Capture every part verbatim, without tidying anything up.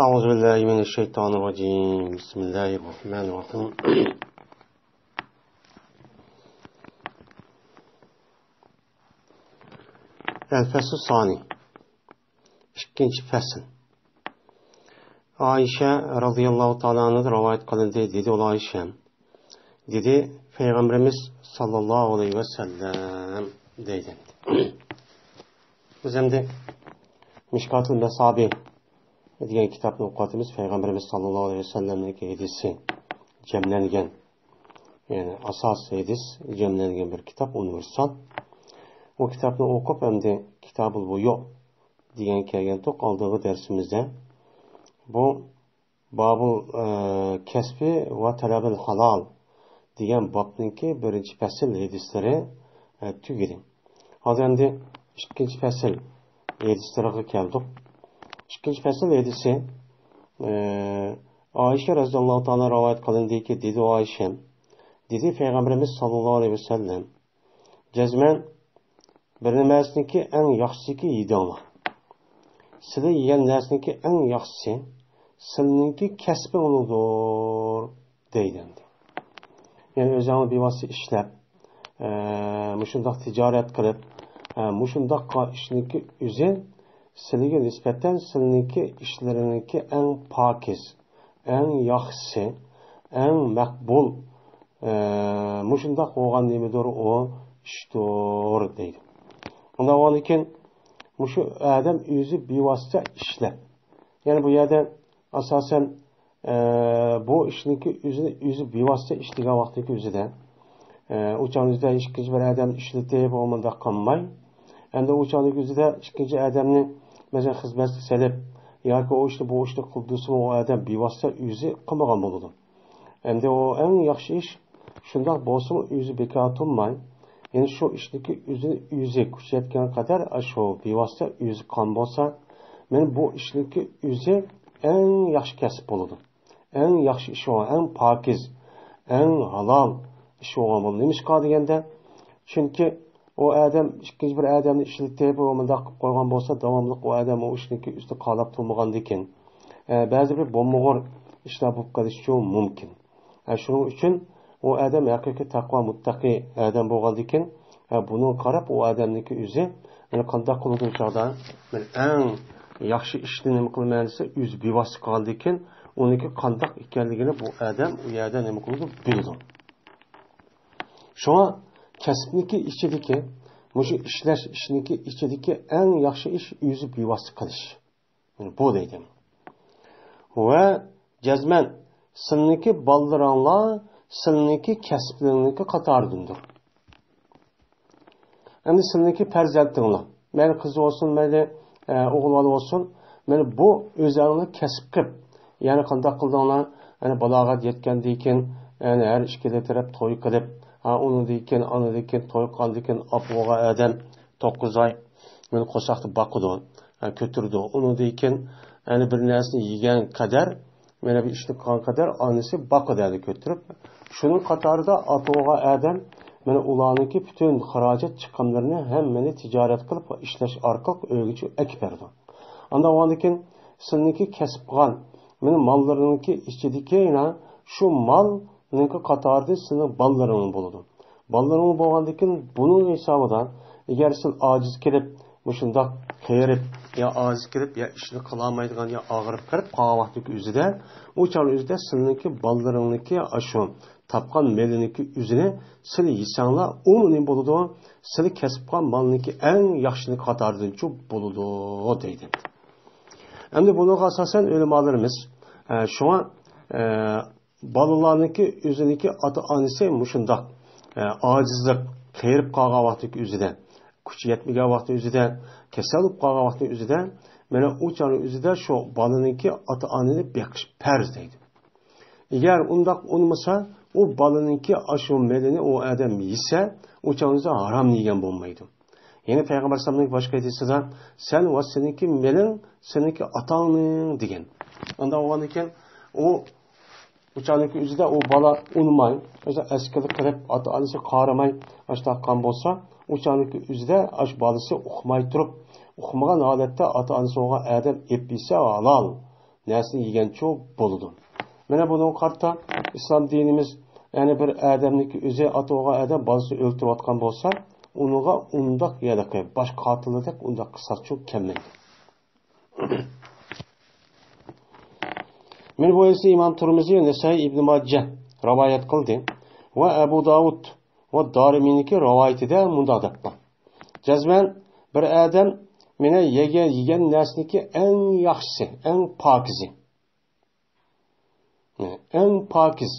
أعوذ بالله من الشيطان الرجيم. بسم الله الرحمن الرحيم. الفصل الثاني. ئىككىنچى پەسىل. ئائىشە رەزىياللاھۇ تائالا ئەنھادىن رىۋايەت قىلىندى، دېدى ئۇ ئائىشە. دېدى پەيغەمبىرىمىز ساللاللاھۇ ئەلەيھى ۋەسەللەم دەيدۇ. بىز ئەمدى مىشكاتۇل مەسابىھ دېگەن كىتابنى ئوقۇۋاتىمىز. پەيغەمبىرىمىز ساللاللاھۇ ئەلەيھى ۋەسەللەمنىڭ ھەدىسى جەملەنگەن، يەنى ئاساس ھەدىس جەملەنگەن بىر كىتاب، ئۇنىۋېرسال. ئۇ كىتابنى ئوقۇپ، ئەمدى كىتابۇل بۇيۇ دېگەن كەلگەنتۇق ئالدىنقى دەرسىمىزدە. بۇ بابۇل، ئە، كەسپى ۋە تەلەبىل ھالال دېگەن بابنىڭكى بىرىنچى پەسىل ھەدىسلىرى، ئە، تۈگىدى. ھازىر ئەمدى ئىككىنچى پەسىل ھەدىسلىرىگە كەلدۇق. ئىككىنچى پەسىل ھەدىسى، ئە، ئائىشە رەزىياللاھۇ تائالا رىۋايەت قىلىندىكى، دېدى ئائىشە، دېدى پەيغەمبىرىمىز ساللاللاھۇ ئەلەيھى ۋەسەللەم، جەزمەن بىر نېمىسىنىڭكى ئەڭ ياخشىسىكى يېدىڭلار. سىلى يېگەن نەرسىنىڭكى ئەڭ ياخشىسى سىلىنىڭكى كەسپىڭلىدۇر، دەيدۇ ئەمدى. يەنى ئۆزۈڭلار بىۋاسىتە ئىشلەپ، ئە، مۇشۇنداق تىجارەت قىلىپ، ئە، مۇشۇنداق قىلغان ئىشنىڭكى ئۆزى سىلىگە نىسبەتەن سىلىنىڭكى ئىشلىرىنىڭكى ئەڭ پاكىز، ئەڭ ياخشىسى، ئەڭ مەقبۇل، ئە، مۇشۇنداق بولغان نېمىدۇر ئۇ ئىشتۇر، دەيدۇ. ئۇنداق بولغاندىكىن مۇشۇ ئادەم ئۆزى بىۋاسىتە ئىشلەپ، يەنى بۇ يەردە ئاساسەن، ئە، بۇ ئىشنىڭكى ئۆزىنى ئۆزى بىۋاسىتە ئىشلىگەن ۋاقتىدىكى ئۆزىدە، ئە، ئۇ چاغنىڭ ئۆزىدە ئىككىنچى بىر ئادەمنى ئىشلىتىپ، ئۇ مۇنداق قىلماي. ئەمدى ئۇ چاغنىڭ ئۆزىدە ئىككىنچى ئادەمنى، مەسىلەن، خىزمەتكە سېلىپ، ياكى ئۇ ئىشنى، بۇ ئىشنى قىل دېسىمۇ، ئۇ ئادەم بىۋاسىتە ئۆزى قىلمىغان بولىدۇ. ئەمدى ئۇ ئەڭ ياخشى ئىش، شۇنداق بولسىمۇ ئۆزى بىكار تۇرماي، يەنى شۇ ئىشنىڭكى ئۆزىنى ئۆزى كۈچەيتكەن قەدەر، ئاشۇ بىۋاسىتە ئۆزى قىلغان بولسا، مانا بۇ ئىشنىڭكى ئۆزى ئەڭ ياخشى كەسىپ بولىدۇ. ئەڭ ياخشى ئىش بولغان، ئەڭ پاكىز، ئەڭ ھالال ئىش بولغان بولىدۇ. نېمىشقا دېگەندە، چۈنكى ئۇ ئادەم ئىككىنچى بىر ئادەمنى ئىشلىتىپ، ئۇ مۇنداق قىلىپ قويغان بولسا، داۋاملىق ئۇ ئادەم ئۇ ئىشنىڭكى ئۈستىدە قالاپ تۇرمىغاندىكىن، ئە، بەزى بىر بولمىغۇر ئىشلار بولۇپ قېلىشى مۇمكىن. ئە، شۇنىڭ ئۈچۈن ئۇ ئادەم ھەقىقىي تەقۋا مۇتتەقىي ئادەم بولغاندىكىن، ئە، بۇنىڭغا قاراپ ئۇ ئادەمنىڭكى ئۆزى، يەنى قانداق قىلىدۇ ئۇ چاغدا؟ مەن ئەڭ ياخشى ئىشنى نېمە قىلىمەن دېسە، ئۆزى بىۋاسىتە قىلغاندىكىن، ئۇنىڭكى قانداق ئىكەنلىكىنى بۇ ئادەم ئۇ يەردە نېمە قىلىدۇ؟ بىلىدۇ. شۇڭا كەسىپنىڭكى ئىچىدىكى، مۇشۇ ئىشلەش ئىشنىڭكى ئىچىدىكى ئەڭ ياخشى ئىش ئۆزى بىۋاسىتە قىلىش. بۇ دەيدۇ. ۋە جەزمەن سىلىنىڭكى بالىلىرىڭلار سىلىنىڭكى كەسىپلىرىڭنىڭكى قاتارىدىندۇر. ئەمدى سىلىنىڭكى پەرزەنتىڭلار، مەيلى قىز بولسۇن، مەيلى، ئە، ئوغۇل بالا بولسۇن، مانا بۇ ئۆزەڭلار كەسىپ قىلىپ، يەنى قانداق قىلدىڭلار؟ يەنى بالاغەت يەتكەندىن كېيىن، يەنى ھەر ئىككىلا تەرەپ توي قىلىپ، ھا، ئۇنىڭدىن كېيىن، ئانىدىن كېيىن توي قىلغاندىن كېيىن ئاپا بولغان ئادەم توققۇز ئاي مانا قورساقتا باقىدۇ، ھە، كۆتۈرىدۇ. ئۇنىڭدىن كېيىن، يەنى بىر نەرسىنى يېگەن قەدەر، مانا بىر ئىشنى قىلغان قەدەر ئانىسى باقىدۇ ھەدە كۆتۈرۈپ. شۇنىڭ قاتارىدا ئاتا بولغان ئادەم مانا ئۇلارنىڭكى پۈتۈن خىراجەت چىقىملىرىنى ھەممىنى تىجارەت قىلىپ ئىشلەش ئارقىلىق ئۆيگىچە ئەكىپ بېرىدۇ. ئانداق بولغاندىن كېيىن سىلىنىڭكى كەسىپ قىلغان مانا ماللىرىنىڭكى ئىچىدىكى يەنە شۇ مالنىڭكى قاتارىدا سىلىنىڭ بالىلىرىڭ بولىدۇ. بالىلىرىڭ بولغاندىن كېيىن بۇنىڭ ھېسابىدا، ئەگەر سىز ئاجىز كېلىپ، مۇشۇنداق قېرىپ، يا ئاجىز كېلىپ، يا ئىشنى قىلالمايدىغان، يا ئاغرىپ قېرىپ قالغان ۋاقىتتىكى ئۆزىدە، ئۇ چاغنىڭ ئۆزىدە سىلىنىڭكى بالىلىرىڭنىڭكى ئاشۇ تاپقان مېلىنىڭكى ئۆزىنى سىلى يېسەڭلار، ئۇمۇ نېمە بولىدۇ؟ سىلى كەسىپ قىلغان مالنىڭكى ئەڭ ياخشىنىڭكى قاتارىدىنچۇ بولىدۇ، دەيدۇ. ئەمدى بۇنىڭغا ئاساسەن ئۆلىمالىرىمىز، ئە، شۇڭا، ئە، بالىلارنىڭكى ئۆزىنىڭكى ئاتا-ئانىسى مۇشۇنداق، ئە، ئاجىزلىق، قېرىپ قالغان ۋاقتىدىكى ئۆزىدە، كۈچى يەتمىگەن ۋاقتى ئۆزىدە، كېسەل بولۇپ قالغان ۋاقتى ئۆزىدە، مانا ئۇ چاغنىڭ ئۆزىدە شۇ بالىنىڭكى ئاتا-ئانىنى بېقىش پەرز دەيدۇ. ئەگەر ئۇنداق ئۇنىمىسا، ئۇ بالىنىڭكى ئاشۇ مېلىنى ئۇ ئادەم يېسە، ئۇ چاغنىڭ ئۆزى ھارامنى يېگەن بولمايدۇ. يەنى پەيغەمبەر ئەلەيھىسسالامنىڭ باشقا ھەدىسىدە، «سەن ۋە سېنىڭكى مېلىڭ سېنىڭكى ئاتاڭنىڭ» دېگەن. ئانداق بولغاندىكىن، ئۇ، ئۇ چاغنىڭكى ئۆزىدە ئۇ بالا ئۇنىماي، ئۆزى ئەسكىلىك قىلىپ، ئاتا-ئانىسىغا قارىماي، ئاشۇنداق قىلغان بولسا، ئۇ چاغنىڭكى ئۆزىدە ئاشۇ بالىسى ئۇقماي تۇرۇپ، ئۇقمىغان ھالەتتە ئاتا-ئانىسى بولغان ئادەم ئېلىپ يېسە ھالال. نەرسىنى يېگەنچۇ بولىدۇ. مانا بۇنىڭغا قارىتا ئىسلام دىنىمىز، يەنى بىر ئادەمنىڭكى ئۆزى، ئاتا بولغان ئادەم بالىسىنى ئۆلتۈرۈۋاتقان بولسا، ئۇنىڭغا ئۇنداق يەنى باش قاتىلدەك ئۇنداق قىساسچۇ كەلمەيدۇ. مانا بۇ ھەدىسنى ئىمام تۇرمۇزى، نەسائىي، ئىبن ماجە رىۋايەت قىلدى ۋە ئەبۇ داۋۇد ۋە دارىمىنىڭكى رىۋايىتىدە مۇنداق دەپ بار: جەزمەن بىر ئادەم مانا يېگەن، يېگەن نەرسىنىڭكى ئەڭ ياخشىسى، ئەڭ پاكىزى. ئەڭ پاكىز.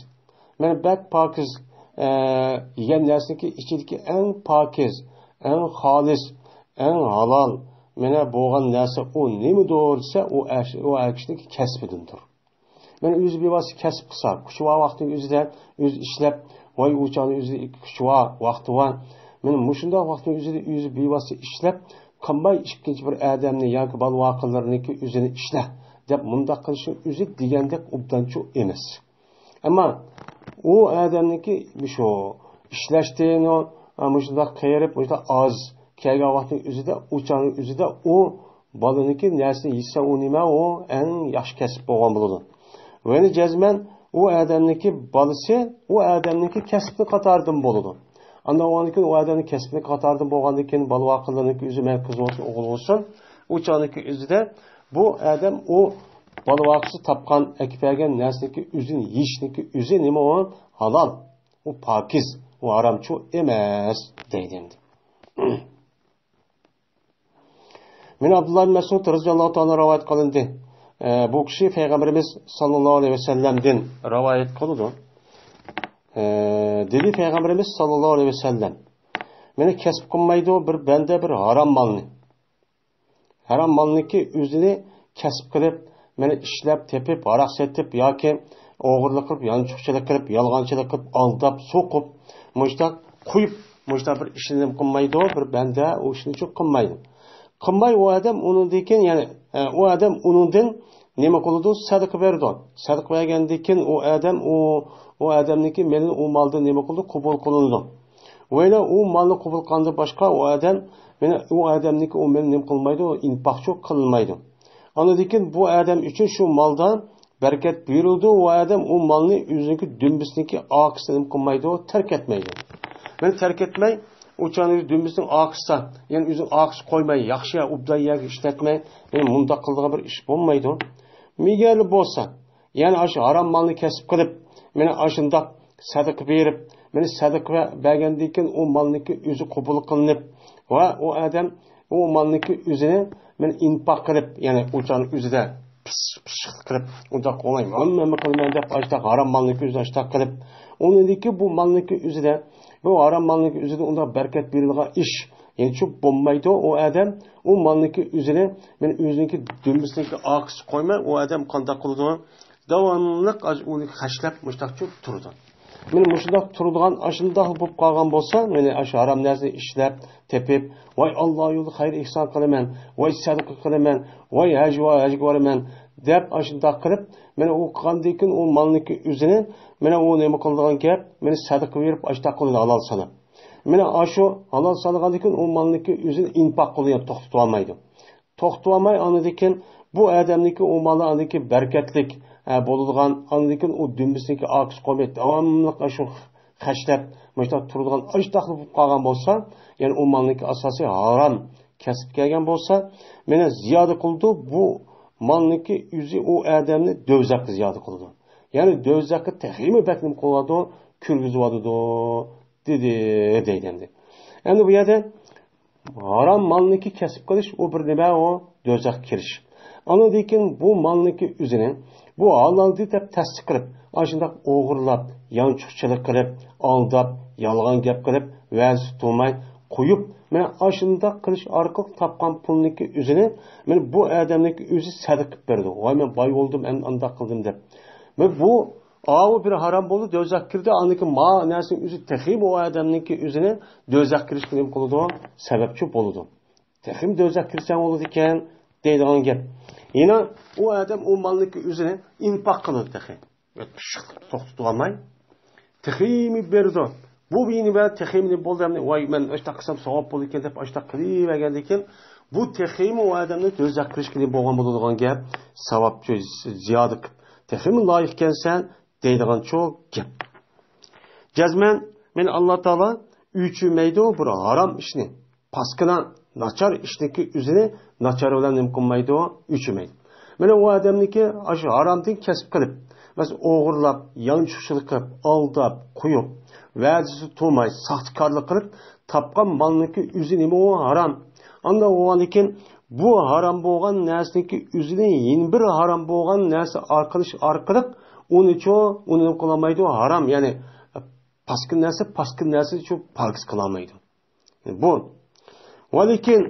مانا بەك پاكىز، ئە، يېگەن نەرسىنىڭكى ئىچىدىكى ئەڭ پاكىز، ئەڭ خالىس، ئەڭ ھالال، مانا بولغان نەرسە ئۇ نېمىدۇر دېسە، ئۇ ئەش-، ئۇ ئەر كىشىنىڭكى كەسپىدىندۇر. مانا ئۆزى بىۋاسىتە كەسىپ قىلسا، كۈچى بار ۋاقتىنىڭ ئۆزىدە ئۆزى ئىشلەپ، ۋاي ئۇ چاغنىڭ ئۆزىدە كۈچى بار، ۋاقتى بار. مانا مۇشۇنداق ۋاقىتنىڭ ئۆزىدە ئۆزى بىۋاسىتە ئىشلەپ، قىلماي ئىككىنچى بىر ئادەمنى ياكى بالا-ۋاقىلىرىنىڭكى ئۆزىنى ئىشلە دەپ مۇنداق قىلىشنىڭ ئۆزى دېگەندەك ئوبدانچۇ ئەمەس. ئەمما ئۇ ئادەمنىڭكى مۇشۇ ئىشلەشتىن، ئۇ، ئا، مۇشۇنداق قېرىپ، مۇشۇنداق ئاز كەلگەن ۋاقىتنىڭ ئۆزىدە، ئۇ چاغنىڭ ئۆزىدە ئۇ بالىنىڭكى نەرسىنى يېسە، ئۇ نېمە، ئۇ ئەڭ ياخشى كەسىپ بولغان بولىدۇ. ۋە يەنە جەزمەن ئۇ ئادەمنىڭكى بالىسى ئۇ ئادەمنىڭكى كەسپىنىڭ قاتارىدىن بولىدۇ. ئاندىن بولغاندىن كېيىن ئۇ ئادەمنىڭ كەسپىنىڭ قاتارىدىن بولغاندىن كېيىن بالا-ۋاقىلىرىنىڭكى ئۆزى، مەن قىز بولسۇن، ئوغۇل بولسۇن، ئۇ چاغنىڭكى ئۆزىدە بۇ ئادەم ئۇ بالا-ۋاقىسى تاپقان، ئەكىپ بەرگەن نەرسىنىڭكى ئۆزىنى يېيىشنىڭكى ئۆزى نېمە ئۇ؟ ھالال. ئۇ پاكىز، ئۇ ھارامچۇ ئەمەس دەيدۇ ئەمدى. مانا ئابدۇللا ئىبن مەسئۇد رەزىياللاھۇ تائالا رىۋايەت قىلىندى. ئە، بۇ كىشى پەيغەمبىرىمىز ساللاللاھۇ ئەلەيھى ۋەسەللەمدىن رىۋايەت قىلىدۇ. ئە، دېدى پەيغەمبىرىمىز ساللاللاھۇ ئەلەيھى ۋەسەللەم: مانا كەسىپ قىلمايدۇ بىر بەندە بىر ھارام مالنى. ھارام مالنىكى ئۆزىنى كەسىپ قىلىپ، مانا ئىشلەپ تېپىپ، ھاراق سېتىپ ياكى ئوغرىلىق قىلىپ، يانچۇقچىلىق قىلىپ، يالغانچىلىق قىلىپ، ئالداپ، سوقۇپ، مۇشتاق قويۇپ، مۇشتاق بىر ئىشنى نېمە قىلمايدۇ، بىر بەندە ئۇ ئىشنى چوق قىلمايدۇ. قىلماي ئۇ ئادەم ئۇنىڭدىن كېيىن، يەنى، ئە، ئۇ ئادەم ئۇنىڭدىن نېمە قىلىدۇ؟ سەدىقە بېرىدۇ. سەدىقە بەرگەندىن كېيىن ئۇ ئادەم ئۇ، ئۇ ئادەمنىڭكى مېلىنى ئۇ مالدىن نېمە قىلىدۇ؟ قوبۇل قىلىنىدۇ. ۋەيلا ئۇ مالنى قوبۇل قىلغاندىن باشقا ئۇ ئادەم، مانا ئۇ ئادەمنىڭكى ئۇ مېلىنى نېمە قىلمايدۇ؟ ئىنپاقچۇ قىلمايدۇ. ئاندىن كېيىن بۇ ئادەم ئۈچۈن شۇ مالدا بەرىكەت بۇيرۇلىدۇ. ئۇ ئادەم ئۇ مالنى ئۆزىنىڭكى دۈمبىسىنىڭكى ئارقىسىدا نېمە قىلمايدۇ؟ تەرك ئەتمەيدۇ. مانا تەرك ئەتمەي، ئۇ چاغنىڭ دۈمبىسىنىڭ ئارقىسىدا، يەنى ئۆزىنىڭ ئارقىسىغا قويماي، ياخشى يەر، ئوبدان يەرگە ئىشلەتمەي، مانا مۇنداق قىلىدىغان بىر ئىش بولمايدۇ. مېگەرلى بولسا، يەنى ئاشۇ ھارام مالنى كەسىپ قىلىپ، مانا ئاشۇنداق سەدىقە بېرىپ، مانا سەدىقە بەرگەندىن كېيىن ئۇ مالنىڭكى ئۆزى قوبۇل قىلىنىپ ۋە ئۇ ئادەم ئۇ مالنىڭكى ئۆزىنى مانا ئىنپاق قىلىپ، يەنى ئۇ چاغنىڭ ئۆزىدە پىس-، پىششىقلىق قىلىپ، ئۇنداق قىلماي، ھەممە، ھەممە قىلىمەن دەپ ئاشتاق ھارام مالنىڭكى ئۆزىنى ئاشتاق قىلىپ، ئۇنىڭدىن كېيىن بۇ مالنىڭكى ئۆزىدە، بۇ ھارام مالنىڭكى ئۆزىدە ئۇنداق بەرىكەت بېرىدىغان ئىش، يەنى شۇ بولمايدۇ. ئۇ ئادەم ئۇ مالنىڭكى ئۆزىنى، مانا ئۆزىنىڭكى دۈمبىسىنىڭكى ئارقىسىغا قويماي، ئۇ ئادەم قانداق قىلىدۇ؟ داۋاملىق ئاز ئۇنى خەجلەپ مۇشتاق تۇرىدۇ. مانا مۇشۇنداق تۇرىدىغان ئاشۇنداق بولۇپ قالغان بولسا، مانا ئاشۇ ھارام نەرسىنى ئىشلەپ، تېپىپ، ۋاي ئاللا يولىدا خەير ئېھسان قىلىمەن، ۋاي سەدىقە قىلىمەن، ۋاي ھەج ۋە ھەجگە بارىمەن دەپ ئاشۇنداق قىلىپ، مانا ئۇ قىلغاندىن كېيىن ئۇ مالنىڭكى ئۆزىنى، مانا ئۇ نېمە قىلىدىغان گەپ، مانا سەدىقە بېرىپ ئاشۇنداق قىلىدۇ ھالال ساناپ. مانا ئاشۇ ھالال سانىغاندىن كېيىن ئۇ مالنىڭكى ئۆزىنى ئىنپاق قىلىدۇ، يەنى توختىتىۋالمايدۇ. توختىتىۋالماي، ئاندىن كېيىن بۇ ئادەمنىڭكى ئۇ مالى ئاندىن كېيىن بەرىكەتلىك، ئە، بولىدىغان، ئاندىن كېيىن ئۇ دۈمبىسىنىڭكى ئارقىسىغا قويماي، داۋاملىق ئاشۇ خەجلەپ، مۇشۇنداق تۇرىدىغان ئاشتاقلا بولۇپ قالغان بولسا، يەنى ئۇ مالنىڭكى ئاساسى ھارام كەسىپ كەلگەن بولسا، مانا زىيادە قىلىدۇ، بۇ مالنىڭكى ئۆزى ئۇ ئادەمنى دوزاخقا زىيادە قىلىدۇ. يەنى دوزاخقا تېخىمۇ بەك نېمە قىلىۋاتىدۇ؟ كىرگۈزۈۋاتىدۇ، دېدى، دەيدۇ ئەمدى. ئەمدى بۇ يەردە ھارام مالنىكى كەسىپ قىلىش، ئۇ بىر نېمە، ئۇ دوزاخقا كىرىش. ئاندىن كېيىن بۇ مالنىكى ئۆزىنى بۇ ھالالدى دەپ تەستىق قىلىپ، ئاشۇنداق ئوغرىلاپ، يانچۇقچىلىق قىلىپ، ئالداپ، يالغان گەپ قىلىپ، ۋەدىسى تۇرماي قويۇپ، مانا ئاشۇنداق قىلىش ئارقىلىق تاپقان پۇلنىكى ئۆزىنى، مانا بۇ ئادەمنىكى ئۆزى سەدىقە قىلىپ بېرىدۇ. ۋاي، مەن باي بولدۇم، ئەمدى ئانداق قىلدىم دەپ. مانا بۇ ئاۋۇ بىر ھارام بولدى، دوزاخقا كىردى. ئاندىن كېيىن ما نەرسىنىڭ ئۆزى تېخىمۇ ئۇ ئادەمنىڭكى ئۆزىنى دوزاخقا كىرىشكە نېمە قىلىدۇ؟ سەۋەبچى بولىدۇ. تېخىمۇ دوزاخقا كىرسەڭ بولىدىكەن، دەيدىغان گەپ. يەنە ئۇ ئادەم ئۇ مالنىڭكى ئۆزىنى ئىنپاق قىلىدۇ تېخى. توختىتىۋالماي. تېخىمۇ بېرىدۇ. بۇ يەنە بىلەن تېخىمۇ بولدى، ۋاي، مەن ئاشتاق قىلسام ساۋاب بولىدىكەن دەپ ئاشتاق قىلىۋەرگەندىن كېيىن، بۇ تېخىمۇ ئۇ ئادەمنى دوزاخقا كىرىشكە بولغان بولىدىغان گەپ، ساۋابچۇ زىيادە قىلىپ، تېخىمۇ لايىق ئىكەنسەن دەيدىغانچۇ گەپ. جەزمەن، مېنى ئاللا تائالا ئۆچۈرمەيدۇ بىر ھارام ئىشنى. پاسكىنا، ناچار ئىشنىكى ئۆزىنى ناچار بىلەن نېمە قىلمايدۇ، ئۆچۈرمەيدۇ. مانا ئۇ ئادەمنىكى ئاشۇ ھارامدىن كەسىپ قىلىپ، مەسىلەن، ئوغرىلاپ، يانچۇقچىلىق قىلىپ، ئالداپ، قويۇپ، ۋەدىسى تۇرماي، ساختىكارلىق قىلىپ تاپقان مالنىكى ئۆزى نېمە، ئۇ ھارام. ئانداق بولغاندىكىن بۇ ھارام بولغان نەرسىنىڭكى ئۆزىنى يەنە بىر ھارام بولغان نەرسە قىلىش ئارقىلىق ئۇنىچۇ، ئۇنى نېمە قىلالمايدۇ، ھارام، يەنى پاسكىنا نەرسە، پاسكىنا نەرسىنى شۇ پاكىز قىلالمايدۇ. بۇ. ۋە لېكىن،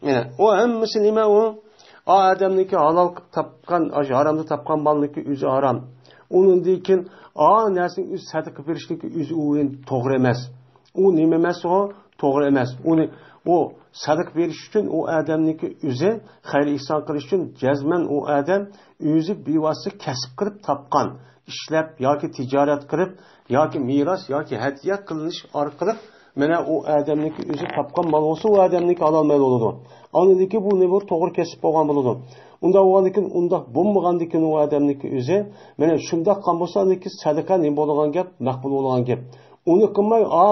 يەنە ئۇ ھەممىسى نېمە ئۇ؟ ئا ئادەمنىڭكى ھالال قىلىپ تاپقان، ئاشۇ ھارامدا تاپقان مالنىڭكى ئۆزى ھارام. ئۇنىڭدىن كېيىن ئا نەرسىنىڭ ئۆزى سەدىقە بېرىشنىڭكى ئۆزى ئۇ توغرا ئەمەس. ئۇ نېمە ئەمەس ئۇ؟ توغرا ئەمەس. ئۇنى، ئۇ سەدىقە بېرىش ئۈچۈن ئۇ ئادەمنىڭكى ئۆزى خەير ئېھسان قىلىش ئۈچۈن جەزمەن ئۇ ئادەم ئۆزى بىۋاسىتە كەسىپ قىلىپ تاپقان، ئىشلەپ ياكى تىجارەت قىلىپ ياكى مىراس ياكى ھەدىيە قىلىنىش ئارقىلىق مانا ئۇ ئادەمنىڭكى ئۆزى تاپقان مال بولسا، ئۇ ئادەمنىڭكى ھالال مال بولىدۇ. ئاندىن كېيىن بۇ نېمە بولىدۇ؟ توغرا كەسىپ بولغان بولىدۇ. ئۇنداق بولغاندىن كېيىن، ئۇنداق بولمىغاندىن كېيىن ئۇ ئادەمنىڭكى ئۆزى مانا شۇنداق قىلغان بولسا، ئاندىن كېيىن سەدىقە نېمە بولىدىغان گەپ؟ مەقبۇل بولىدىغان گەپ. ئۇنى قىلماي، ئا،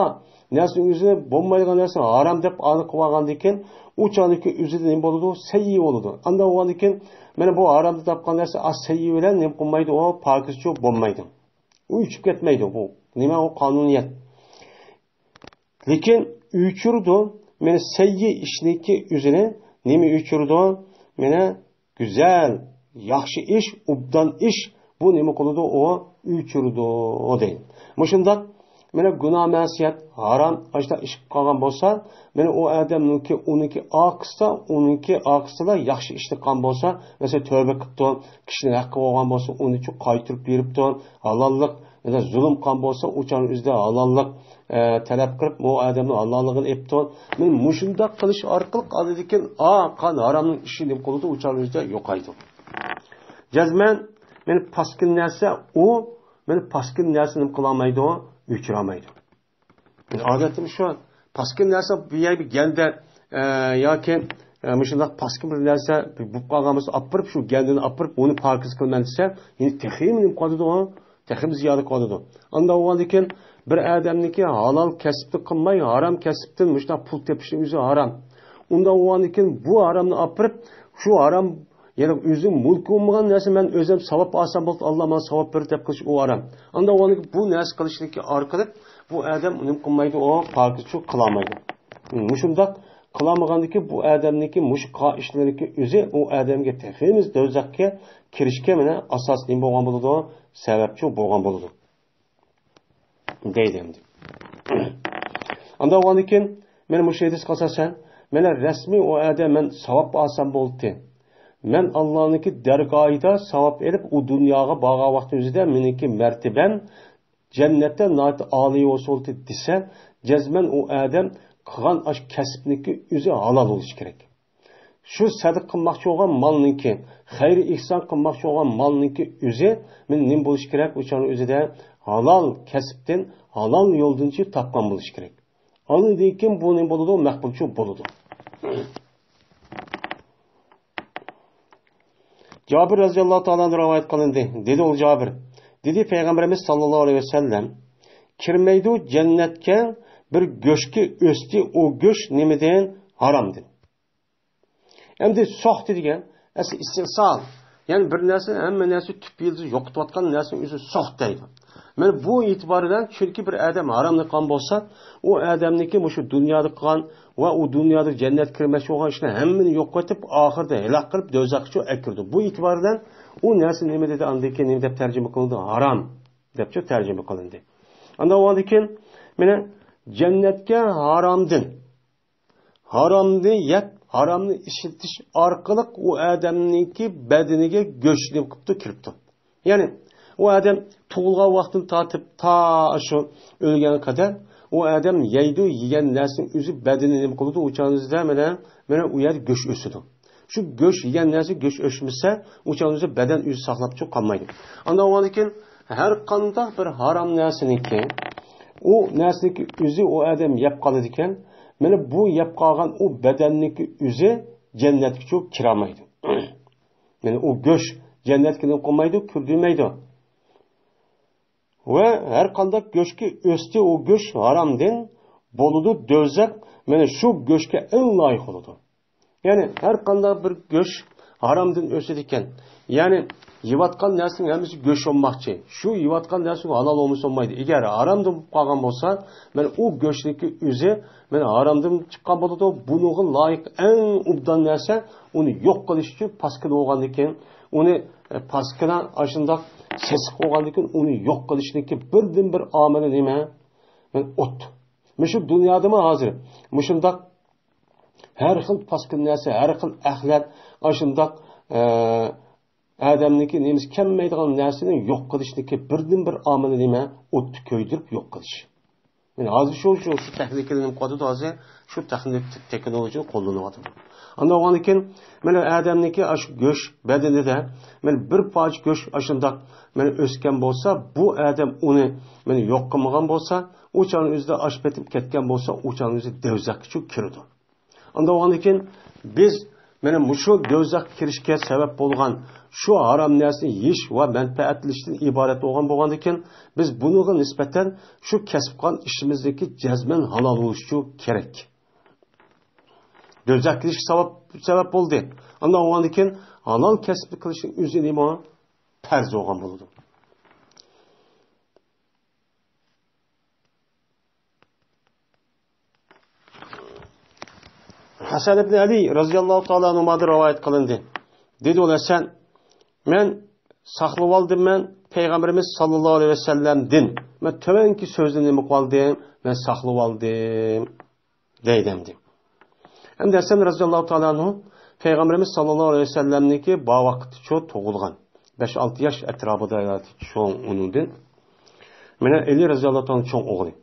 نەرسىنىڭ ئۆزىنى بولمايدىغان نەرسىنى ھارام دەپ ئانا قىلىۋالغاندىن كېيىن، ئۇ چاغنىڭكى ئۆزىدە نېمە بولىدۇ؟ سەييى بولىدۇ. ئانداق بولغاندىن كېيىن، مانا بۇ ھارامدا تاپقان نەرسە ئا سەييى بىلەن نېمە قىلمايدۇ؟ ئۇ پاكىزچۇ بولمايدۇ. ئۇ ئۆچۈپ كەتمەيدۇ. بۇ نېمە؟ ئۇ قانۇنىيەت. لېكىن ئۆچۈرىدۇ. مانا سەييى ئىشنىڭكى ئۆزىنى نېمە ئۆچۈرىدۇ؟ مانا گۈزەل، ياخشى ئىش، ئوبدان ئىش، بۇ نېمە قىلىدۇ؟ ئۇ ئۆچۈرىدۇ دەيدۇ. مۇشۇنداق، مانا گۇناھ مەسىيەت، ھارام، ئاشۇنداق ئىش قىلىپ قالغان بولسا، مانا ئۇ ئادەمنىڭكى، ئۇنىڭكى ئارقىسىدا، ئۇنىڭكى ئارقىسىدا ياخشى ئىشنى قىلغان بولسا، مەسىلەن، تۆۋبە قىپتۇ، كىشىنىڭ ھەققى بولغان بولسا، ئۇنى قايتۇرۇپ بېرىپتۇ، ھالاللىق، يا زۇلۇم قىلغان بولسا، ئۇ چاغنىڭ ئۆزىدە ھالاللىق، ئە، تەلەپ قىلىپ، ئۇ ئادەمنىڭ ھالاللىقىنى ئېپتۇ. مانا مۇشۇنداق قىلىش ئارقىلىق ئاندىن كېيىن، ئا، قان ھارامنىڭ ئىشى نېمە قىلىدۇ؟ ئۇ چاغنىڭ ئۆزىدە يوقايدۇ. جەزمەن، مانا پاسكىنا نەرسە ئۇ، مانا پاسكىنا نەرسە نېمە قىلالمايدۇ؟ ئۆچۈرەلمەيدۇ. ئادەتتە شۇ پاسكىنا نەرسە بۇ يەرگە گەندە، ئە، ياكى، ئە، مۇشۇنداق پاسكىنا بىر نەرسە بولۇپ قالغان بولسا، ئاپىرىپ، شۇ گەندىنى ئاپىرىپ، ئۇنى پاكىز قىلىمەن دېسە، يەنە تېخىمۇ نېمە قىلىدۇ؟ تېخىمۇ زىيادە قىلىدۇ. ئانداق بولغاندىن كېيىن بىر ئادەمنىڭكى ھالال كەسىپنى قىلماي، ھارام كەسىپتىن مۇشۇنداق پۇل تېپىشنىڭ ئۆزى ھارام. ئۇنداق بولغاندىن كېيىن بۇ ھارامنى ئاپىرىپ، شۇ ھارام، يەنى ئۆزى مۈلكى بولمىغان نەرسە، مەن ئۆزۈم ساۋاب ئالسام بولدى، ئاللا ماڭا ساۋاب بېرىدۇ دەپ قىلىش ئۇ ھارام. ئانداق بولغاندىن كېيىن بۇ نەرسە قىلىشنىڭكى ئارقىلىق بۇ ئادەم نېمە قىلمايدۇ؟ ئۇ پاكىزچۇ قىلالمايدۇ. مۇشۇنداق قىلالمىغاندىن كېيىن بۇ ئادەمنىڭكى مۇشۇ قىلغان ئىشلىرىنىڭكى ئۆزى ئۇ ئادەمگە تېخىمۇ دوزاخقا كىرىشكە مانا ئاساس نېمە بولغان بولىدۇ؟ سەۋەبچۇ بولغان بولىدۇ. دەيدۇ ئەمدى. ئانداق بولغاندىن كېيىن، مانا مۇشۇ ھەدىسكە ئاساسەن، مانا رەسمىي ئۇ ئادەم مەن ساۋاب ئالسام بولدى. مەن ئاللانىڭكى دەرگاھىدا ساۋاب ئېلىپ، ئۇ دۇنياغا بارغان ۋاقتىم ئۆزىدە مېنىڭكى مەرتىبەم جەننەتتە ناھايىتى ئالىي بولسا بولدى دېسە، جەزمەن ئۇ ئادەم قىلغان ئاشۇ كەسىپنىڭكى ئۆزى ھالال بولۇشى كېرەك. شۇ سەدىقە قىلماقچى بولغان مالنىڭكى، خەير ئېھسان قىلماقچى بولغان مالنىڭكى ئۆزى مانا نېمە بولۇشى كېرەك؟ ئۇ چاغنىڭ ئۆزىدە ھالال كەسىپتىن، ھالال يولدىنچۇ تاپقان بولۇشى كېرەك. ئاندىن كېيىن بۇ نېمە بولىدۇ؟ مەقبۇلچۇ بولىدۇ. جابىر رەزىياللاھۇ تائالا ئەنھۇ رىۋايەت قىلىندى. دېدى ئۇ جابىر. دېدى پەيغەمبىرىمىز ساللاللاھۇ ئەلەيھى ۋەسەللەم، كىرمەيدۇ جەننەتكە بىر گۆشكە ئۆستى، ئۇ گۆش نېمىدىن؟ ھارامدىن. ئەمدى سوختى دېگەن، ئەسلى ئىستىئسال. يەنى بىر نەرسە، ھەممە نەرسە تۈپ يىلتىزى يوقىتىۋاتقان نەرسىنىڭ ئۆزى سوخت دەيدۇ. مانا بۇ ئېتىبار بىلەن، چۈنكى بىر ئادەم ھارامنى قىلغان بولسا، ئۇ ئادەمنىڭكى مۇشۇ دۇنيادا قىلغان ۋە ئۇ دۇنيادا جەننەتكە كىرمەكچى بولغان ئىشلار ھەممىنى يوقىتىپ، ئاخىرىدا ھالاك قىلىپ، دوزاخقىچۇ ئەكىرىدۇ. بۇ ئېتىبار بىلەن ئۇ نەرسە نېمە دېدى؟ ئاندىن كېيىن نېمە دەپ تەرجىمە قىلىندى؟ ھارام دەپچۇ تەرجىمە قىلىندى. ئاندىن ئاندىن كېيىن، مانا جەننەتكە ھارامدىن ھارامنى يەپ، ھارامنى ئىشلىتىش ئارقىلىق ئۇ ئادەمنىڭكى بەدىنىگە گۆش نېمە قىپتۇ؟ كىرىپتۇ. يەنى ئۇ ئادەم تۇغۇلغان ۋاقتىدىن تارتىپ تا شۇ ئۆلگەنگە قەدەر ئۇ ئادەم يەيدۇ، يېگەن نەرسىنىڭ ئۆزى بەدىنى نېمە قىلىدۇ؟ ئۇ چاغنىڭ ئۆزىدە مانا، مانا ئۇ يەردە گۆش ئۆسىدۇ. شۇ گۆش يېگەن نەرسە گۆش ئۆسمىسە، ئۇ چاغنىڭ ئۆزى بەدەن ئۆزى ساقلاپچۇ قالمايدۇ. ئاندىن ئاندىن كېيىن ھەر قانداق بىر ھارام نەرسىنىڭكى، ئۇ نەرسىنىڭكى ئۆزى ئۇ ئادەم يەپ قالىدىكەن، مانا بۇ يەپ قالغان ئۇ بەدەننىڭكى ئۆزى جەننەتكىچۇ كىرەلمەيدۇ. مانا ئۇ گۆش جەننەتكە نېمە قىلمايدۇ، كىردۈرمەيدۇ. ۋە ھەر قانداق گۆشكە ئۆستى، ئۇ گۆش ھارامدىن بولىدۇ، دوزاخ مانا شۇ گۆشكە ئەڭ لايىق بولىدۇ. يەنى ھەر قانداق بىر گۆش ھارامدىن ئۆسىدىكەن. يەنى يەۋاتقان نەرسىنىڭ ھەممىسى گۆش بولماقچى. شۇ يەۋاتقان نەرسە ھالال بولمىسا بولمايدۇ. ئەگەر ھارامدىن بولۇپ قالغان بولسا، مانا ئۇ گۆشنىڭكى ئۆزى مانا ھارامدىن چىققان بولىدۇ. بۇنىڭغا لايىق ئەڭ ئوبدان نەرسە ئۇنى يوق قىلىش ئۈچۈن پاسكىنا بولغاندىن كېيىن، ئۇنى، ئە، پاسكىنا ئاشۇنداق سېسىق بولغاندىن كېيىن ئۇنى يوق قىلىشنىڭكى بىردىنبىر ئامىلى نېمە؟ مانا ئوت. مۇشۇ دۇنيادىمۇ ھازىر مۇشۇنداق ھەر خىل پاسكىنا نەرسە، ھەر خىل ئەخلەت، ئاشۇنداق، ئە، ئادەمنىڭكى نېمىسى كەلمەيدىغان نەرسىنى يوق قىلىشنىڭكى بىردىنبىر ئامىلى نېمە؟ ئوتتا كۆيدۈرۈپ يوق قىلىش. مانا ھازىر شۇ، شۇ، شۇ تېخنىكىلىنىپ قالدى ھازىر، شۇ تېخنىك-، تېخنولوگىيە قوللىنىۋاتىدۇ. ئاندىن بولغاندىن كېيىن، مانا ئادەمنىڭكى ئاشۇ گۆش بەدىنىدە، مانا بىر پارچە گۆش ئاشۇنداق، مانا ئۆسكەن بولسا، بۇ ئادەم ئۇنى، مانا يوق قىلمىغان بولسا، ئۇ چاغنىڭ ئۆزىدە ئاش پېتىپ كەتكەن بولسا، ئۇ چاغنىڭ ئۆزىدە دوزاخقىچۇ كىرىدۇ. ئاندىن بولغاندىن كېيىن بىز مانا مۇشۇ دوزاخقا كىرىشكە سەۋەب بولغان شۇ ھارام نەرسىنى يېيىش ۋە مەنپەئەتلىنىشتىن ئىبارەت بولغان، بولغاندىكىن، بىز بۇنىڭغا نىسبەتەن شۇ كەسىپ قىلغان ئىشىمىزدىكى جەزمەن ھالال بولۇشى كېرەك. دوزاخقا كىرىشكە سەۋەب، سەۋەب بولدى. ئاندىن بولغاندىكىن، ھالال كەسىپنى قىلىشنىڭ ئۆزى نېمە؟ پەرز بولغان بولىدۇ. ھەسەن ئىبن ئەلى رەزىياللاھۇ تائالا ئەنھۇمادىن رىۋايەت قىلىندى. دېدى ئۇ ھەسەن، مەن ساقلىۋالدىم، مەن پەيغەمبىرىمىز ساللاللاھۇ ئەلەيھى ۋەسەللەمدىن، مەن تۆۋەنكى سۆزنى نېمە قىلىۋالدىم؟ مەن ساقلىۋالدىم، دەيدۇ ئەمدى. ئەمدى ھەسەن رەزىياللاھۇ تائالا ئەنھۇ پەيغەمبىرىمىز ساللاللاھۇ ئەلەيھى ۋەسەللەمنىڭكى بار ۋاقىتتا شۇ تۇغۇلغان. بەش ئالتە ياش ئەتراپىدا ياكى چوڭ ئۇنىڭدىن. مانا ئەلى رەزىياللاھۇ تائالا چوڭ ئوغلى.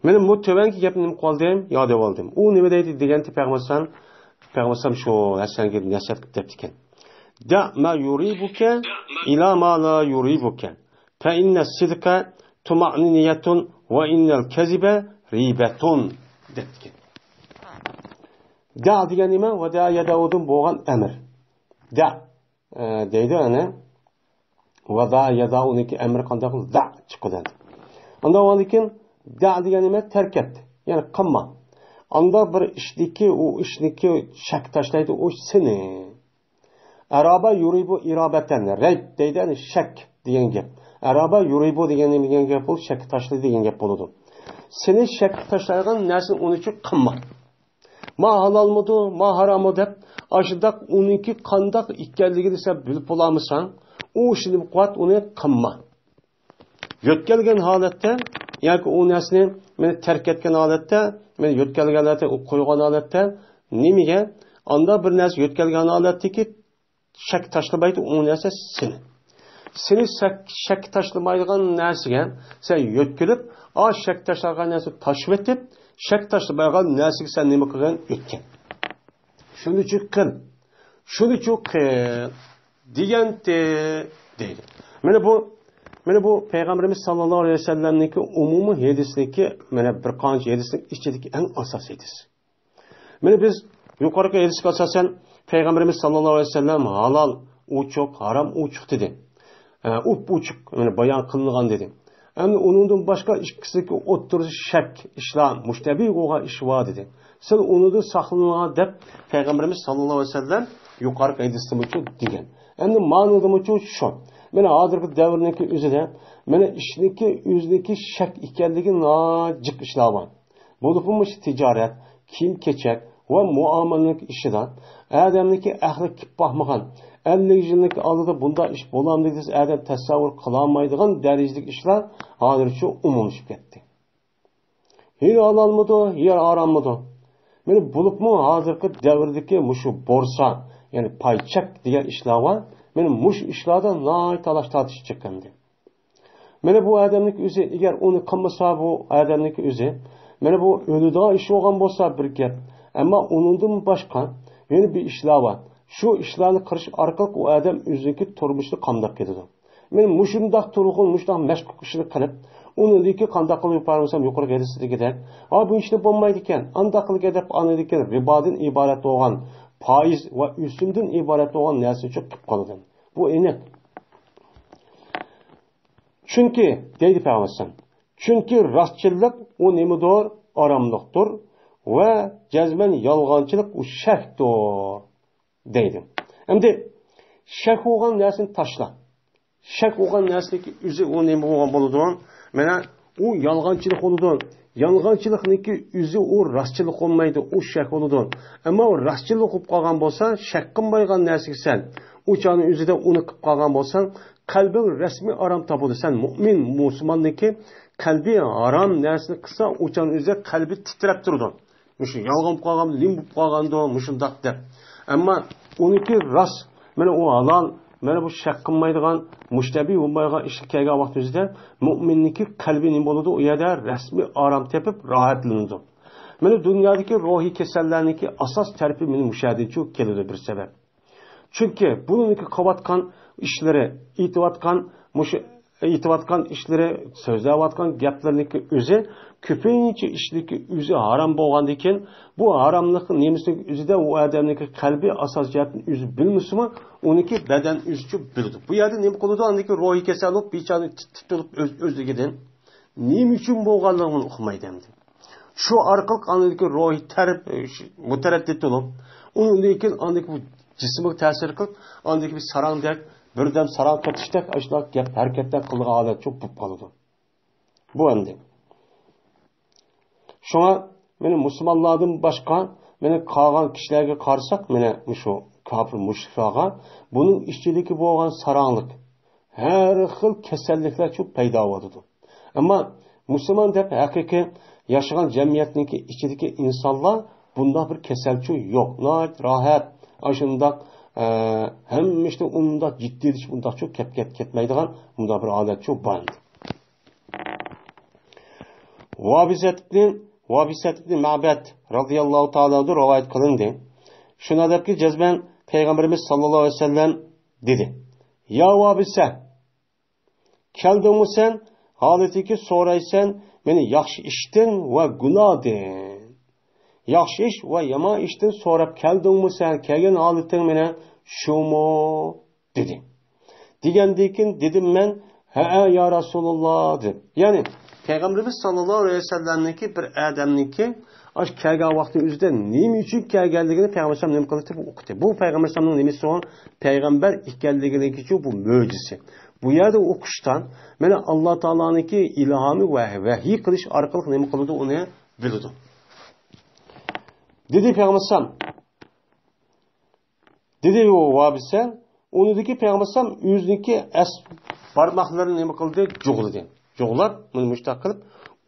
مانا بۇ تۆۋەنكى گەپنى نېمە قىلىۋالدىم؟ ياد ئېلىۋالدىم. ئۇ نېمە دەيدۇ دېگەندە پەيغەمبەر ئەلەيھىسسالام، پەيغەمبەر ئەلەيھىسسالام شۇ ھەسەنگە نەسىھەت قىلىپ دەپتىكەن. دَعْ مَا يُرِيبُكَ إِلَى مَا لَا يُرِيبُكَ. فَإِنَّ الصِّدْقَ طُمَأْنِينَةٌ وَإِنَّ الْكَذِبَ رِيبَةٌ، دەپتىكەن. دَعْ دېگەن نېمە؟ ودَعَ يَدَعُدىن بولغان ئەمىر. دَعْ، ئە، دەيدۇ، ئەنە. ودَعَ يَدَعُنىڭكى ئەمىرى قانداق؟ دَعْ چىقىدۇ. ئاندىن بولغاندىن كېيىن دَعْ دېگەن نېمە؟ تەرك ئەت. يەنى قىلما. ئانداق بىر ئىشنىكى، ئۇ ئىشنىكى شەك تاشلايدۇ، ئۇ سېنى. ئەرابە يۇرىبۇ ئىرابەتەن، رەيب دەيدۇ، يەنى شەك دېگەن گەپ. ئەرابە يۇرىبۇ دېگەن نېمە دېگەن گەپ بولىدۇ؟ شەككە تاشلىدى دېگەن گەپ بولىدۇ. سېنى شەككە تاشلايدىغان نەرسىنى ئۇنىڭ ئۈچۈن قىلما. ما ھالالمىدۇ، ما ھاراممۇ دەپ، ئاشۇنداق ئۇنىڭكى قانداق ئىكەنلىكىنى سەن بىلىپ بولالمىساڭ، ئۇ ئىشنى قىلىۋات، ئۇنى قىلما. يۆتكەلگەن ھالەتتە ياكى ئۇ نەرسىنى مانا تەرك ئەتكەن ھالەتتە، مانا يۆتكەلگەن ھالەتتە، ئۇ قويغان ھالەتتە نېمىگە؟ ئانداق بىر نەرسە يۆتكەلگەن ھالەتتىكى شەك تاشلىمايدۇ، ئۇ نەرسە سېنى. سېنى شەك، شەك تاشلىمايدىغان نەرسىگە سەن يۆتكىلىپ، ئا شەك تاشلىغان نەرسىنى تاشلىۋېتىپ، شەك تاشلىمايدىغان نەرسىگە سەن نېمە قىلغان؟ يۆتكەل. شۇنىچۇ قىل. شۇنىچۇ قىل دېگەنتى دەيدۇ. مانا بۇ، مانا بۇ پەيغەمبىرىمىز ساللاللاھۇ ئەلەيھى ۋەسەللەمنىڭكى ئومۇمىي ھەدىسلىكى، مانا بىر قانچە ھەدىسنىڭ ئىچىدىكى ئەڭ ئاساسىي ھەدىس. مانا بىز يۇقىرىقى ھەدىسكە ئاساسەن پەيغەمبىرىمىز ساللاللاھۇ ئەلەيھى ۋەسەللەم ھالال ئوچۇق، ھارام ئوچۇق دېدى. ئە، ئوپئوچۇق، مانا بايان قىلىنغان دېدى. ئەمدى ئۇنىڭدىن باشقا ئىككىسىدىكى ئوتتۇرىسى شەك ئىشلار، مۇشتەبىھ بولغان ئىش بار دېدى. سىز ئۇنىڭدىن ساقلىنىڭلار دەپ پەيغەمبىرىمىز ساللاللاھۇ ئەلەيھى ۋەسەللەم يۇقىرىقى ھەدىستىمۇچۇ دېگەن. ئەمدى مانىدىمۇچۇ شۇ. مانا ھازىرقى دەۋرنىڭكى ئۆزىدە، مانا ئىشنىڭكى ئۆزىنىڭكى شەك ئىكەنلىكى ناھايىتى جىق ئىشلار بار. بولۇپمۇ مۇشۇ تىجارەت، كىيىم-كېچەك ۋە مۇئامىلىنىڭ ئىشىدا ئادەمنىڭكى ئەقلى كېلىپ باقمىغان، ئەللىك يىلنىڭ ئالدىدا بۇنداق ئىش بولامدۇ دېسە، ئادەم تەسەۋۋۇر قىلالمايدىغان دەرىجىدىكى ئىشلار ھازىرچۇ ئومۇملىشىپ كەتتى. يەر ھالالمىدۇ، يەر ھاراممىدۇ؟ مانا بولۇپمۇ ھازىرقى دەۋردىكى مۇشۇ بورسا، يەنى پاي چەك دېگەن ئىشلار بار. مانا مۇشۇ ئىشلاردا ناھايىتى تالاش-تارتىش چىقىندى. مانا بۇ ئادەمنىڭ ئۆزى، ئەگەر ئۇنى قىلمىسا، بۇ ئادەمنىڭ ئۆزى، مانا بۇ ئۆلىدىغان ئىش بولغان بولسا بىر گەپ. ئەمما ئۇنىڭدىن باشقا يەنە بىر ئىشلار بار. شۇ ئىشلارنى قىلىش ئارقىلىق ئۇ ئادەم ئۆزىنىڭكى تۇرمۇشىنى قامداپ كېتىدۇ. مانا مۇشۇنداق تۇرغۇن، مۇشۇنداق مەشقۇل ئىشنى قىلىپ، ئۇنىڭدىكى قانداق قىلىپ يۇقىرى بولسام يۇقىرىقى ھەدىستىكىدەك، ھا، بۇ ئىشنى بولمايدىكەن، ئانداق قىلغا دەپ ئاندىكىن رىبادىن ئىبارەت بولغان پايىز ۋە ئۆسۈمدىن ئىبارەت بولغان نەرسىنى چۆپ قىلىپ قالىدۇ. بۇ ئېنىق. چۈنكى، دەيدۇ پەيغەمبەر، چۈنكى راستچىللىق ئۇ نېمىدۇر؟ ئاراملىقتۇر ۋە جەزمەن يالغانچىلىق ئۇ شەكتۇر، دەيدۇ. ئەمدى شەك بولغان نەرسىنى تاشلا. شەك بولغان نەرسىنىڭكى ئۆزى ئۇ نېمە بولغان بولىدۇ؟ مانا ئۇ يالغانچىلىق بولىدۇ. يالغانچىلىقنىڭكى ئۆزى ئۇ راستچىلىق بولمايدۇ، ئۇ شەك بولىدۇ. ئەمما ئۇ راستچىلىق بولۇپ قالغان بولسا، شەك قىلمايدىغان نەرسىگە سەن ئۇ چاغنىڭ ئۆزىدە ئۇنى قىلىپ قالغان بولساڭ، قەلبىڭ رەسمىي ئارام تاپىدۇ. سەن مۇئمىن، مۇسۇلماننىڭكى قەلبى ھارام نەرسىنى قىلسا، ئۇ چاغنىڭ ئۆزىدە قەلبى تىترەپ تۇرىدۇ. مۇشۇ يالغان بولۇپ قالغان، نېمە بولۇپ قالغاندۇ، مۇشۇنداق دەپ. ئەمما ئۇنىڭكى راست، مانا ئۇ ھالال، مانا بۇ شەك قىلمايدىغان، مۇشتەبىھ بولمايدىغان ئىشقا كەلگەن ۋاقتىمىزدا، مۇئمىننىڭكى قەلبى نېمە بولىدۇ؟ ئۇ يەردە رەسمىي ئارام تېپىپ، راھەتلىنىدۇ. مانا دۇنيادىكى روھىي كېسەللەرنىڭكى ئاساس تەرىپى مانا مۇشۇ يەردىن شۇ كېلىدۇ بىر سەۋەب. چۈنكى بۇنىڭكى قىلىۋاتقان ئىشلىرى، ئېيتىۋاتقان، مۇشۇ ئېيتىۋاتقان ئىشلىرى، سۆزلەۋاتقان گەپلىرىنىڭكى ئۆزى، كۆپىنچە ئىشنىڭكى ئۆزى ھارام بولغاندىكىن، بۇ ھاراملىقنىڭ نېمىسىنىڭ ئۆزىدە ئۇ ئادەمنىڭكى قەلبى ئاساس جەھەتتىن ئۆزى بىلمىسىمۇ، ئۇنىڭكى بەدەن ئۆزىچە بىلىدۇ. بۇ يەردە نېمە قىلىدۇ؟ ئاندىكى روھىي كېسەل بولۇپ، بىچارە تىت-، تىتىلىپ ئۆز-، ئۆزلۈكىدىن نېمە ئۈچۈن بولغانلىقىنى ئۇقمايدۇ ئەمدى. شۇ ئارقىلىق ئاندىكى روھى تەرەپ-، مۇتەرەددىت بولۇپ، ئۇنىڭدىن كېيىن ئاندىكى بۇ جىسمىغا تەسىر قىلىپ، ئاندىكى بىر ساراڭدەك، بىردەم ساراڭ قېتىشتەك ئاشۇنداق گەپ ھەرىكەتلەر قىلىدىغان ھالەت شۇ بولۇپ قالىدۇ. بۇ ئەمدى. شۇڭا مانا مۇسۇلمانلاردىن باشقا، مانا قالغان كىشىلەرگە قارىساق، مانا مۇشۇ كاپىر مۇشرىكلارغا بۇنىڭ ئىچىدىكى بولغان ساراڭلىق، ھەر خىل كېسەللىكلەر شۇ پەيدا بولىدۇ. ئەمما مۇسۇلمان دەپ ھەقىقىي ياشىغان جەمئىيەتنىڭكى ئىچىدىكى ئىنسانلار بۇنداق بىر كېسەلچۇ يوق. ناھايىتى راھەت، ئاشۇنداق، ئە، ھەممە ئىشنى ئۇنداق جىددىيلىشىپ، ئۇنداقچۇ كەپ-، كەت-، كەتمەيدىغان مۇنداق بىر ھالەتچۇ بار ئىدى. ۋابىسەت ئىبنى، ۋابىسەت ئىبنى مەبەد رازىياللاھۇ تائالا ئەنھۇ رىۋايەت قىلىندى. شۇنداق دەپكى، جەزمەن پەيغەمبىرىمىز ساللاللاھۇ ئەلەيھى ۋەسەللەم دېدى: يا ۋابىسە، كەلدىڭمۇ سەن؟ ھالىتىكى سورايسەن مېنى ياخشى ئىشتىن ۋە گۇناھتىن. ياخشى ئىش ۋە يامان ئىشتىن سوراپ كەلدىڭمۇ سەن؟ كەلگەن ھالىتىڭ مېنىڭ شۇمۇ؟ دېدى. دېگەندىن كېيىن دېدىم مەن، ھەئە، يا رەسۇلاللا، دېدىم. يەنى، پەيغەمبىرىمىز ساللاللاھۇ ئەلەيھى ۋەسەللەمنىڭكى بىر ئادەمنىڭكى ئاشۇ كەلگەن ۋاقتىنىڭ ئۆزىدە نېمە ئۈچۈن كەلگەنلىكىنى پەيغەمبەر ئەلەيھىسسالام نېمە قىلىپ ئۇقتى. بۇ پەيغەمبەر ئەلەيھىسسالامنىڭ نېمىسى بولغان؟ پەيغەمبەر ئىكەنلىكىنىڭكى شۇ بۇ مۆجىزىسى. بۇ يەردە ئوقۇشتا مانا ئاللا تائالانىڭكى ئىلھامى ۋە ۋەھىي قىلىش ئارقىلىق نېمە قىلىدۇ، ئۇنى بىلىدۇ. دېدى پەيغەمبەر ئەلەيھىسسالام، دېدى ئۇ ۋابىسە، ئۇنىڭدىكى پەيغەمبەر ئەلەيھىسسالام ئۆزىنىڭكى ئەس بارماقلىرىنى نېمە قىلدى؟ جۇغلىدى. جۇغلاپ، مانا مۇشۇنداق قىلىپ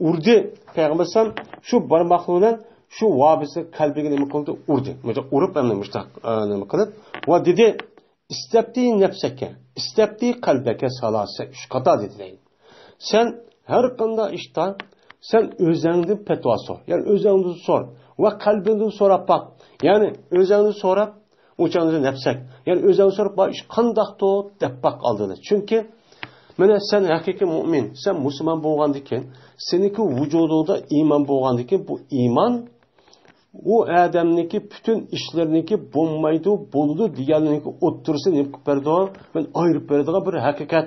ئۇردى. پەيغەمبەر ئەلەيھىسسالام شۇ بارماقلىرى بىلەن شۇ ۋابىسىنىڭ قەلبىگە نېمە قىلدى؟ ئۇردى. مۇشۇنداق ئۇرۇپ، ئەمدى مۇشۇنداق، ئە، نېمە قىلىپ، ۋە دېدى، ئىستەپتى نەپسەكە، ئىستەپتى قەلبەكە سالاسە، ئۈچ قاتا دېدى دەيدۇ. سەن ھەر قانداق ئىشتا سەن ئۆزەڭدىن پەتىۋا سور. يەنى ئۆزەڭدىن سور ۋە قەلبىڭدىن سوراپ باق. يەنى ئۆزەڭدىن سوراپ، ئۇ چاغدا نەپسەك. يەنى ئۆزەڭدىن سوراپ، بۇ ئىش قانداقتۇ دەپ باق ئالدىدا. چۈنكى مانا سەن ھەقىقىي مۇئمىن، سەن مۇسۇلمان بولغاندىكىن، سېنىڭكى ۋۇجۇدۇڭدا ئىمان بولغاندىكىن، بۇ ئىمان ئۇ ئادەمنىڭكى پۈتۈن ئىشلىرىنىڭكى بولمايدۇ، بولىدۇ دېگەنلىرىنىڭكى ئوتتۇرىسىنى نېمە قىلىپ بېرىدۇ؟ مانا ئايرىپ بېرىدىغان بىر ھەقىقەت.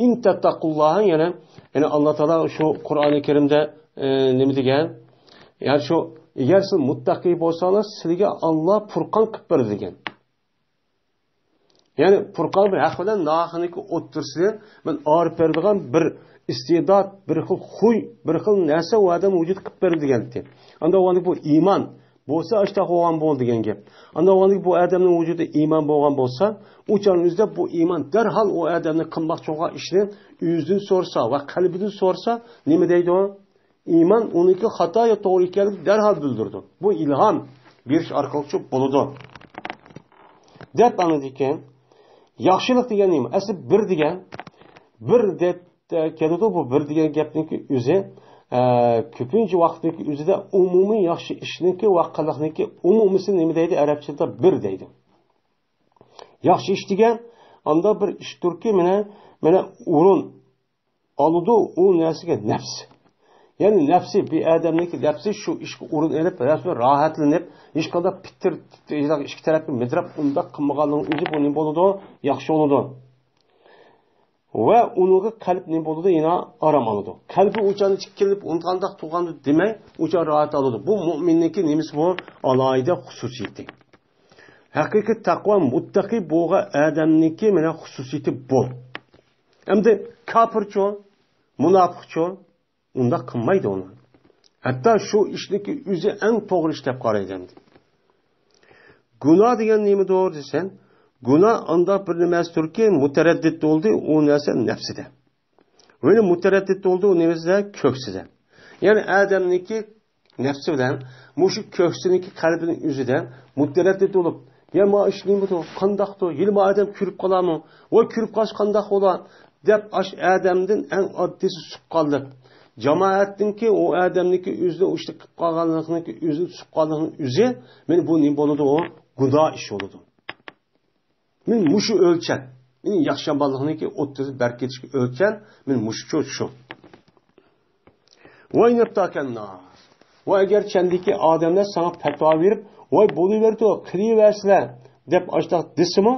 ئىن تەتتەقۇللاھا، يەنى، يەنى ئاللا تائالا شۇ قۇرئانى كەرىمدە، ئى، نېمە دېگەن؟ يەنى شۇ، ئەگەر سىز مۇتتەقى بولساڭلار، سىلىگە ئاللا پۇرقان قىلىپ بېرىدۇ دېگەن. يەنى پۇرقان بىر ھەق بىلەن ناھەقنىڭكى ئوتتۇرىسىنى مەن ئايرىپ بېرىدىغان بىر ئىستىدات، بىر خىل خۇي، بىر خىل نەرسە ئۇ ئادەم ۋۇجۇد قىلىپ بېرىدۇ دېگەنتى. ئاندا ئۇ بۇ ئىمان بولسا ئاشتاق بولغان بول دېگەن گەپ. ئاندا ئۇ بۇ ئادەمنىڭ ۋۇجۇدىدا ئىمان بولغان بولسا، ئۇ چاغنىڭ ئۆزىدە بۇ ئىمان دەرھال ئۇ ئادەمنى قىلماقچى بولغان ئىشنى ئۆزىدىن سورىسا ۋە قەلبىدىن سورىسا نېمە دەيدۇ؟ ئىمان ئۇنىڭكى خاتا يا توغرا ئىكەنلىكىنى دەرھال بىلدۈرىدۇ. بۇ ئىلھام بېرىش ئارقىلىقچۇ بولىدۇ. دەپ ئاندىن كېيىن ياخشىلىق دېگەن نېمە؟ ئەسلى بىر دېگەن، بىر دەپ كېلىدۇ. بۇ بىر دېگەن گەپنىڭكى ئۆزى، ئە، كۆپىنچە ۋاقىتنىڭكى ئۆزىدە ئومۇمىي ياخشى ئىشنىڭكى ۋە قىلىقنىڭكى ئومۇمىيسى نېمە دەيدۇ؟ ئەرەبچىدە بىر دەيدۇ. ياخشى ئىش دېگەن ئاندا بىر ئىشتۇركى، مانا، مانا ئورۇن، ئالىدۇ ئۇ نەرسىگە نەپس. يەنى نەپسى، بىر ئادەمنىڭكى نەپسى شۇ ئىشقا ئورۇن ئېلىپ، رەسمىي راھەتلىنىپ، ھېچقانداق پىتىر ئىككى تەرەپكە مىدىراپ، ئۇنداق قىلمىغانلىقنىڭ ئۆزى بۇ نېمە بولىدۇ؟ ياخشى بولىدۇ. ۋە ئۇنىڭغا قەلب نېمە بولىدۇ؟ يەنە ئارام ئالىدۇ. قەلبى ئۇچانى چىككىلىپ، ئۇنىڭ قانداق تۇغاندۇ دېمەي، ئۇچان راھەت ئالىدۇ. بۇ مۇئمىننىڭكى نېمىسى بۇ؟ ئالاھىدە خۇسۇسىيىتى. ھەقىقىي تەقۋا، مۇتتەقى بولغان ئادەمنىڭكى مانا خۇسۇسىيىتى بۇ. ئەمدى كاپىرچۇ، مۇناپىقچۇ، ئۇنداق قىلمايدۇ ئۇنى. ھەتتا شۇ ئىشنىكى ئۆزى ئەڭ توغرا ئىش دەپ قارايدۇ ئەمدى. گۇناھ دېگەن نېمىدۇر دېسەڭ، گۇناھ ئانداق بىر نېمەسىدۇركى، مۇتەرەددىت بولدى ئۇ نەرسە نەپسىدە. ۋە مۇتەرەددىت بولدى ئۇ نېمىسىدە؟ كۆكسىدە. يەنى ئادەمنىڭكى نەپسى بىلەن مۇشۇ كۆكسىنىڭكى قەلبىنىڭ ئۆزىدە مۇتەرەددىت بولۇپ، يا ما ئىش نېمىدۇ، قانداقتۇ، يەنە ما ئادەم كۆرۈپ قالامۇ، ۋە كۆرۈپ قالسا قانداق بولا، دەپ ئاش ئادەمدىن ئەڭ ئاددىيسى سۇققانلىق. جامائەتنىڭكى ئۇ ئادەمنىڭكى ئۆزىنى ئۇ ئىشتا قىلىپ قالغانلىقنىڭكى ئۆزىنى سۇققانلىقنىڭ ئۆزى، مانا بۇ نېمە بولىدۇ؟ ئۇ گۇناھ ئىش بولىدۇ. مانا مۇشۇ ئۆلچەم. مانا ياخشى-يامانلىقنىڭكى ئوتتۇرىسى بەرىپ كېتىشكە ئۆلچەم. مانا مۇشۇ شۇ. ۋاي نەپتاكەننا. ۋە ئەگەر چەندىكى ئادەملەر ساڭا پەتىۋا بېرىپ، ۋاي بولۇۋېرىدۇ، قىلىۋەرسىلە، دەپ ئاشتاق دېسىمۇ،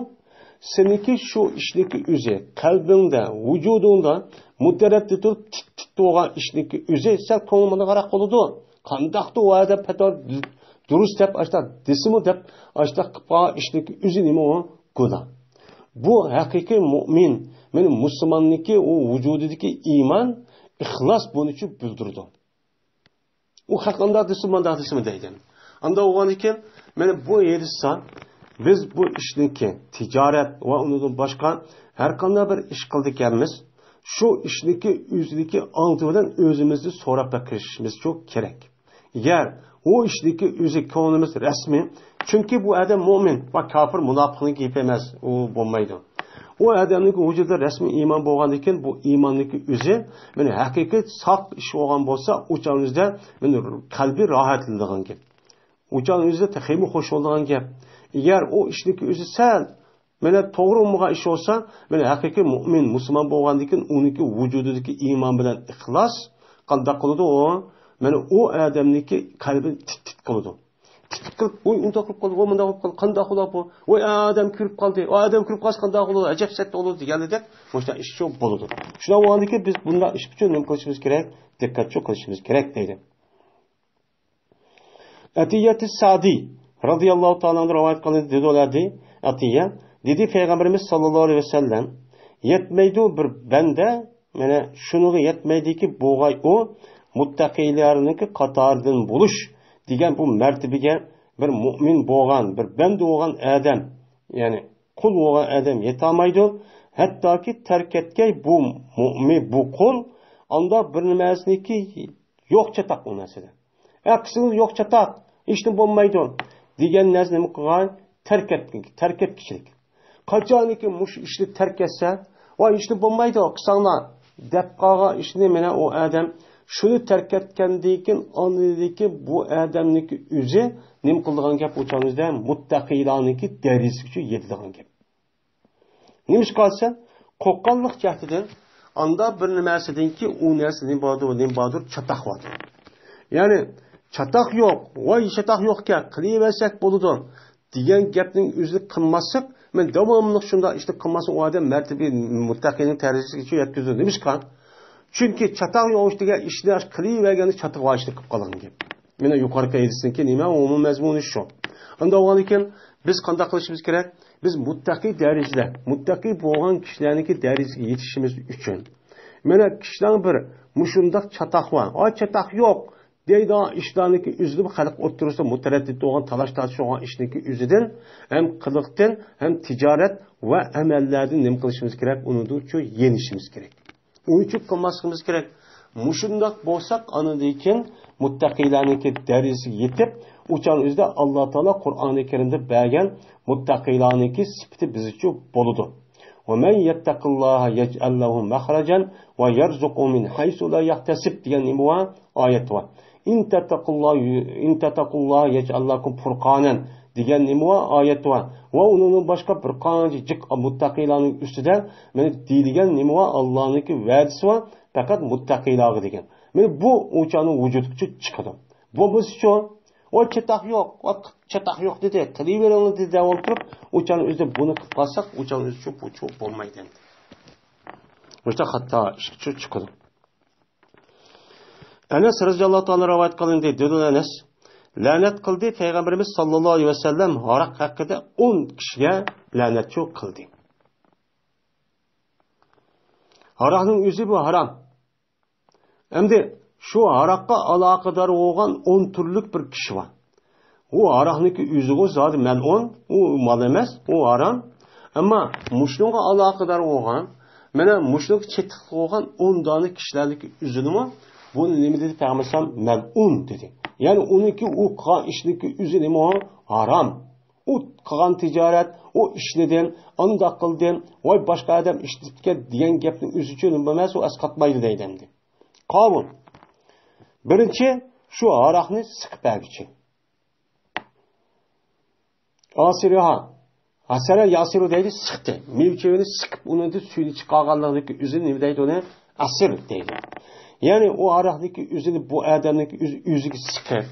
سېنىڭكى شۇ ئىشنىڭكى ئۆزى، قەلبىڭدە، ۋۇجۇدۇڭدا مۇتەرەددىت تۇرۇپ، تىت-تىت بولغان ئىشنىڭكى ئۆزى سەل كۆڭلۈڭ مانداقراق بولىدۇ. قانداقتۇ ۋە دەپ پەتىۋا دۇرۇس دەپ ئاشتاق دېسىمۇ دەپ ئاشتاق قىلىپ قالغان ئىشنىڭكى ئۆزى نېمە ئۇ؟ گۇناھ. بۇ ھەقىقىي مۇئمىن، مانا مۇسۇلماننىڭكى ئۇ ۋۇجۇدىدىكى ئىمان، ئىخلاس بۇنى شۇ بىلدۈرىدۇ. ئۇ خەق ئانداق دېسە، مانداق دېسىمۇ دەيدۇ. ئانداق بولغاندىكىن، مانا بۇ ھېدىستا بىز بۇ ئىشنىڭكى تىجارەت ۋە ئۇنىڭدىن باشقا ھەر قانداق بىر ئىش قىلىدىكەنمىز، شۇ ئىشنىڭكى ئۆزىدىكى ئالدى بىلەن ئۆزىمىزنى سوراپ بېقىشىمىز شۇ كېرەك. ئەگەر ئۇ ئىشنىڭكى ئۆزى كۆڭلىمىز رەسمىي، چۈنكى بۇ ئادەم مۇئمىن ۋە كاپىر مۇناپىقنىڭ گېپى ئەمەس، ئۇ بولمايدۇ. ئۇ ئادەمنىڭكى ۋۇجۇدىدا رەسمىي ئىمان بولغاندىن كېيىن، بۇ ئىماننىڭكى ئۆزى، مانا ھەقىقىي ساق ئىش بولغان بولسا، ئۇ چاغنىڭدا، مانا قەلبى راھەتلىنىدىغان گەپ. ئۇ چاغنىڭ ئۆزىدە تېخىمۇ خۇش بولىدىغان گەپ. ئەگەر ئۇ ئىشنىڭكى ئۆزى سەل، مانا توغرا بولمىغان ئىش بولسا، مانا ھەقىقىي مۇئمىن، مۇسۇلمان بولغاندىن كېيىن ئۇنىڭكى ۋۇجۇدىدىكى ئىمان بىلەن ئىخلاس قانداق قىلىدۇ ئۇ؟ مانا ئۇ ئادەمنىڭكى قەلبىنى تىت-تىت قىلىدۇ. تىت-تىت قىلىپ، ۋوي، ئۇنداق قىلىپ قالدى، ۋوي، مۇنداق قىلىپ قالدى، قانداق بولا بۇ؟ ۋوي، ئادەم كۆرۈپ قالدى، ئادەم كۆرۈپ قالسا قانداق بولىدۇ، ئەجەب سەت بولىدۇ دېگەندەك، مۇشۇنداق ئىش شۇ بولىدۇ. شۇنداق بولغاندىكىن بىز بۇنداق ئىش ئۈچۈن نېمە قىلىشىمىز كېرەك؟ دىققەت شۇ قىلىشىمىز كېرەك دەيدۇ. ئەتىيەتى سادى رەزىياللاھۇ تائالا ئەنھۇ رىۋايەت قىلىندى، دېدى ئۇلار دېدى، ئەتىيە دېدى، پەيغەمبىرىمىز ساللاللاھۇ ئەلەيھى ۋەسەللەم، يەتمەيدۇ بىر بەندە، مانا شۇنىڭغا يەتمەيدىكى بولغاي ئۇ مۇتتەقىيلارنىڭكى قاتارىدىن بولۇش دېگەن بۇ مەرتىبىگە بىر مۇئمىن بولغان، بىر بەندە بولغان ئادەم، يەنى قۇل بولغان ئادەم يېتەلمەيدۇ. ھەتتاكى تەرك ئەتكەي بۇ مۇئمىن، بۇ قۇل ئاندا بىر نېمەسىنىكى يوق چاتاق ئۇ نەرسىدە. ھە، قىسىڭىز يوق چاتاق، ئىشنى بولمايدۇ دېگەن نەرسىنى نېمە قىلغان؟ تەرك ئەتكەن، تەرك ئەتكۈچىلىك. قاچانكى مۇشۇ ئىشنى تەرك ئەتسە، ۋاي، ئىشنى بولمايدۇ، قىساڭلار دەپ قالغان ئىشنى مانا ئۇ ئادەم شۇنى تەرك ئەتكەندىن كېيىن، ئاندىن كېيىن بۇ ئادەمنىڭكى ئۆزى نېمە قىلىدىغان گەپ؟ ئۇ چاغدا مۇتتەقىيلارنىڭكى دەرىجىسىگە يېتىدىغان گەپ. نېمىشقا دېسە، قورققانلىق جەھىتىدىن ئاندا بىر نېمەسىدىنكى ئۇ نەرسە نېمە باردۇر، نېمە باردۇر، چاتاق باردۇر. يەنى چاتاق يوق، ۋاي چاتاق يوقكەن، قىلىۋەرسەك بولىدۇ دېگەن گەپنىڭ ئۆزىنى قىلماسلىق، مەن داۋاملىق شۇنداق ئىشنى قىلماسلىق، ئۇ ئادەم مەرتىبە مۇتتەقىنىڭ دەرىجىسىگىچە يەتكۈزىدۇ. نېمىشقا؟ چۈنكى چاتاق يوق ئىش دېگەن ئىشنى قىلىۋەرگەندە چاتىقى بار ئىشنى قىلىپ قالغان گەپ. مانا يۇقىرىقى ھەدىسنىڭكى نېمە ئومۇمىي مەزمۇنى شۇ. ئانداق بولغاندىكىن بىز قانداق قىلىشىمىز كېرەك؟ بىز مۇتتەقىي دەرىجىدە، مۇتتەقىي بولغان كىشىلەرنىڭكى دەرىجىسىگە يېتىشىمىز ئۈچۈن، مانا كىشىلەرنىڭ بىر مۇشۇنداق چاتاق بار، ئاي چاتاق يوق دەيدىغان ئىشلارنىڭكى ئۆزىدە خەلق ئوتتۇرىسىدا مۇتەرەددىت بولغان، تالاش تارتىش بولغان ئىشنىڭكى ئۆزىدىن ھەم قىلىقتىن، ھەم تىجارەت ۋە ئەمەللەردىن نېمە قىلىشىمىز كېرەك؟ ئۇنىڭدىن شۇ يېنىشىمىز كېرەك. ئۇنچە قىلماسلىقىمىز كېرەك. مۇشۇنداق بولساق، ئاندىن كېيىن مۇتتەقىيلارنىڭكى دەرىجىسىگە يېتىپ، ئۇ چاغنىڭ ئۆزىدە ئاللا تائالا قۇرئانى كەرىمدە بەرگەن مۇتتەقىيلارنىڭكى سۈپىتى بىزچە بولىدۇ. ومن يتق الله يجعل له مخرجا ويرزقه من حيث لا يحتسب دېگەن نېمە بار؟ ئايەت بار. إن تتقوا الله، إن تتقوا الله يجعل لكم فرقانا دېگەن نېمە بار؟ ئايەت بار. ۋە ئۇنىڭدىن باشقا بىر قانچە جىق مۇتتەقىيلارنىڭ ئۈستىدە مانا دېيىلگەن نېمە بار؟ ئاللانىڭكى ۋەدىسى بار. پەقەت مۇتتەقىلارغا دېگەن. مانا بۇ ئۇ چاغنىڭ ۋۇجۇدىغا چىقىدۇ. بولمىسىچۇ، ئۇ چاتاق يوق، ئۇ چاتاق يوق دېدى، قىلىۋېرىڭ دېدى دەۋالدۇرۇپ، ئۇ چاغنىڭ ئۆزىدە بۇنى قىلىپ قالساق، ئۇ چاغنىڭ ئۆزىچۇ بۇچۇ بولمايدۇ ئەمدى. مۇشۇنداق خاتا ئىشقىچۇ چىقىدۇ. ئەنەس رەزىياللاھۇ تائالا رىۋايەت قىلىندى، دېدى ئەنەس، لەنەت قىلدى پەيغەمبىرىمىز ساللاللاھۇ ئەلەيھى ۋەسەللەم ھاراق ھەققىدە ئون كىشىگە لەنەتچۇ قىلدى. ھاراقنىڭ ئۆزى بۇ ھارام. ئەمدى شۇ ھاراققا ئالاقىدار بولغان ئون تۈرلۈك بىر كىشى بار. ئۇ ھاراقنىڭكى ئۆزىغۇ زادى مەلئۇن، ئۇ مال ئەمەس، ئۇ ھارام. ئەمما مۇشۇنىڭغا ئالاقىدار بولغان، مانا مۇشۇنىڭغا چېتىقلىق بولغان ئون دانە كىشىلەرنىڭكى ئۆزىنىمۇ، بۇنى نېمە دېدى پەيغەمبەر ئەلەيھىسسالام؟ مەلئۇن دېدى. يەنى ئۇنىڭكى ئۇ قىلغان ئىشنىڭكى ئۆزى نېمە؟ ھارام. ئۇ قىلغان تىجارەت، ئۇ ئىشلىدىم، ئانداق قىلدىم، ۋاي باشقا ئادەم ئىشلىتىپتىكەن دېگەن گەپنىڭ ئۆزىچۇ نېمە ئەمەس، ئۇ ئەسقاتمايدۇ دەيدۇ ئەمدى. قاۋۇل. بىرىنچى، شۇ ھاراقنى سىقىپ بەرگۈچى. ئاسىرىھا. ھەسەرە ياسىرۇ دەيدۇ، سىقتى. مېۋە چېۋىنى سىقىپ، ئۇنىڭدىن سۈيىنى چىقارغانلىقىدىكى ئۆزىنى نېمە دەيدۇ ئۇنى؟ ئەسىر دەيدۇ. يەنى ئۇ ھاراقنىڭكى ئۆزىنى بۇ ئادەمنىڭكى ئۆزى، ئۆزىگە سىقىپ،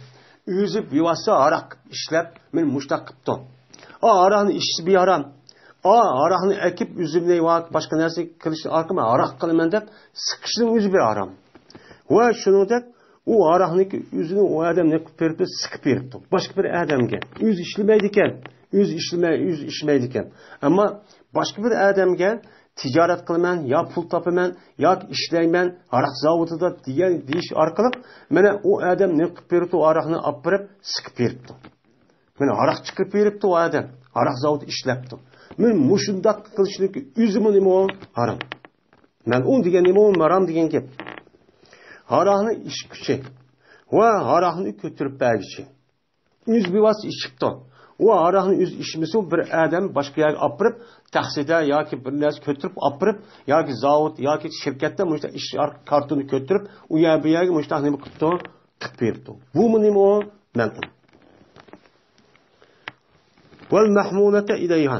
ئۆزى بىۋاسىتە ھاراق ئىشلەپ، مېنى مۇشتاق قىپتۇ. ئا، ھاراقنى ئىچىش بىھارام. ئا، ھاراقنى ئەكىپ، ئۆزۈمنى ۋە باشقا نەرسە قىلىش ئارقىلىق ھاراق قىلىمەن دەپ سىقىشنىڭ ئۆزى بىر ھارام. ۋە شۇنىڭدەك ئۇ ھاراقنىڭكى ئۆزىنى ئۇ ئادەم نېمە قىلىپ بېرىپتۇ؟ سىقىپ بېرىپتۇ. باشقا بىر ئادەمگە. ئۆزى ئىشلىمەيدىكەن. ئۆزى ئىشلىمەي، ئۆزى ئىچمەيدىكەن. ئەمما باشقا بىر ئادەمگە تىجارەت قىلىمەن، يا پۇل تاپىمەن، ياكى ئىشلەيمەن، ھاراق زاۋۇتىدا دېگەن دېيىش ئارقىلىق، مانا ئۇ ئادەم نېمە قىلىپ بېرىپتۇ؟ ئۇ ھاراقنى ئاپىرىپ سىقىپ بېرىپتۇ. مانا ھاراق چىقىرىپ بېرىپتۇ ئۇ ئادەم. ھاراق زاۋۇتى ئىشلەپتۇ. مانا مۇشۇنداق قىلىشنىڭكى ئۆزىمۇ نېمە ئۇ؟ ھارام. مەلئۇن دېگەن نېمە ئۇ؟ ھارام دېگەن گەپ. ھاراقنى ئىچكۈچى ۋە ھاراقنى كۆتۈرۈپ بەرگۈچى. ئۆزى بىۋاسىتە ئىچىپتۇ. ئۇ ھاراقنى ئۆزى ئىچمىسىمۇ، بىر ئادەم باشقا يەرگە ئاپىرىپ، تاكسىدا ياكى بىر نەرسە كۆتۈرۈپ ئاپىرىپ، ياكى زاۋۇت ياكى شىركەتتە مۇشۇنداق ئىش كارتونى كۆتۈرۈپ، ئۇ يەر بۇ يەرگە مۇشۇنداق نېمە قىپتۇ؟ قىپ بېرىپتۇ. بۇمۇ نېمە ئۇ؟ مەلئۇن. ۋەل مەھمۇلەتە ئىلەيھا.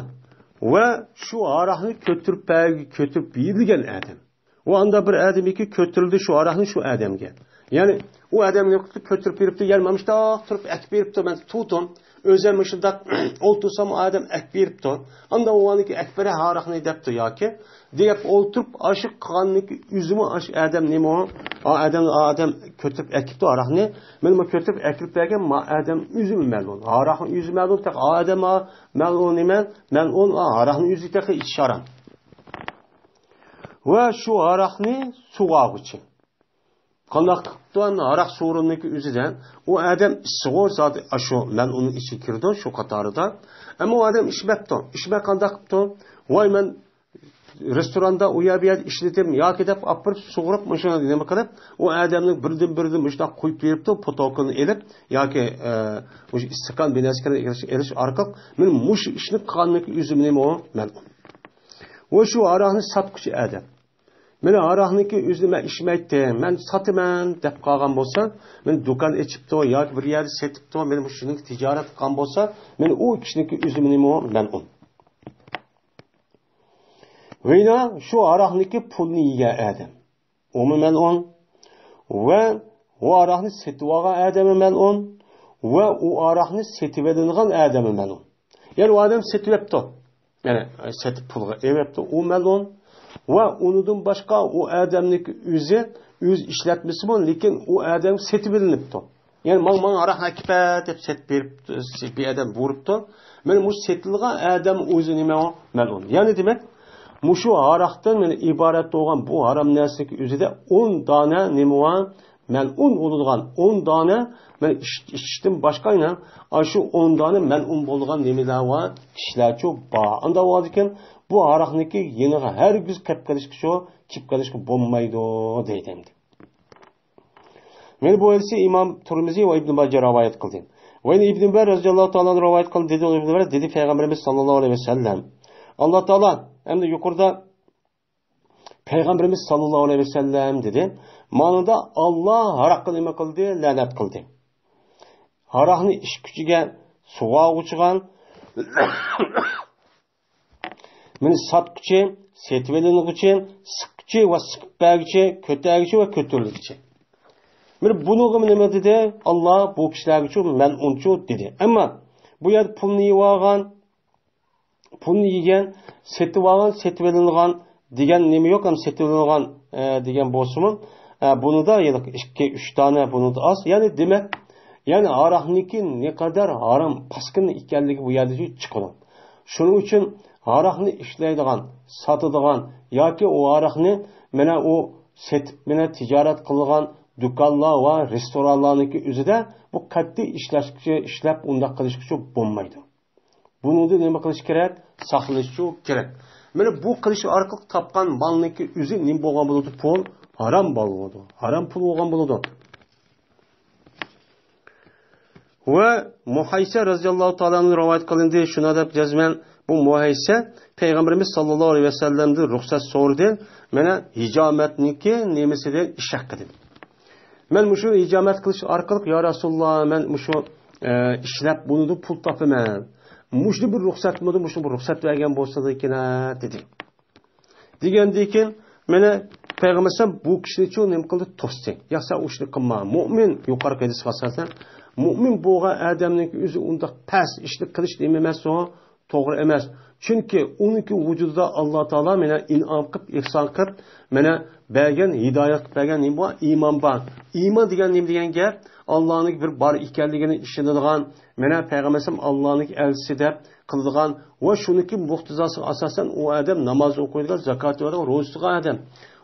ۋە شۇ ھاراقنى كۆتۈرۈپ بەرگە-، كۆتۈرۈپ بېرىلگەن ئادەم. ئۇ ئاندا بىر ئادەمگە كۆتۈرۈلدى شۇ ھاراقنى شۇ ئادەمگە. يەنى ئۇ ئادەم نېمە قىپتۇ؟ كۆتۈرۈپ بېرىپتۇ. يەنى مانا مۇشۇنداق تۇرۇپ ئەكىپ بېرىپتۇ. مەن تۇردۇم. ئۆزۈم مۇشۇنداق ئولتۇرسام ئادەم ئەكىپ بېرىپتۇ. ئاندا ئۇ ئانىكى ئەكىپ بېرە ھاراقنى دەپتۇ ياكى. دەپ ئولتۇرۇپ، ئاشۇ قىلغاننىكى ئۆزىمۇ ئاشۇ ئادەم نېمە ئۇ؟ ئا ئادەم، ئا ئادەم كۆتۈرۈپ ئەكىپتۇ ھاراقنى. مەن بۇ كۆتۈرۈپ ئەكىرىپ بەرگەن ما ئادەم ئۆزىمۇ مەلئۇن. ھاراقنى ئۆزى مەلئۇن، تېخى ئادەم ھا-، مەلئۇن نېمە؟ مەلئۇن، ئا ھاراقنى ئۆزى تېخى ئىچىش ھارام. ۋە شۇ ھاراقنى سۇغارغۇچى. قانداق قىپتۇ ئەمدى ھاراق سورۇننىڭكى ئۆزىدە؟ ئۇ ئادەم ئىچسىغۇ زادى ئاشۇ مەلئۇننىڭ ئىچىگە كىرىدۇ شۇ قاتارىدا. ئەمما ئۇ ئادەم ئىچمەپتۇ. ئىچمەي قانداق قىپتۇ؟ ۋاي مەن رېستوراندا ئۇ يەر بۇ يەردە ئىشلىدىم ياكى دەپ ئاپىرىپ سۇغۇرۇپ مۇشۇ نېمە قىلىپ، ئۇ ئادەمنىڭ بىردىن بىردىن مۇشۇنداق قۇيۇپ بېرىپتۇ، پوتوكىنى ئېلىپ ياكى، ئە، مۇشۇ ئىستاكان بىر نەرسە ئېلىش، ئېلىش ئارقىلىق، مەن مۇشۇ ئىشنى قىلغاننىڭكى ئۆزى نېمە ئۇ؟ مەلئۇن. ۋە شۇ ھاراقنى ساتقۇچى ئادەم. مانا ھاراقنىڭكى ئۆزىنى مەن ئىچمەيتتىم، مەن ساتىمەن دەپ قالغان بولسا، مانا دۇكان ئېچىپتۇ ياكى بىر يەردە سېتىپتۇ، مانا مۇشۇنىڭ تىجارەت قىلغان بولسا، مانا ئۇ كىشىنىڭكى ئۆزى نېمە ئۇ؟ مەلئۇن. ۋە يەنە شۇ ھاراقنىڭكى پۇلىنى يېگەن ئادەم، ئۇمۇ مەلئۇن. ۋە ئۇ ھاراقنى سېتىۋالغان ئادەممۇ مەلئۇن. ۋە ئۇ ھاراقنى سېتىۋېلىنغان ئادەممۇ مەلئۇن. يەنى ئۇ ئادەم سېتىۋەپتۇ. يەنى سېتىپ پۇلغا ئېلىۋەپتۇ. ئۇ مەلئۇن. ۋە ئۇنىڭدىن باشقا ئۇ ئادەمنىڭكى ئۆزى، ئۆزى ئىشلەتمىسىمۇ، لېكىن ئۇ ئادەم سېتىۋېلىنىپتۇ. يەنى ماڭ، ماڭ ھاراقنى ئەكىپ بەر دەپ سېتىپ بېرىپ، بىر ئادەم بۇيرۇپتۇ. مانا مۇشۇ سېتىلغان ئادەم ئۆزى نېمە ئۇ؟ مەلئۇن. يەنى دېمەك، مۇشۇ ھاراقتىن مانا ئىبارەت بولغان بۇ ھارام نەرسىنىڭكى ئۆزىدە ئون دانە نېمە بار؟ مەلئۇن بولىدىغان ئون دانە، مانا ئىچ-، ئىچىشتىن باشقا يەنە ئاشۇ ئون دانە مەلئۇن بولىدىغان نېمىلەر بار؟ كىشىلەرچۇ بار. ئاندا بولغاندىكىن بۇ ھاراقنىڭكى يېنىغا ھەرگىز كەپ قېلىشقىچۇ، كېلىپ قېلىشقا بولمايدۇ دەيدۇ ئەمدى. مانا بۇ ھەدىسنى ئىمام تۇرمىزى ۋە ئىبن ماجە رىۋايەت قىلدى. ۋە يەنە ئىبن ئۇمەر رازىياللاھۇ تائالا ئەنھۇ رىۋايەت قىلدى، دېدى ئىبن ئۇمەر، دېدى پەيغەمبىرىمىز ساللاللاھۇ ئەلەيھى ۋەسەللەم، ئاللا تائالا، ئەمدى يۇقىرىدا پەيغەمبىرىمىز ساللاللاھۇ ئەلەيھى ۋەسەللەم دېدى، مانىدا ئاللا ھاراققا نېمە قىلدى؟ لەنەت قىلدى. ھاراقنى ئىچكۈچىگە، سۇغارغۇچىغا، مېنى ساتقۇچى، سېتىۋېلىنغۇچى، سىق-، چى ۋە سىقىپ بەرگۈچى، كۆتەرگۈچى ۋە كۆتۈرۈلگۈچى. مانا بۇنىڭغا نېمە دېدى؟ ئاللا بۇ كىشىلەرگىچۇ مەلئۇنچۇ دېدى. ئەمما بۇ يەردە پۇلنى يېۋالغان، پۇلنى يېگەن، سېتىۋالغان، سېتىۋېلىنغان دېگەن نېمە يوق، ھەم سېتىۋېلىنغان، ئە، دېگەن بولسىمۇ، ئە، بۇنىدا يەنە ئىككى، ئۈچ دانە بۇنىدا ئاز. يەنى دېمەك، يەنى ھاراقنىڭكى نەقەدەر ھارام، پاسكىنا ئىكەنلىكى بۇ يەردە چىقىدۇ. شۇنىڭ ئۈچۈن ھاراقنى ئىشلەيدىغان، ساتىدىغان ياكى ئۇ ھاراقنى مانا ئۇ سېتىپ، مانا تىجارەت قىلىدىغان دۇكانلار ۋە رېستورانلارنىڭكى ئۆزىدە بۇ قەتئىي ئىشلەشكە، ئىشلەپ ئۇنداق قىلىشقىچۇ بولمايدۇ. بۇنىڭدىن نېمە قىلىش كېرەك؟ ساقلىنىشچۇ كېرەك. مانا بۇ قىلىش ئارقىلىق تاپقان مالنىڭكى ئۆزى نېمە بولغان بولىدۇ؟ پۇل ھارام بولىدۇ. ھارام پۇل بولغان بولىدۇ. ۋە مۇھەيسە رەزىياللاھۇ تائالا ئەنھۇ رىۋايەت قىلىندى. شۇنى دەپ جەزمەن بۇ مۇھەيسە پەيغەمبىرىمىز ساللاللاھۇ ئەلەيھى ۋەسەللەمدىن رۇخسەت سورىدى. مانا ھىجامەتنىڭكى نېمىسىدىن ئىش ھەققىدىن. مەن مۇشۇ ھىجامەت قىلىش ئارقىلىق، يا رەسۇلاللا، مەن مۇشۇ، ئە، ئىشلەپ بۇنىدىن پۇل تاپىمەن. مۇشۇنى بىر رۇخسەتمىدى، مۇشۇنى بىر رۇخسەت بەرگەن بولسىدىكىن، دېدى. دېگەندىن كېيىن مانا پەيغەمبەر ئەلەيھىسسالام بۇ كىشىنى چۇ نېمە قىلدى؟ توستى. يا سەن ئۇ ئىشنى قىلما. مۆمىن، يۇقىرىقى ھەدىسكە ئاساسەن، مۆمىن بولغان ئادەمنىڭ ئۆزى ئۇنداق پەس ئىشنى قىلىش نېمە ئەمەس، ئۇ توغرا ئەمەس. چۈنكى ئۇنىڭكى ۋۇجۇدىدا ئاللا تائالا مانا ئىنئام قىلىپ، ئېھسان قىلىپ، مانا بەرگەن، ھىدايەت قىلىپ بەرگەن نېمە بار؟ ئىمان بار. ئىمان دېگەن نېمە دېگەن گەپ؟ ئاللانىڭ بىر بار ئىكەنلىكىنى ئىشىنىدىغان، مانا پەيغەمبەر ئەلەيھىسسالام ئاللانىڭ ئەلچىسى دەپ قىلىدىغان ۋە شۇنىڭكى مۇقتىزاسىغا ئاساسەن ئۇ ئادەم ناماز ئوقۇيدىغان، زاكات بېرىدىغان، روزىسى تۇتىدىغان ئادەم.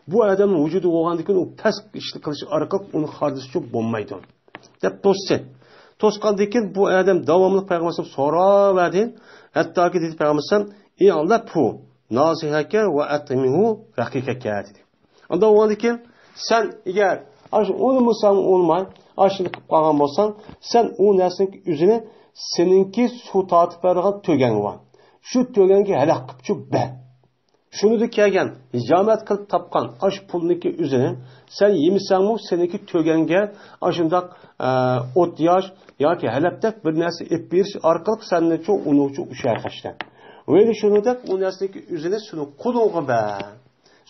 بۇ ئادەمنىڭ ۋۇجۇدى بولغاندىن كېيىن ئۇ پەس ئىشنى قىلىش ئارقىلىق ئۇنى خارجلىشى بولمايدۇ، دەپ توستى. توسقاندىن كېيىن بۇ ئادەم داۋاملىق پەيغەمبەر ئەلەيھىسسالام سوراۋەردى. ھەتتاكى دېدى پەيغەمبەر ئەلەيھىسسالام، ئىئلەپھۇ ناسىھەكە ۋە ئەتئىمھۇ رەقىقەكە دېدى. ئاندىن ئۇنىڭدىن كېيىن سەن ئەگەر ئاشۇ ئۇنىمىساڭ ئۇنىماي، ئاشۇنى قىلىپ قالغان بولساڭ، سەن ئۇ نەرسىنىڭ ئۆزىنى سېنىڭكى سۇ تارتىپ بېرىدىغان تۆگەڭ بار. شۇ تۆگەڭگە ھالاك قىپچۇ بەر. شۇنىدا كەلگەن ھىجامەت قىلىپ تاپقان ئاشۇ پۇلنىڭكى ئۆزىنى سەن يېمىسەڭمۇ سېنىڭكى تۆگەڭگە ئاشۇنداق، ئە، ئوت ياش ياكى ھەلەپتەك بىر نەرسە ئېلىپ بېرىش ئارقىلىق سەننىچۇ ئۇنىڭچۇ ئۇششاق قاشتى. ۋەيلى شۇنىدەك ئۇ نەرسىنىڭكى ئۆزىنى سېنىڭ قولۇڭغا بەر.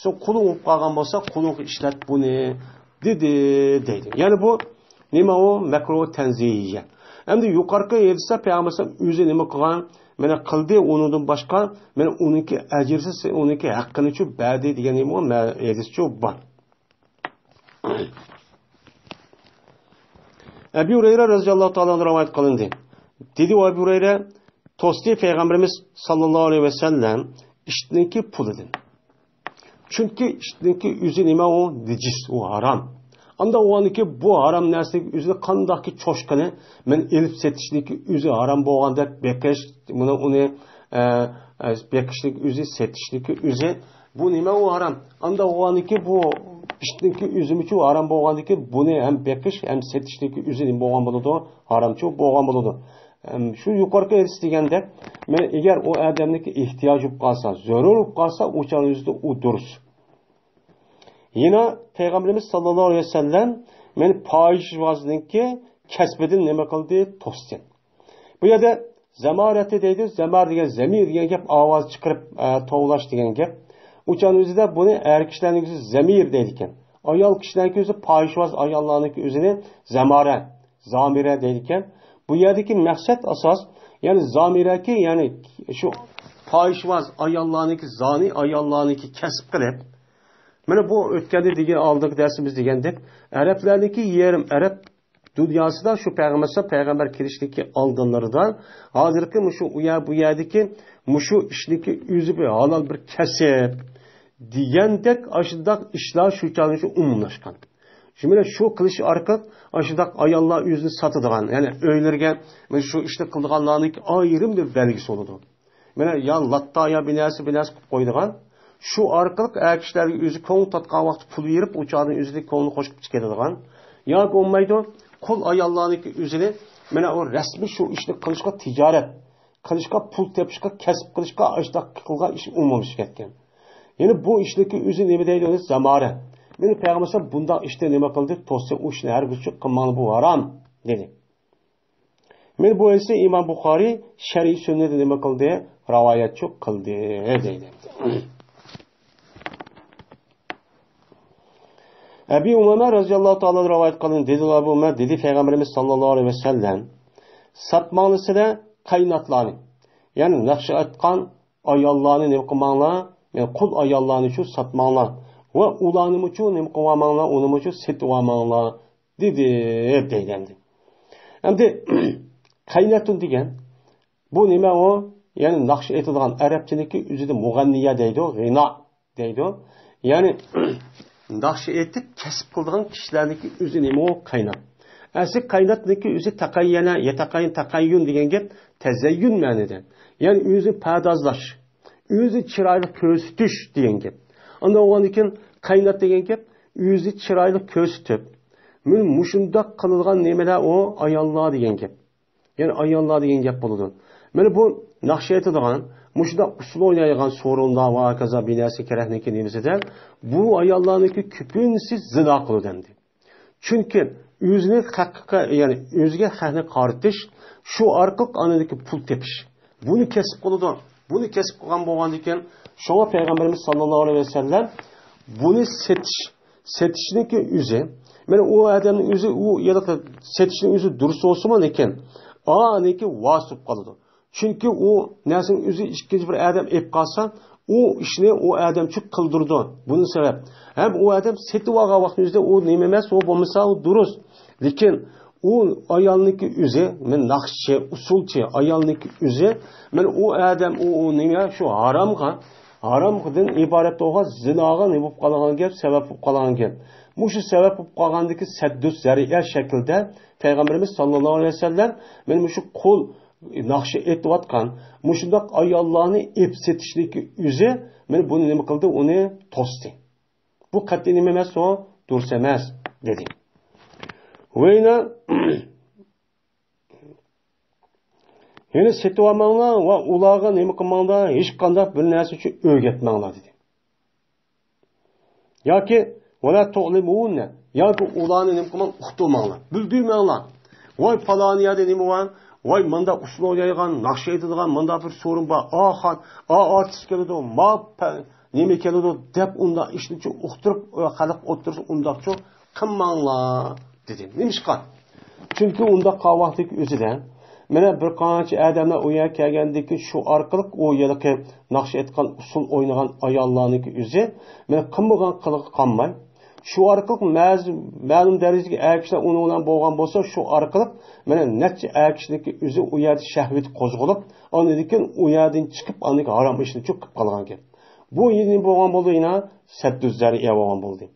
سەن قولۇڭ بولۇپ قالغان بولسا، قولۇڭغا ئىشلەت بۇنى، دېدى، دەيدۇ. يەنى بۇ نېمە ئۇ؟ مەكرۇ تەنزىھىيە. ئەمدى يۇقىرىقى ھەدىستە پەيغەمبەر ئەلەيھىسسالام ئۆزى نېمە قىلغان؟ مانا قىلدى، ئۇنىڭدىن باشقا، مانا ئۇنىڭكى ئەجرىسى، ئۇنىڭكى ھەققىنىچۇ بەردى دېگەن نېمە ئۇ؟ مە-، ھەدىسچۇ بار. ئەبۇ ھۇرەيرە رەزىياللاھۇ تائالا ئەنھۇ رىۋايەت قىلىندى. دېدى ئۇ ئەبۇ ھۇرەيرە، توستى پەيغەمبىرىمىز ساللاللاھۇ ئەلەيھى ۋەسەللەم ئىتنىڭكى پۇلىدىن. چۈنكى ئىتنىڭكى ئۆزى نېمە ئۇ؟ نىجىس، ئۇ ھارام. ئاندا ئۇنىڭكى بۇ ھارام نەرسىنىڭكى ئۆزىنى قانداقكى چوشقىنى مەن ئېلىپ سېتىشنىڭكى ئۆزى ھارام بولغاندەك بېقىش، مانا ئۇنى، ئە، ئە، بېقىشنىڭكى ئۆزى، سېتىشنىڭكى ئۆزى، بۇ نېمە ئۇ ھارام؟ ئاندا ئۇنىڭكى بۇ ئىتنىڭكى ئۆزىمىچۇ ھارام بولغاندىكى بۇنى ھەم بېقىش، ھەم سېتىشنىڭكى ئۆزى نېمە بولغان بولىدۇ؟ ھارامچۇ بولغان بولىدۇ. ئەم، شۇ يۇقىرىقى ھەدىس دېگەندەك، مەن ئەگەر ئۇ ئادەمنىڭكى ئېھتىياجى بولۇپ قالسا، زۆرۈر بولۇپ قالسا، ئۇ چاغنىڭ ئۆزىدە ئۇ دۇرۇس. يەنە پەيغەمبىرىمىز ساللاللاھۇ ئەلەيھى ۋەسەللەم مەن پاھىشۋازنىڭكى كەسپىدىن نېمە قىلدى؟ توستى. بۇ يەردە زەمارەتى دەيدۇ، زەمار دېگەن زەمىر دېگەن گەپ، ئاۋاز چىقىرىپ، ئە، توۋلاش دېگەن گەپ. ئۇ چاغنىڭ ئۆزىدە بۇنى ئەر كىشىلەرنىڭ ئۆزى زەمىر دەيدىكەن. ئايال كىشىلەرنىڭكى ئۆزى، پاھىشۋاز ئاياللارنىڭكى ئۆزىنى زەمارە، زامىرە دەيدىكەن. بۇ يەردىكى مەقسەت ئاساس، يەنى زامىرەكى، يەنى شۇ پاھىشۋاز ئاياللارنىڭكى زانى ئاياللارنىڭكى كەسىپ قىلىپ، مانا بۇ ئۆتكەندە دېگەن، ئالدىنقى دەرسىمىز دېگەندەك، ئەرەبلەرنىڭكى يېرىم ئەرەب دۇنياسىدا شۇ پەيغەمبەر، پەيغەمبەر كېلىشتىكى ئالدىلىرىدا ھازىرقى مۇشۇ ئۇ يەر، بۇ يەردىكى مۇشۇ ئىشنىڭكى ئۆزى بىر ھالال بىر كەسىپ دېگەندەك ئاشۇنداق ئىشلار شۇ چاغدا شۇ ئومۇملاشقان. شۇ بىلەن شۇ قىلىش ئارقىلىق ئاشۇنداق ئاياللار ئۆزىنى ساتىدىغان، يەنى ئۆيلىرىگە مانا شۇ ئىشنى قىلىدىغانلارنىڭكى ئايرىم بىر بەلگىسى بولىدۇ. مانا يا لاتا، يا بىر نەرسە، بىر نەرسە قىلىپ قويىدىغان. شۇ ئارقىلىق ئەر كىشىلەرگە ئۆزى كۆڭۈل تارتقان ۋاقىتتا پۇل بېرىپ، ئۇ چاغدىن ئۆزىنى كۆڭلىنى خۇش قىلىپ كېتىدىغان. ياكى بولمايدۇ، قۇل ئاياللارنىڭكى ئۆزىنى مانا ئۇ رەسمىي شۇ ئىشنى قىلىشقا، تىجارەت قىلىشقا، پۇل تېپىشقا، كەسىپ قىلىشقا ئاشۇنداق قىلغان ئىش ئومۇملىشىپ كەتكەن. يەنى بۇ ئىشنىڭكى ئۆزى نېمە دەيدۇ؟ زەمارە. مانا پەيغەمبەر بۇنداق ئىشنى نېمە قىلدى؟ توستى، ئۇ ئىشنى ھەرگىز قىلماڭلار، بۇ ھارام، دېدى. مانا بۇ ھەدىسنى ئىمام بۇخارىي شەرھى سۈننەتتە نېمە قىلدى؟ رىۋايەتچۇ قىلدى، دەيدۇ. ئەبى ئۇمامە رەزىياللاھۇ تائالا رىۋايەت قىلىندى، دېدى ئەبۇ ئۇمامە، دېدى پەيغەمبىرىمىز ساللاللاھۇ ئەلەيھى ۋەسەللەم، ساتماڭلار سىلەر قايناتلارنى، يەنى ناخشا ئېيتقان ئاياللارنى نېمە قىلماڭلار، يەنى قۇل ئاياللارنى شۇ ساتماڭلار ۋە ئۇلارنىمۇچۇ نېمە قىلىۋالماڭلار، ئۇنىمۇچۇ سېتىۋالماڭلار، دېدى، دەيدۇ ئەمدى. ئەمدى قايناتۇن دېگەن، بۇ نېمە ئۇ؟ يەنى ناخشا ئېيتىدىغان، ئەرەبچىنىڭكى ئۆزىدە مۇغەننىيە دەيدۇ، غىنا دەيدۇ. يەنى ناخشا ئېيتىپ كەسىپ قىلىدىغان كىشىلەرنىڭكى ئۆزى نېمە ئۇ؟ قاينات. ئەسلى قايناتنىڭكى ئۆزى تەقەييەنە، يەتەقەييەن، تەقەييۇن دېگەن گەپ تەزەييۇن مەنىدە. يەنى ئۆزى پەردازلاش، ئۆزى چىرايلىق كۆرسىتىش دېگەن گەپ. ئاندىن ئۇنىڭدىن كېيىن قاينات دېگەن گەپ ئۆزى چىرايلىق كۆرسىتىپ، مۇ-، مۇشۇنداق قىلىدىغان نېمىلەر ئۇ ئاياللار دېگەن گەپ. يەنى ئاياللار دېگەن گەپ بولىدۇ. مانا بۇ ناخشا ئېيتىدىغان، مۇشۇنداق ئۇسسۇل ئوينايدىغان سورۇنلار ۋە ھاكازا بىنەسى كەرەكنىڭكى نېمىسىدە بۇ ئاياللارنىڭكى كۆپىنچىسى زىنا قىلىدۇ ئەمدى. چۈنكى ئۆزىنى خەققە، يەنى ئۆزىگە خەقنى قارىتىش، شۇ ئارقىلىق ئاندىن پۇل تېپىش. بۇنى كەسىپ قىلىدۇ. بۇنى كەسىپ قىلغان بولغاندىكىن، شۇڭا پەيغەمبىرىمىز ساللاللاھۇ ئەلەيھى ۋەسەللەم بۇنى سېتىش، سېتىشنىڭكى ئۆزى، مانا ئۇ ئادەمنىڭ ئۆزى، ئۇ يەنە سېتىشنىڭ ئۆزى دۇرۇس بولسىمۇ، لېكىن ئانىڭكى ۋاسىپ قالىدۇ. چۈنكى ئۇ نەرسىنىڭ ئۆزى ئىككىنچى بىر ئادەم ئېلىپ قالسا، ئۇ ئىشنى ئۇ ئادەمچۇ قىلدۇرىدۇ. بۇنىڭ سەۋەب ھەم ئۇ ئادەم سېتىپ ئالغان ۋاقتىنىڭ ئۆزىدە ئۇ نېمە ئەمەس، ئۇ بولمىسا ئۇ دۇرۇس. لېكىن ئۇ ئايالنىڭكى ئۆزى، مەن ناخشىچى، ئۇسسۇلچى ئايالنىڭكى ئۆزى، مەن ئۇ ئادەم، ئۇ، ئۇ نېمە، شۇ ھارامغا، ھارامدىن ئىبارەت بولغان زىناغا نېمە بولۇپ قالغان گەپ، سەۋەب بولۇپ قالغان گەپ. مۇشۇ سەۋەب بولۇپ قالغاندىكى سەددۇ زەرىئە شەكلىدە پەيغەمبىرىمىز ساللاللاھۇ ئەلەيھى ۋەسەللەم، مەن مۇشۇ قۇل ناخشا ئېيتىۋاتقان مۇشۇنداق ئاياللارنى ئېپ سېتىشنىڭكى ئۆزى، مەن بۇنى نېمە قىلدى، ئۇنى توستى. بۇ قەتئىي نېمە ئەمەس، ئۇ دۇرۇس ئەمەس، دېدى. ۋەينە، يەنى سېتىۋالماڭلار ۋە ئۇلارغا نېمە قىلماڭلار، ھېچقانداق بىر نەرسە ئۈچۈن ئۆگەتمەڭلار، دېدى. ياكى، ۋەلا تۇئلىمۇنە، ياكى ئۇلارنى نېمە قىلماڭ، ئۇقتۇرماڭلار، بىلدۈرمەڭلار. ۋاي، پالانى يەردە نېمە بار، ۋاي، مانداق ئۇسسۇل ئوينايدىغان، ناخشا ئېيتىدىغان مانداق بىر سورۇن بار، ئا خان، ئا ئارتىس كېلىدۇ، ما پە-، نېمە كېلىدۇ دەپ ئۇنداق ئىشنىچۇ ئۇقتۇرۇپ، خەلق ئوتتۇرىسىدا ئۇنداقچۇ قىلماڭلار، دېدى. نېمىشقا؟ چۈنكى ئۇنداق قىلغان ۋاقتىدىكى ئۆزىدە، مانا بىر قانچە ئادەملەر ئۇ يەرگە كەلگەندىن كېيىن شۇ ئارقىلىق ئۇ ھېلىقى ناخشا ئېيتقان، ئۇسسۇل ئوينىغان ئاياللارنىڭكى ئۆزى، مانا قىلمىغان قىلىقى قالماي، شۇ ئارقىلىق مەز-، مەلۇم دەرىجىدىكى ئەر كىشىلەر ئۇنىڭ بىلەن بولغان بولسا، شۇ ئارقىلىق مانا نەچچە ئەر كىشىنىڭكى ئۆزى ئۇ يەردە شەھۋىتى قوزغىلىپ، ئاندىن كېيىن ئۇ يەردىن چىقىپ، ئاندىن كېيىن ھارام ئىشنى چۈ قىلىپ قالغان گەپ. بۇ يەنە بولغان بولدى، يەنە سەددۇ زەرىئە بولغان بولدى.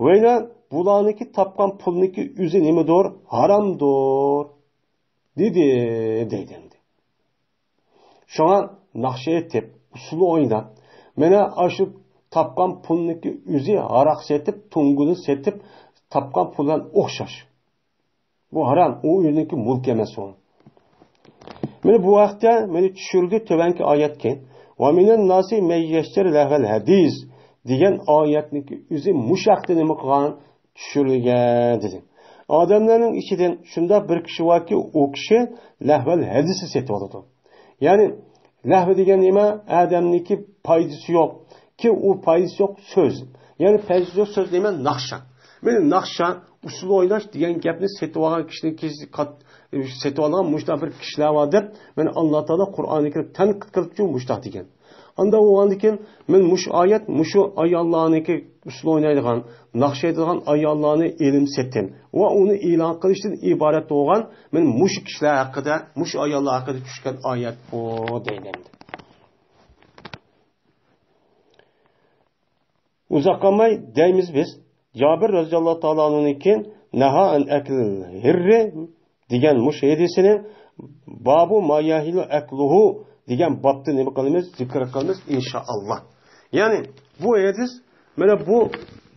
ۋەينە بۇلارنىڭكى تاپقان پۇلنىڭكى ئۆزى نېمىدۇر؟ ھارامدۇر، دېدى، دەيدۇ ئەمدى. شۇڭا ناخشا ئېيتىپ، ئۇسسۇل ئويناپ، مانا ئاشۇ تاپقان پۇلنىڭكى ئۆزى ھاراق سېتىپ، تۇڭگۇنى سېتىپ تاپقان پۇل بىلەن ئوخشاش. بۇ ھارام، ئۇ ئۆزىنىڭكى مۈلكى ئەمەس ئۇ. مانا بۇ ھەقتە مانا چۈشۈرۈلگەن تۆۋەنكى ئايەتكە، «ۋە مىنەن ناسى مەن يەشتەرى لەھۋەل ھەدىس» دېگەن ئايەتنىڭكى ئۆزى مۇشۇ ھەقتە نېمە قىلغان؟ چۈشۈرۈلگەن دېدى. ئادەملەرنىڭ ئىچىدىن شۇنداق بىر كىشى باركى، ئۇ كىشى لەھۋەل ھەدىسنى سېتىۋالىدۇ. يەنى لەھۋ دېگەن نېمە؟ ئادەمنىڭكى پايدىسى يوق. كى ئۇ پايدىسى يوق سۆز. يەنى پايدىسى يوق سۆز نېمە؟ ناخشا. مانا ناخشا، ئۇسسۇل ئويناش دېگەن گەپنى سېتىۋالغان كىشىنىڭ كېسى قات-، سېتىۋالغان مۇشۇنداق بىر كىشىلەر بار دەپ، مانا ئاللا تائالا قۇرئانى كەرىم تەنقىد قىلىپچۇ مۇشۇنداق دېگەن. ئانداق بولغاندىن كېيىن، مەن مۇشۇ ئايەت، مۇشۇ ئاياللارنىڭكى ئۇسسۇل ئوينايدىغان، ناخشا ئېيتىدىغان ئاياللارنى ئېلىم سېتىم ۋە ئۇنى ئېلان قىلىشتىن ئىبارەت بولغان، مەن مۇشۇ كىشىلەر ھەققىدە، مۇشۇ ئاياللار ھەققىدە چۈشكەن ئايەت بۇ دەيدۇ. ئۇزاق قالماي دەيمىز بىز، جابىر رەزىياللاھۇ تائالا ئەنھۇدىن كېيىن، «نەھا ئەن ئەكلىل ھىررى» دېگەن مۇشۇ ھەدىسىنى، «بابۇ ما يەھىلۇ ئەكلۇھۇ» دېگەن بابتا نېمە قىلىمىز؟ زىكىر قىلىمىز، ئىنشائاللا. يەنى بۇ ھەدىس، مانا بۇ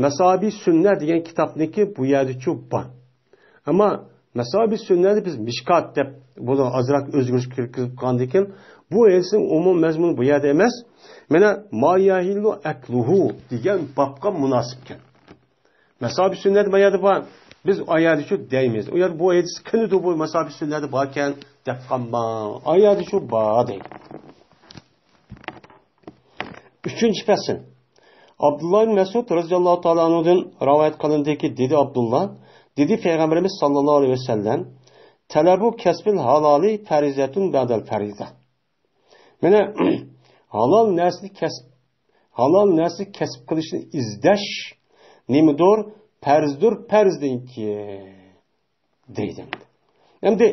مەسابى سۈننە دېگەن كىتابنىڭكى بۇ يەردىچۇ بار. ئەمما مەسابى سۈننەنى بىز مىشكات دەپ، بۇنى ئازراق ئۆزگىرىش كىرگۈزۈپ قالغاندىن كېيىن، بۇ ھەدىسنىڭ ئومۇمىي مەزمۇنى بۇ يەردە ئەمەس. مانا، «ما يەھىلۇ ئەكلۇھۇ» دېگەن بابقا مۇناسىپ ئىكەن. مەسابى سۈننەت ما يەردە بار. بىز ئا يەردىچۇ دەيمىز. ئۇ يەردە بۇ ھەدىس قېنىدۇ، بۇ مەسابى سۈننەتتە باركەن دەپ قالماڭ. ئا يەردىچۇ بار دەيدۇ. ئۈچىنچى پەسىل. ئابدۇللا ئىبن مەسئۇد رەزىياللاھۇ تائالا ئەنھۇدىن رىۋايەت قىلىندىكى، دېدى ئابدۇللا، دېدى پەيغەمبىرىمىز ساللاللاھۇ ئەلەيھى ۋەسەللەم، تەلەبۇ كەسبىل ھالالى فەرىزەتۇن بەدەل فەرىزە. مانا، ھالال نەرسىنى كەسىپ، ھالال نەرسىنى كەسىپ قىلىشنى ئىزدەش نېمىدۇر؟ پەرزدۇر، پەرزدىن كېيىن دەيدۇ. ئەمدى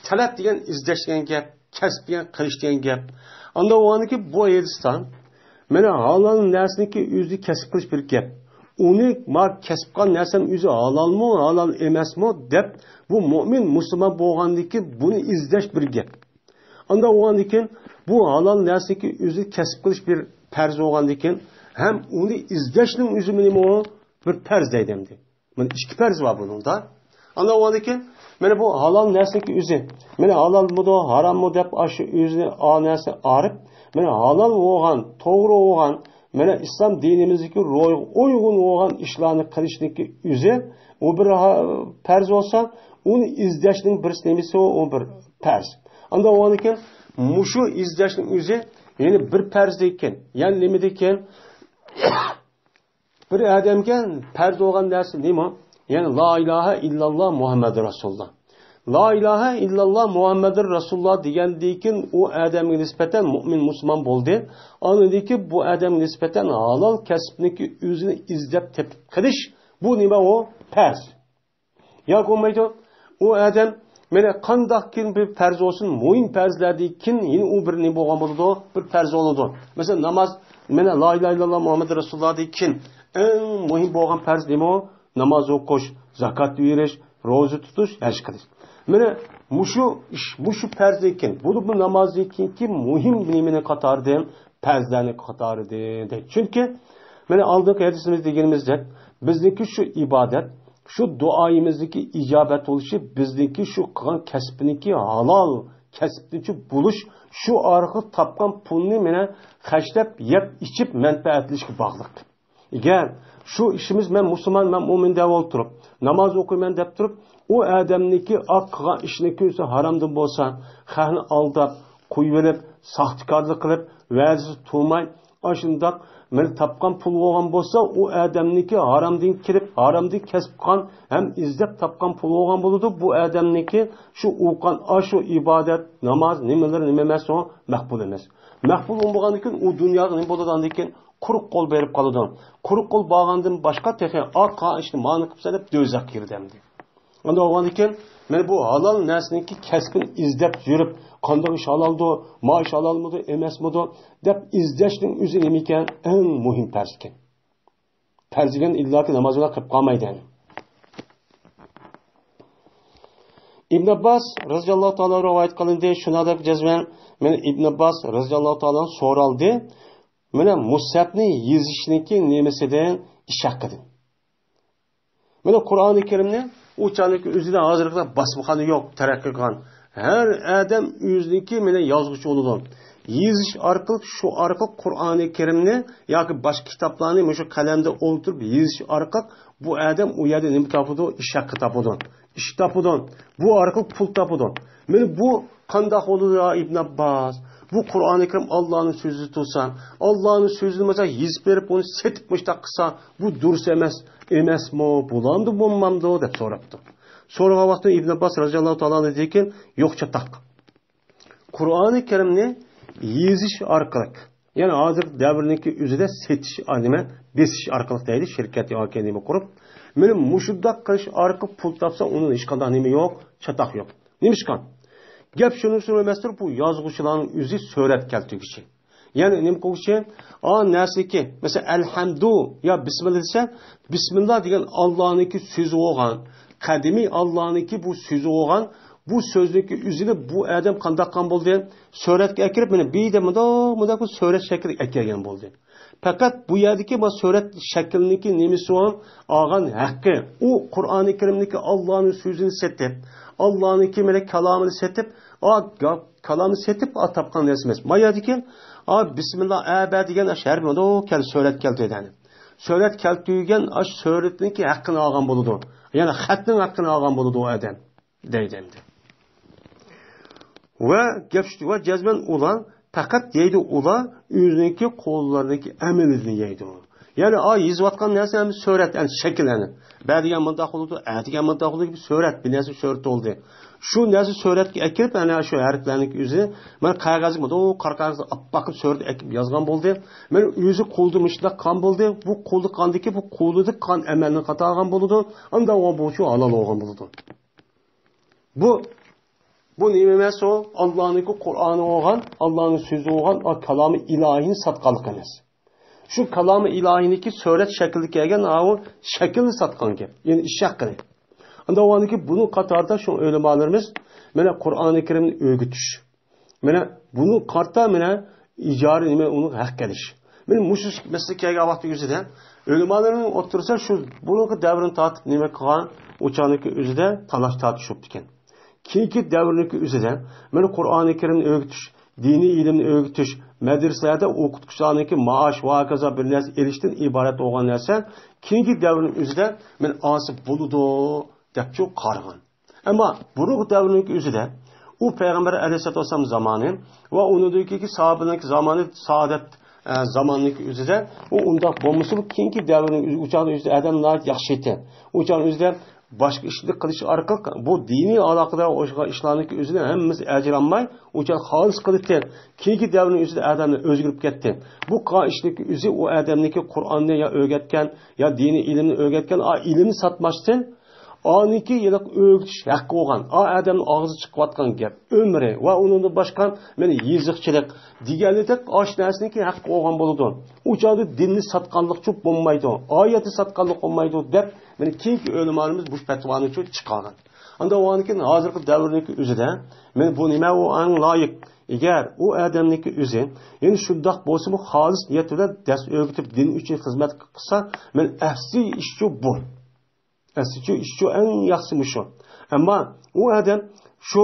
تەلەپ دېگەن ئىزدەش دېگەن گەپ، كەسىپ دېگەن قىلىش دېگەن گەپ. ئاندا ئۇنىڭكى بۇ ھەدىستان، مانا، ھالال نەرسىنىڭكى ئۆزىنى كەسىپ قىلىش بىر گەپ. ئۇنى، ما كەسىپ قىلغان نەرسەم ئۆزى ھالالمۇ، ھالال ئەمەسمۇ دەپ، بۇ مۇئمىن مۇسۇلمان بولغاندىن كېيىن بۇنى ئىزدەش بىر گەپ. ئاندا بولغاندىن كېيىن بۇ ھالال نەرسىنىڭكى ئۆزى كەسىپ قىلىش بىر پەرز بولغاندىن كېيىن ھەم ئۇنى ئىزدەشنىڭ ئۆزى نېمە، بىر پەرز دەيدۇ ئەمدى. مانا ئىككى پەرز بار بۇنىڭدا. ئاندا بولغاندىن كېيىن مانا بۇ ھالال نەرسىنىڭكى ئۆزى، مانا ھالالمىدۇ، ھاراممۇ دەپ ئاشۇ ئۆزىنى ئا نەرسە ئارىپ، مانا ھالال بولغان، توغرا بولغان، مانا ئىسلام دىنىمىزدىكى روھىغا ئۇيغۇن بولغان ئىشلارنى قىلىشنىڭكى ئۆزى، ئۇ بىر ھا-، پەرز بولسا، ئۇنى ئىزدەشنىڭ بىرسى نېمىسى، ئۇ، ئۇ بىر پەرز. ئاندا بولغاندىن كېيىن مۇشۇ ئىزدەشنىڭ ئۆزى يەنە بىر پەرزدىن كېيىن، يەنى نېمىدىن كېيىن؟ بىر ئادەمگە پەرز بولغان نەرسە نېمە؟ يەنى لا ئىلاھە ئىللاللا مۇھەممەدۇر رەسۇلۇللا. لا ئىلاھە ئىللاللا مۇھەممەدۇر رەسۇلۇللا دېگەندىن كېيىن ئۇ ئادەمگە نىسبەتەن مۇئمىن مۇسۇلمان بولدى. ئاندىن كېيىن بۇ ئادەمگە نىسبەتەن ھالال كەسىپنىڭكى ئۆزىنى ئىزدەپ تېپىپ قىلىش، بۇ نېمە ئۇ؟ پەرز. ياكى بولمايدۇ، ئۇ ئادەم مانا قانداقكىن بىر پەرز بولسۇن، مۇھىم پەرزلەردىن كېيىن يەنە ئۇ بىر نېمە بولغان بولىدۇ؟ بىر پەرز بولىدۇ. مەسىلەن، ناماز، مانا لا ئىلاھە ئىللاللا مۇھەممەد رەسۇلۇللادىن كېيىن ئەڭ مۇھىم بولغان پەرز نېمە ئۇ؟ ناماز ئوقۇش، زاكات بېرىش، روزا تۇتۇش، ھەج قىلىش. مانا مۇشۇ ئىش، مۇشۇ پەرزدىن كېيىن، بۇ، بۇ نامازدىن كېيىنكى مۇھىم نېمىنىڭ قاتارىدىن، پەرزلەرنىڭ قاتارىدىن دەيدۇ. چۈنكى مانا ئالدىنقى ھەدىسىمىزدە دېگىنىمىزدەك، بىزنىڭكى شۇ ئىبادەت، شۇ دۇئايىمىزنىڭكى ئىجابەت بولۇشى بىزنىڭكى شۇ قىلغان كەسپىنىڭكى ھالال كەسپىنىڭكى بولۇش، شۇ ئارقىلىق تاپقان پۇلنى مانا خەجلەپ، يەپ، ئىچىپ مەنپەئەتلىنىشكە باغلىق. ئەگەر شۇ ئىشىمىز، مەن مۇسۇلمان، مەن مۇئمىن دەپ ئولتۇرۇپ، ناماز ئوقۇيمەن دەپ تۇرۇپ، ئۇ ئادەمنىڭكى ئا قىلغان ئىشىنىڭكى ئۆزى ھارامدىن بولسا، خەقنى ئالداپ، قويۇۋېلىپ، ساختىكارلىق قىلىپ، ۋەدىسىدە تۇرماي، ئاشۇنداق مەن تاپقان پۇل بولغان بولسا، ئۇ ئادەمنىڭكى ھارامدىن كىرىپ، ھارامدىن كەسىپ قىلغان ھەم ئىزدەپ تاپقان پۇل بولغان بولىدۇ. بۇ ئادەمنىڭكى شۇ ئوقۇغان ئاشۇ ئىبادەت، ناماز، نېمىلىرى نېمە ئەمەس، ئۇ مەقبۇل ئەمەس. مەقبۇل بولمىغاندىن كېيىن ئۇ دۇنياغا نېمە بولىدۇ؟ ئاندىن كېيىن قۇرۇق قول بېرىپ قالىدۇ. قۇرۇق قول بارغاندىن باشقا تېخى ئا قىلغان ئىشنى مانا قىپسەن دەپ دۆزەخكە كىرىدۇ ئەمدى. ئانداق بولغاندىكىن، مانا بۇ ھالال نەرسىنىڭكى كەسپىنى ئىزدەپ يۈرۈپ، قانداق ئىش ھالالدۇ، ما ئىش ھالالمىدۇ، ئەمەسمىدۇ دەپ ئىزدەشنىڭ ئۆزى نېمىكەن؟ ئەڭ مۇھىم پەرز ئىكەن. پەرز دېگەن ئىللاكى ناماز بىلەن قىلىپ قالمايدۇ. ئىبن ئابباس رەزىياللاھۇ تائالا رىۋايەت قىلىندى. شۇنىڭدەك جەزمەن، مانا ئىبن ئابباس رەزىياللاھۇ تائالا سورالدى. مانا مۇسھەپنى يېزىشنىڭكى نېمىسىدىن، ئىش ھەققىدىن. مانا قۇرئانى كەرىمنى ئۇ چاغدىكى ئۆزىدە ھازىرقىدەك باسمىخانا يوق، تەرەققىي قىلغان. ھەر ئادەم ئۆزىنىڭكى مانا يازغۇچى بولىدۇ. يېزىش ئارقىلىق، شۇ ئارقىلىق قۇرئانى كەرىمنى ياكى باشقا كىتابلارنى مۇشۇ قەلەمدە ئولتۇرۇپ يېزىش ئارقىلىق بۇ ئادەم ئۇ يەردە نېمە تاپىدۇ؟ ئىش ھەققى تاپىدۇ. ئىش تاپىدۇ. بۇ ئارقىلىق پۇل تاپىدۇ. مانا بۇ قانداق بولىدۇ يا ئىبن ئابباس؟ بۇ قۇرئانى كەرىم ئاللانىڭ سۆزى تۇرسا، ئاللانىڭ سۆزىنى بولسا يېزىپ بېرىپ ئۇنى سېتىپ مۇشتاق قىلسا، بۇ دۇرۇس ئەمەس، ئەمەسمۇ؟ بولامدۇ، بولمامدۇ؟ دەپ سوراپتۇ. سورىغان ۋاقتىدا ئىبن ئابباس رەزىياللاھۇ تائالا ئانھۇ دېدىكى، يوق چاتاق. قۇرئانى كەرىمنى يېزىش ئارقىلىق، يەنى ھازىرقى دەۋرنىڭكى ئۆزىدە سېتىش، ئا، نېمە، بېسىش ئارقىلىق دەيدۇ، شىركەت ياكى نېمە قۇرۇپ، مانا مۇشۇنداق قىلىش ئارقىلىق پۇل تاپسا، ئۇنىڭ ھېچقانداق نېمە يوق، چاتاق يوق. نېمىشقا؟ گەپ شۇنىڭ ئۈچۈن ئەمەستۇر، بۇ يازغۇچىلارنىڭ ئۆزى سۈرەت كەلتۈرگۈچى. يەنى نېمە قىلغۇچى؟ ئا نەرسىكى، مەسىلەن، ئەلھەمدۇ يا بىسمىللا دېسە، بىسمىللا دېگەن ئاللانىڭكى سۆزى بولغان، قەدىمىي ئاللانىڭكى بۇ سۆزى بولغان، بۇ سۆزنىڭكى ئۆزىنى بۇ ئادەم قانداق قىلغان بولدى؟ سۈرەتكە ئەكىرىپ، مانا بۇ يەردە مۇنداق، مۇنداق بىر سۈرەت شەكلىگە ئەكەلگەن بولدى. پەقەت بۇ يەردىكى بۇ سۈرەت شەكلىنىڭكى نېمىسى بار؟ ئالغان ھەققى. ئۇ قۇرئانى كەرىمدىكى ئاللانىڭ سۆزىنى سېتىپ، ئاللانىڭكى مانا كالامىنى سېتىپ، ئا، گا-، كالامنى سېتىپ، ئا، تاپقان نەرسە ئەمەس. ما يەردىكى، ئا، بىسمىللا، ئەبە دېگەن ئاشۇ ھەرپ، مانا كەل، سۈرەت كەلتۈردى. سۈرەت كەلتۈرگەن ئاشۇ سۈرەتنىڭكى ھەققىنى ئالغان بولىدۇ. يەنى خەتنىڭ ھەققىنى ئالغان بولىدۇ ئۇ ئادەم. دەيدۇ ئەمدى. ۋە گەپ شۇ، ۋە جەزمەن ئۇلار پەقەت يەيدۇ ئۇلار ئۆزىنىڭكى قوللىرىنىڭكى ئەمىلىدىن يەيدۇ. يەنى ئا يېزىۋاتقان نەرسە ھەم سۈرەت، يەنى شەكىل، يەنى بە دېگەن مۇنداق بولىدۇ، ئە دېگەن مۇنداق بولىدۇ، بىر سۈرەت، بىر نەرسە سۈرەت بولدى. شۇ نەرسە سۈرەتكە ئەكىرىپ، ئەنە شۇ ھەرپلەرنىڭكى ئۆزى، مانا قەغەزگە، مانا قارا قەغەزگە ئاپئاق قىلىپ سۈرەت ئەكىپ يازغان بولدى. مانا ئۆزى قولدا مۇشۇنداق قان بولدى. بۇ قولدا قاندىكى، بۇ قولىدا قان ئەمەلنى قاتارغان بولىدۇ. ئاندا ئۇ بۇ شۇ ھالال بولغان بولىدۇ. بۇ، بۇ نېمە ئەمەس ئۇ؟ ئاللانىڭكى قۇرئانى بولغان، ئاللانىڭ سۆزى بولغان، ئا كالامى ئىلاھىنى ساتقانلىق ئەمەس. شۇ كالامى ئىلاھىنىڭكى سۈرەت شەكلىدە كەلگەن ئاۋۇ شەكىلنى ساتقان گەپ. يەنى ئىش ھەققىنى. ئاندا ئۇنىڭكى بۇنىڭ قاتارىدا شۇ ئۆلىمالىرىمىز مانا قۇرئانى كەرىمنى ئۆگىتىش. مانا بۇنىڭ قارتا مانا ئىجارە نېمە ئۇنىڭ ھەق ئېلىش. مانا مۇشۇ مەسىلە كەلگەن ۋاقتى ئۆزىدە ئۆلىمالارنىڭ ئوتتۇرىسىدا شۇ بۇرۇنقى دەۋرنى تارتىپ نېمە قىلغان ئۇ چاغنىڭكى ئۆزىدە تالاش تارتىشۇپتىكەن. كېيىنكى دەۋرنىڭكى ئۆزىدە مانا قۇرئانى كەرىمنى ئۆگىتىش، دىنىي ئىلىمنى ئۆگىتىش، مەدرىسىلەردە ئوقۇتقۇچىلارنىڭكى مائاش ۋە ھاكازا بىر نەرسە ئېلىشتىن ئىبارەت بولغان نەرسە كېيىنكى دەۋرنىڭ ئۆزىدە مانا ئالسا بولىدۇ دەپچۇ قارىغان. ئەمما بۇرۇنقى دەۋرنىڭكى ئۆزىدە ئۇ پەيغەمبەر ئەلەيھىسسالاتۇ ۋەسسالام زامانى ۋە ئۇنىڭدىن كېيىنكى ساھابىنىڭكى زامانى، سائادەت، ئە، زاماننىڭكى ئۆزىدە ئۇ ئۇنداق بولمىسىمۇ، كېيىنكى دەۋرنىڭ ئۆزى، ئۇ چاغنىڭ ئۆزىدە ئادەم ناھايىتى ياخشى ئىدى. ئۇ چاغنىڭ ئۆزىدە باشقا ئىشنى قىلىش ئارقىلىق بۇ دىنىي ئالاقىدار بولغان ئىشلارنىڭكى ئۆزىنى ھەممىسى ئەجىر ئالماي، ئۇ چاغ خالىس قىلىتتى. كېيىنكى دەۋرنىڭ ئۆزىدە ئادەملەر ئۆزگىرىپ كەتتى. بۇ قىلغان ئىشنىڭكى ئۆزى ئۇ ئادەمنىڭكى قۇرئاننى يا ئۆگەتكەن، يا دىنىي ئىلىمنى ئۆگەتكەن، ئا، ئىلىمنى ساتماستىن، ئانىڭكى ھېلىقى ئۆگىتىش ھەققى بولغان، ئا ئادەمنىڭ ئاغزى چىقىۋاتقان گەپ، ئۆمرى ۋە ئۇنىڭدىن باشقا مانا يېزىقچىلىق دېگەنلىدەك ئاشۇ نەرسىنىڭكى ھەققى بولغان بولىدۇ. ئۇ چاغدا دىننى ساتقانلىقچۇ بولمايدۇ، ئايەتنى ساتقانلىق بولمايدۇ دەپ، مانا كېيىنكى ئۆلىمالىرىمىز بۇ پەتۋانى چىقارغان. ئاندىن ئۇنىڭدىن كېيىن ھازىرقى دەۋرنىڭكى ئۆزىدە مانا بۇ نېمە ئۇ ئەڭ لايىق؟ ئەگەر ئۇ ئادەمنىڭكى ئۆزى يەنە شۇنداق بولسىمۇ خالىس نىيەت بىلەن دەرس ئۆگىتىپ دىن ئۈچۈن خىزمەت قىلسا، مانا ئەسلى ئىشچۇ بۇ. ئەسلىچۇ ئىشچۇ ئەڭ ياخشىسى مۇشۇ. ئەمما ئۇ ئادەم شۇ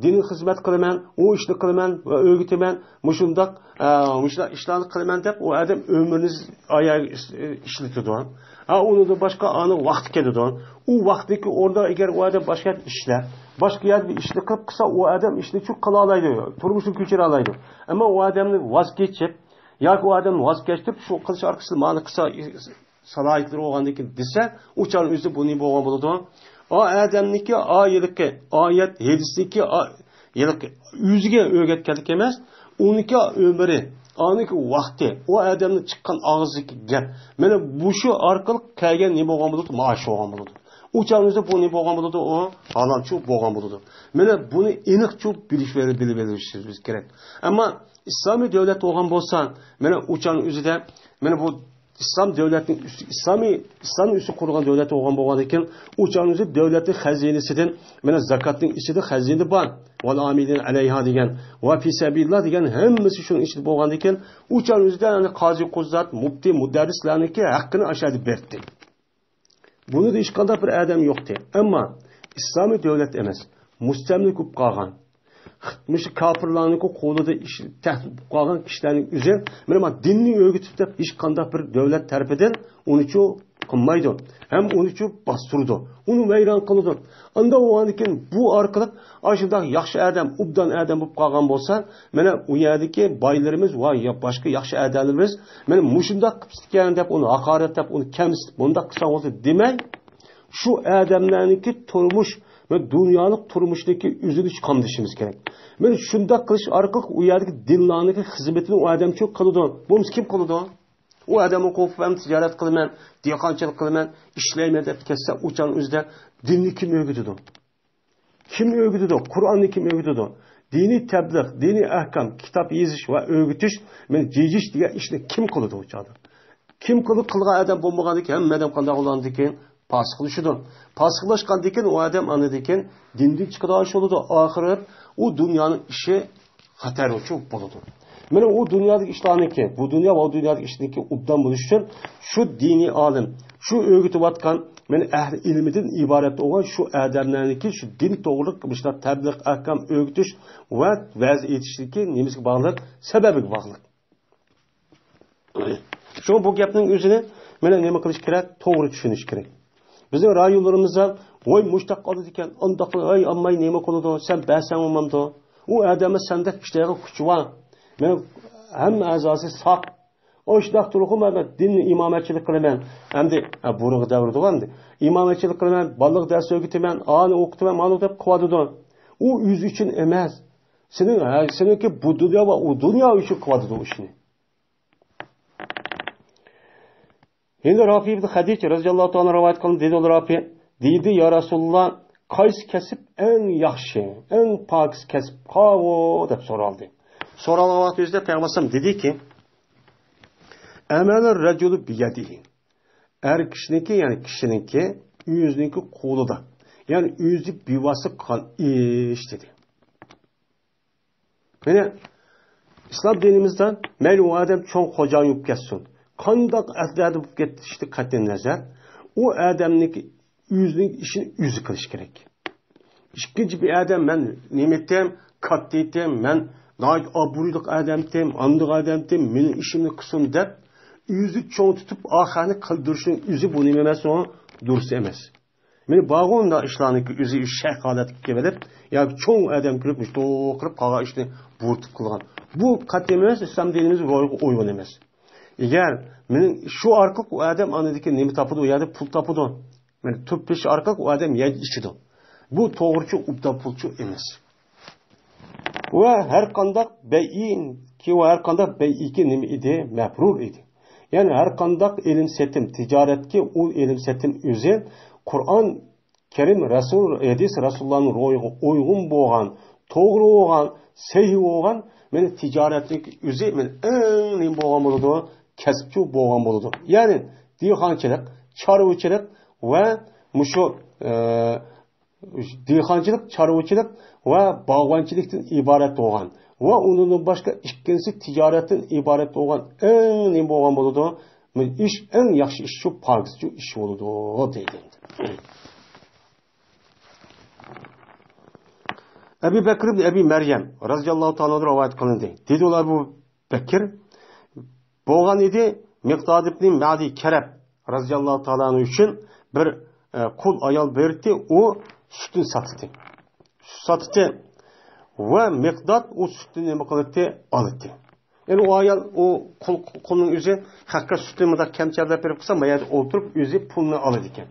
دىنىي خىزمەت قىلىمەن، ئۇ ئىشنى قىلىمەن ۋە ئۆگىتىمەن، مۇشۇنداق، ئە، مۇشۇنداق ئىشلارنى قىلىمەن دەپ ئۇ ئادەم ئۆمرىنى ئاياغ ئىش-، ئىشلىتىدۇ. ھە، ئۇنىڭدىن باشقا ئانىڭ ۋاقتى كېتىدۇ. ئۇ ۋاقىتتىكى ئورنىدا ئەگەر ئۇ ئادەم باشقا يەردە ئىشلەپ، باشقا يەردە بىر ئىشنى قىلىپ قىلسا، ئۇ ئادەم ئىشنى چۇ قىلالايدۇ، تۇرمۇشىنى كۆچۈرەلەيدۇ. ئەمما ئۇ ئادەمنى ۋاز كېچىپ، ياكى ئۇ ئادەمنى ۋاز كەچتۈرۈپ، شۇ قىلىش ئارقىسىدا مانا قىلسا، سالاھىيەتلىرى بولغاندىن كېيىن دېسە، ئۇ چاغ ئۆزى بۇ نېمە بولغان بولىدۇ؟ ئا ئادەمنىڭكى ئا ھېلىقى ئايەت، ھەدىستىكى ئا-، ھېلىقى ئۆزىگە ئۆگەتكەنلىك ئەمەس، ئۇنىڭكى ئۆمرى، ئانىڭكى ۋاقتى، ئۇ ئادەمنىڭ چىققان ئاغزىدىكى گەپ. مانا مۇشۇ ئارقىلىق كەلگەن نېمە بولغان بولىدۇ؟ مائاش بولغان بولىدۇ. ئۇ چاغ ئۆزى بۇ نېمە بولغان بولىدۇ؟ ئۇ ھالالچۇ بولغان بولىدۇ. مانا بۇنى ئېنىقچۇ بىلىش، بىلىۋېلىشىمىز كېرەك. ئەمما ئىسلامىي دۆلەت بولغان بولسا، مانا ئۇ چاغنىڭ ئۆزىدە، مانا بۇ ئىسلام دۆلەتنىڭ ئۈستى، ئىسلامىي، ئىسلام ئۈستى قۇرۇلغان دۆلەت بولغان بولغاندىكىن، ئۇ چاغنىڭ ئۆزى دۆلەتنىڭ خەزىنىسىدىن، مانا زاكاتنىڭ ئىچىدە خەزىنە بار. ۋەل ئامىلىنە ئەلەيھا دېگەن، ۋە فى سەبىلىللا دېگەن ھەممىسى شۇنىڭ ئىچىدە بولغاندىكىن، ئۇ چاغنىڭ ئۆزىدە يەنى قازى قۇززات، مۇپتى، مۇدەررىسلەرنىڭكى ھەققىنى ئاشۇ يەردە بەردى. بۇنىدا ھېچقانداق بىر ئادەم يوقتى. ئەمما ئىسلامىي دۆلەت ئەمەس، مۇستەملىكە بولۇپ قالغان، مۇشۇ كاپىرلارنىڭكى قولىدا ئىش-، تەھدىت بولۇپ قالغان كىشىلەرنىڭ ئۆزى، مانا، مانا دىننى ئۆگىتىپ دەپ ھېچقانداق بىر دۆلەت تەرىپىدىن ئۇنىچۇ قىلمايدۇ. ھەم ئۇنىچۇ باستۇرىدۇ. ئۇنى ۋەيران قىلىدۇ. ئاندا بولغاندىكىن بۇ ئارقىلىق ئاشۇنداق ياخشى ئادەم، ئوبدان ئادەم بولۇپ قالغان بولسا، مانا ئۇ يەردىكى بايلىرىمىز ۋە يا باشقا ياخشى ئادەملىرىمىز، مانا مۇشۇنداق قىپسىكەن دەپ، ئۇنى ھاقارەت دەپ، ئۇنى كەمسىتىپ، بۇنداق قىلساڭ بولسا دېمەي، شۇ ئادەملەرنىڭكى تۇرمۇش ۋە دۇنيالىق تۇرمۇشنىڭكى ئۆزىنى قامدىشىمىز كېرەك. مانا شۇنداق قىلىش ئارقىلىق ئۇ يەردىكى دىنلارنىڭكى خىزمىتىنى ئۇ ئادەم شۇ قىلىدۇ. بولمىسا كىم قىلىدۇ؟ ئۇ ئادەم ئوقۇپ، مەن تىجارەت قىلىمەن، دېھقانچىلىق قىلىمەن، ئىشلەيمەن دەپ كەتسە، ئۇ چاغنىڭ ئۆزىدە دىننى كىم ئۆگىتىدۇ؟ كىم ئۆگىتىدۇ؟ قۇرئاننى كىم ئۆگىتىدۇ؟ دىنىي تەبلىغ، دىنىي ئەھكام، كىتاب يېزىش ۋە ئۆگىتىش، مانا جىيىش دېگەن ئىشنى كىم قىلىدۇ ئۇ چاغدا؟ كىم قىلىدۇ؟ قىلغان ئادەم بولمىغاندىكىن، ھەممە ئادەم قانداق بولغاندىكىن پاسىقلىشىدۇ. پاسىقلاشقاندىكىن ئۇ ئادەم ئاندىن كېيىن دىندىن چىقىدىغان ئىش بولىدۇ. ئاخىرى ئۇ دۇنيانىڭ ئىشى خەتەرلىكچۇ بولىدۇ. مانا ئۇ دۇنيادىكى ئىشلارنىڭكى، بۇ دۇنيا ۋە ئۇ دۇنيادىكى ئىشنىڭكى ئوبدان بولۇشى ئۈچۈن شۇ دىنىي ئالىم، شۇ ئۆگىتىۋاتقان، مانا ئەھلى ئىلمىدىن ئىبارەت بولغان شۇ ئادەملەرنىڭكى شۇ دىن توغرىلىق مۇشۇنداق تەبلىغ، ئەھكام ئۆگىتىش ۋە ۋەز ئېيتىشتىكى نېمىسىگە باغلىق؟ سەۋەبىگە باغلىق. شۇڭا بۇ گەپنىڭ ئۆزىنى مانا نېمە قىلىش كېرەك؟ توغرا چۈشىنىش كېرەك. بىزنىڭ رايونلىرىمىزدا، ۋاي، مۇشتاق قىلىدىكەن، ئانداق قىل، ۋاي، ئامماي نېمە قىلىدۇ، سەن بەرسەڭ بولمامدۇ؟ ئۇ ئادەممۇ سەندەك ئىشلەيدىغان كۈچى بار. مەن ھەممە ئەزاسى ساق. ئۇ شۇنداق تۇرغۇ، مەن دىننى ئىمامەتچىلىك قىلىمەن. ئەمدى، ئە، بۇرۇنقى دەۋردىغۇ ئەمدى. ئىمامەتچىلىك قىلىمەن، بالىلارغا دەرس ئۆگىتىمەن، ئانى ئوقۇتىمەن، مانا دەپ قىلىۋاتىدۇ. ئۇ ئۆزى ئۈچۈن ئەمەس. سېنىڭ، ھە، سېنىڭكى بۇ دۇنيا ۋە ئۇ دۇنيا ئۈچۈن قىلىۋاتىدۇ ئۇ ئىشنى. ھىندى رافى ئىبن خەدىج رەزىياللاھۇ تائالا رىۋايەت قىلدى، دېدى ئۇلار رافى، دېدى: «يا رەسۇلاللا، قايسى كەسىپ ئەڭ ياخشى، ئەڭ پاكىز كەسىپ قاۋۇ؟» دەپ سورالدى. سورالغان ۋاقتى ئۆزىدە پەيغەمبەر ئەلەيھىسسالام دېدىكى، «ئەمەلۇ رەجۇلى بىيەدىھى.» ئەر كىشىنىڭكى، يەنى كىشىنىڭكى ئۆزىنىڭكى قولىدا، يەنى ئۆزى بىۋاسىتە قىلغان ئىش، دېدى. مانا ئىسلام دىنىمىزدا مەيلى ئۇ ئادەم چوڭ خوجايىن بولۇپ كەتسۇن، قانداق ئەھلىدە بولۇپ كېتىشتىن قەتئىي نەزەر، ئۇ ئادەمنىڭكى ئۆزىنىڭ ئىشىنى ئۆزى قىلىش كېرەك. ئىككىنچى بىر ئادەم، «مەن نېمە ئىتىم، كاتتا ئىتىم، مەن ناھايىتى ئابرۇيلۇق ئادەم ئىتىم، ئاندىغان ئادەم ئىتىم، مېنىڭ ئىشىمنى قىلسۇن» دەپ، ئۆزى چوڭ تۇتۇپ، ئاخىرىنى قىلدۇرۇشنىڭ ئۆزى بۇ نېمە ئەمەس، ئۇ دۇرۇس ئەمەس. مانا بارغۇ ئۇنداق ئىشلارنىڭكى ئۆزى شەيخ ھالەتكە كېلىپ، ياكى چوڭ ئادەم كۆرۈپ، مۇشۇنداق قىلىپ قالغان ئىشنى بۇرۇتۇپ قىلغان. بۇ قەتئىي ئەمەس، ئىسلام دىنىمىز روھىغا ئۇيغۇن ئەمەس. ئەگەر مېنىڭ شۇ ئارقىلىق ئۇ ئادەم ئاندىن كېيىن نېمە تاپىدۇ؟ ئۇ يەردە پۇل تاپىدۇ. مانا تۆپۈش ئارقىلىق ئۇ ئادەم يەيدۇ، ئىچىدۇ. بۇ توغرىچۇ، ئوبدان پۇلچۇ ئەمەس. ۋە ھەر قانداق بەيئىكى، ۋە ھەر قانداق بەيئىكى نېمە ئىدى؟ مەبرۇر ئىدى. يەنى ھەر قانداق ئېلىم سېتىم، تىجارەتكى ئۇ ئېلىم سېتىم ئۆزى قۇرئان كەرىم، رەسۇل، ھەدىس رەسۇللارنىڭ روھىغا ئۇيغۇن بولغان، توغرا بولغان، سەھىھ بولغان، مانا تىجارەتنىڭ ئۆزى مانا ئەڭ نېمە بولغان بولىدۇ؟ كەسىپچۇ بولغان بولىدۇ. يەنى دېھقانچىلىق، چارۋىچىلىق ۋە مۇشۇ، ئە، دېھقانچىلىق، چارۋىچىلىق ۋە باغۋەنچىلىكتىن ئىبارەت بولغان ۋە ئۇنىڭدىن باشقا ئىككىنچىسى تىجارەتتىن ئىبارەت بولغان ئەڭ نېمە بولغان بولىدۇ؟ ئىش، ئەڭ ياخشى ئىشچۇ، پاكىزچۇ ئىش بولىدۇ، دەيدۇ. ئەبۇ بەكر ئىبن ئەبى مەريەم رەزىياللاھۇ تائالا ئەنھۇ رىۋايەت قىلىندى. دېدى ئۇلار بۇ بەكر بولغان ئىدى، مىقداد ئىبنى مەدى كەرەب رەزىياللاھۇ تائالا ئەنھۇ ئۈچۈن بىر، ئە، قۇل ئايال بېرىتتى، ئۇ سۈتنى ساتتى. سۈت ساتتى ۋە مىقداد ئۇ سۈتنى نېمە قىلاتتى؟ ئالاتتى. يەنى ئۇ ئايال، ئۇ قۇل، قۇلنىڭ ئۆزى ھەققە سۈتنى مۇنداق كەمچەرلەپ بېرىپ قىلسا، ما يەردە ئولتۇرۇپ ئۆزى پۇلنى ئالىدىكەن.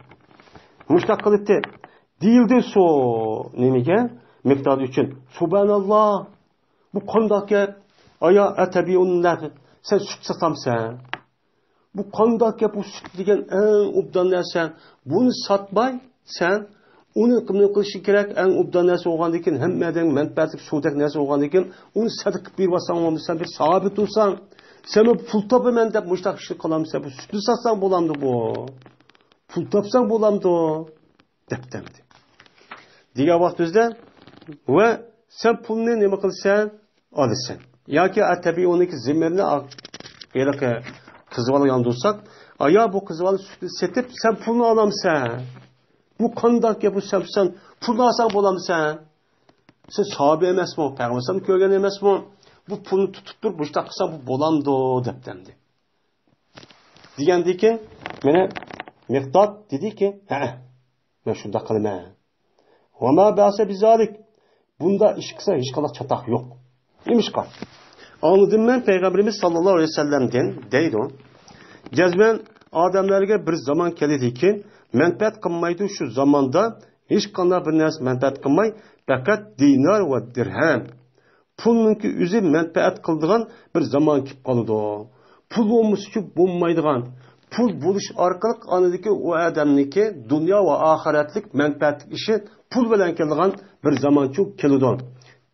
مۇشۇنداق قىلاتتى. دېيىلدى سو، نېمىگە؟ مىقداد ئۈچۈن. سۇبھاناللا. بۇ قانداق گەپ؟ ئايا ئەتەبىئۇن نەغد، سەن سۈت ساتامسەن؟ بۇ قانداق گەپ؟ بۇ سۈت دېگەن ئەڭ ئوبدان نەرسە. بۇنى ساتماي سەن، ئۇنى نېمە قىلىشىڭ كېرەك؟ ئەڭ ئوبدان نەرسە بولغاندىكىن، ھەممە ئادەمگە مەنپەئەتلىك سۇدەك نەرسە بولغاندىكىن، ئۇنى سەدىقە قىلىپ بېرىۋاتساڭ بولمىسا، سەن بىر ساھابى تۇرساڭ، سەن بۇ پۇل تاپىمەن دەپ مۇشۇنداق ئىشنى قىلامسەن؟ بۇ سۈتنى ساتساڭ بولامدۇ بۇ؟ پۇل تاپساڭ بولامدۇ؟ دەپتۇ ئەمدى. دېگەن ۋاقتىمىزدا، ۋە سەن پۇلنى نېمە قىلىسەن؟ ئالىسەن. ياكى ئەتەبىئۇنىڭكى زىممىرىنى ھېلىقى قىز بالا ياندۇرساق، ئايا بۇ قىز بالا سۈتنى سېتىپ، سەن پۇلنى ئالامسەن؟ بۇ قانداق گەپ؟ بۇ سەن، سەن پۇلنى ئالساڭ بولامسەن؟ سەن ساھابە ئەمەسمۇ؟ پەيغەمبەر كۆرگەن ئەمەسمۇ؟ بۇ پۇلنى تۇتۇپ تۇرۇپ، مۇشۇنداق قىلساڭ بۇ بولامدۇ؟ دەپتۇ ئەمدى. دېگەندىكىن، مانا مىقداد دېدىكى، ھە، مەن شۇنداق قىلىمەن. ۋەما بەسە بىزالىك. بۇنداق ئىش قىلسا ھېچقانداق چاتاق يوق. نېمىشقا؟ ئاڭلىدىم مەن پەيغەمبىرىمىز ساللاللاھۇ ئەلەيھى ۋەسەللەمدىن، دەيدۇ. جەزمەن ئادەملەرگە بىر زامان كېلىدىكى، مەنپەئەت قىلمايدۇ شۇ زاماندا، ھېچقانداق بىر نەرسە مەنپەئەت قىلماي، پەقەت دىنار ۋە دىرھەم. پۇلنىڭكى ئۆزى مەنپەئەت قىلىدىغان بىر زامان كېلىپ قالىدۇ. پۇل بولمىسىچۇ بولمايدىغان. پۇل بولۇش ئارقىلىق ئاندىكى ئۇ ئادەمنىڭكى دۇنيا ۋە ئاخىرەتلىك مەنپەئەتلىك ئىشى پۇل بىلەن كېلىدىغان بىر زامانچۇ كېلىدۇ،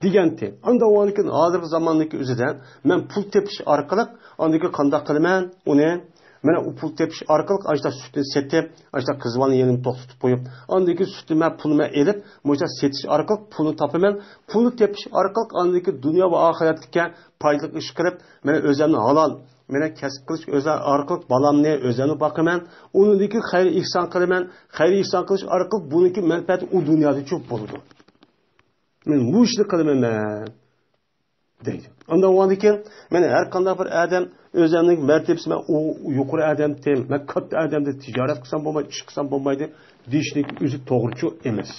دېگەنتى. ئاندىن كېيىن ھازىرقى زاماننىڭكى ئۆزىدە مەن پۇل تېپىش ئارقىلىق ئاندىكى قانداق قىلىمەن ئۇنى؟ مانا ئۇ پۇل تېپىش ئارقىلىق ئاشۇنداق سۈتنى سېتىپ، ئاشۇنداق قىز بالىنى يېنىمدا توختىتىپ قويۇپ، ئاندىن كېيىن سۈتنى مەن، پۇلنى مەن ئېلىپ، مۇشۇنداق سېتىش ئارقىلىق پۇلنى تاپىمەن. پۇلنى تېپىش ئارقىلىق ئاندىن كېيىن دۇنيا ۋە ئاخىرەتلىككە پايدىلىق ئىش قىلىپ، مانا ئۆزۈمنى ھالال، مانا كەسىپ قىلىش ئۆزى ئارقىلىق بالامنى، ئۆزۈمنى باقىمەن. ئۇنىڭدىن كېيىن خەير ئېھسان قىلىمەن. خەير ئېھسان قىلىش ئارقىلىق بۇنىڭكى مەنپەئەتى ئۇ دۇنيادىچۇ بولىدۇ. مەن بۇ ئىشنى قىلىمەن مەن. دەيدۇ. ئاندىن كېيىن، مانا ھەر قانداق بىر ئادەم ئۆزىنىڭ مەرتىۋىسى، مەن ئۇ يۇقىرى ئادەمتىم، مەن كاتتا ئادەمدە تىجارەت قىلسام بولمايدۇ، ئىش قىلسام بولمايدۇ، دېيىشنىڭ ئۆزى توغرىچۇ ئەمەس.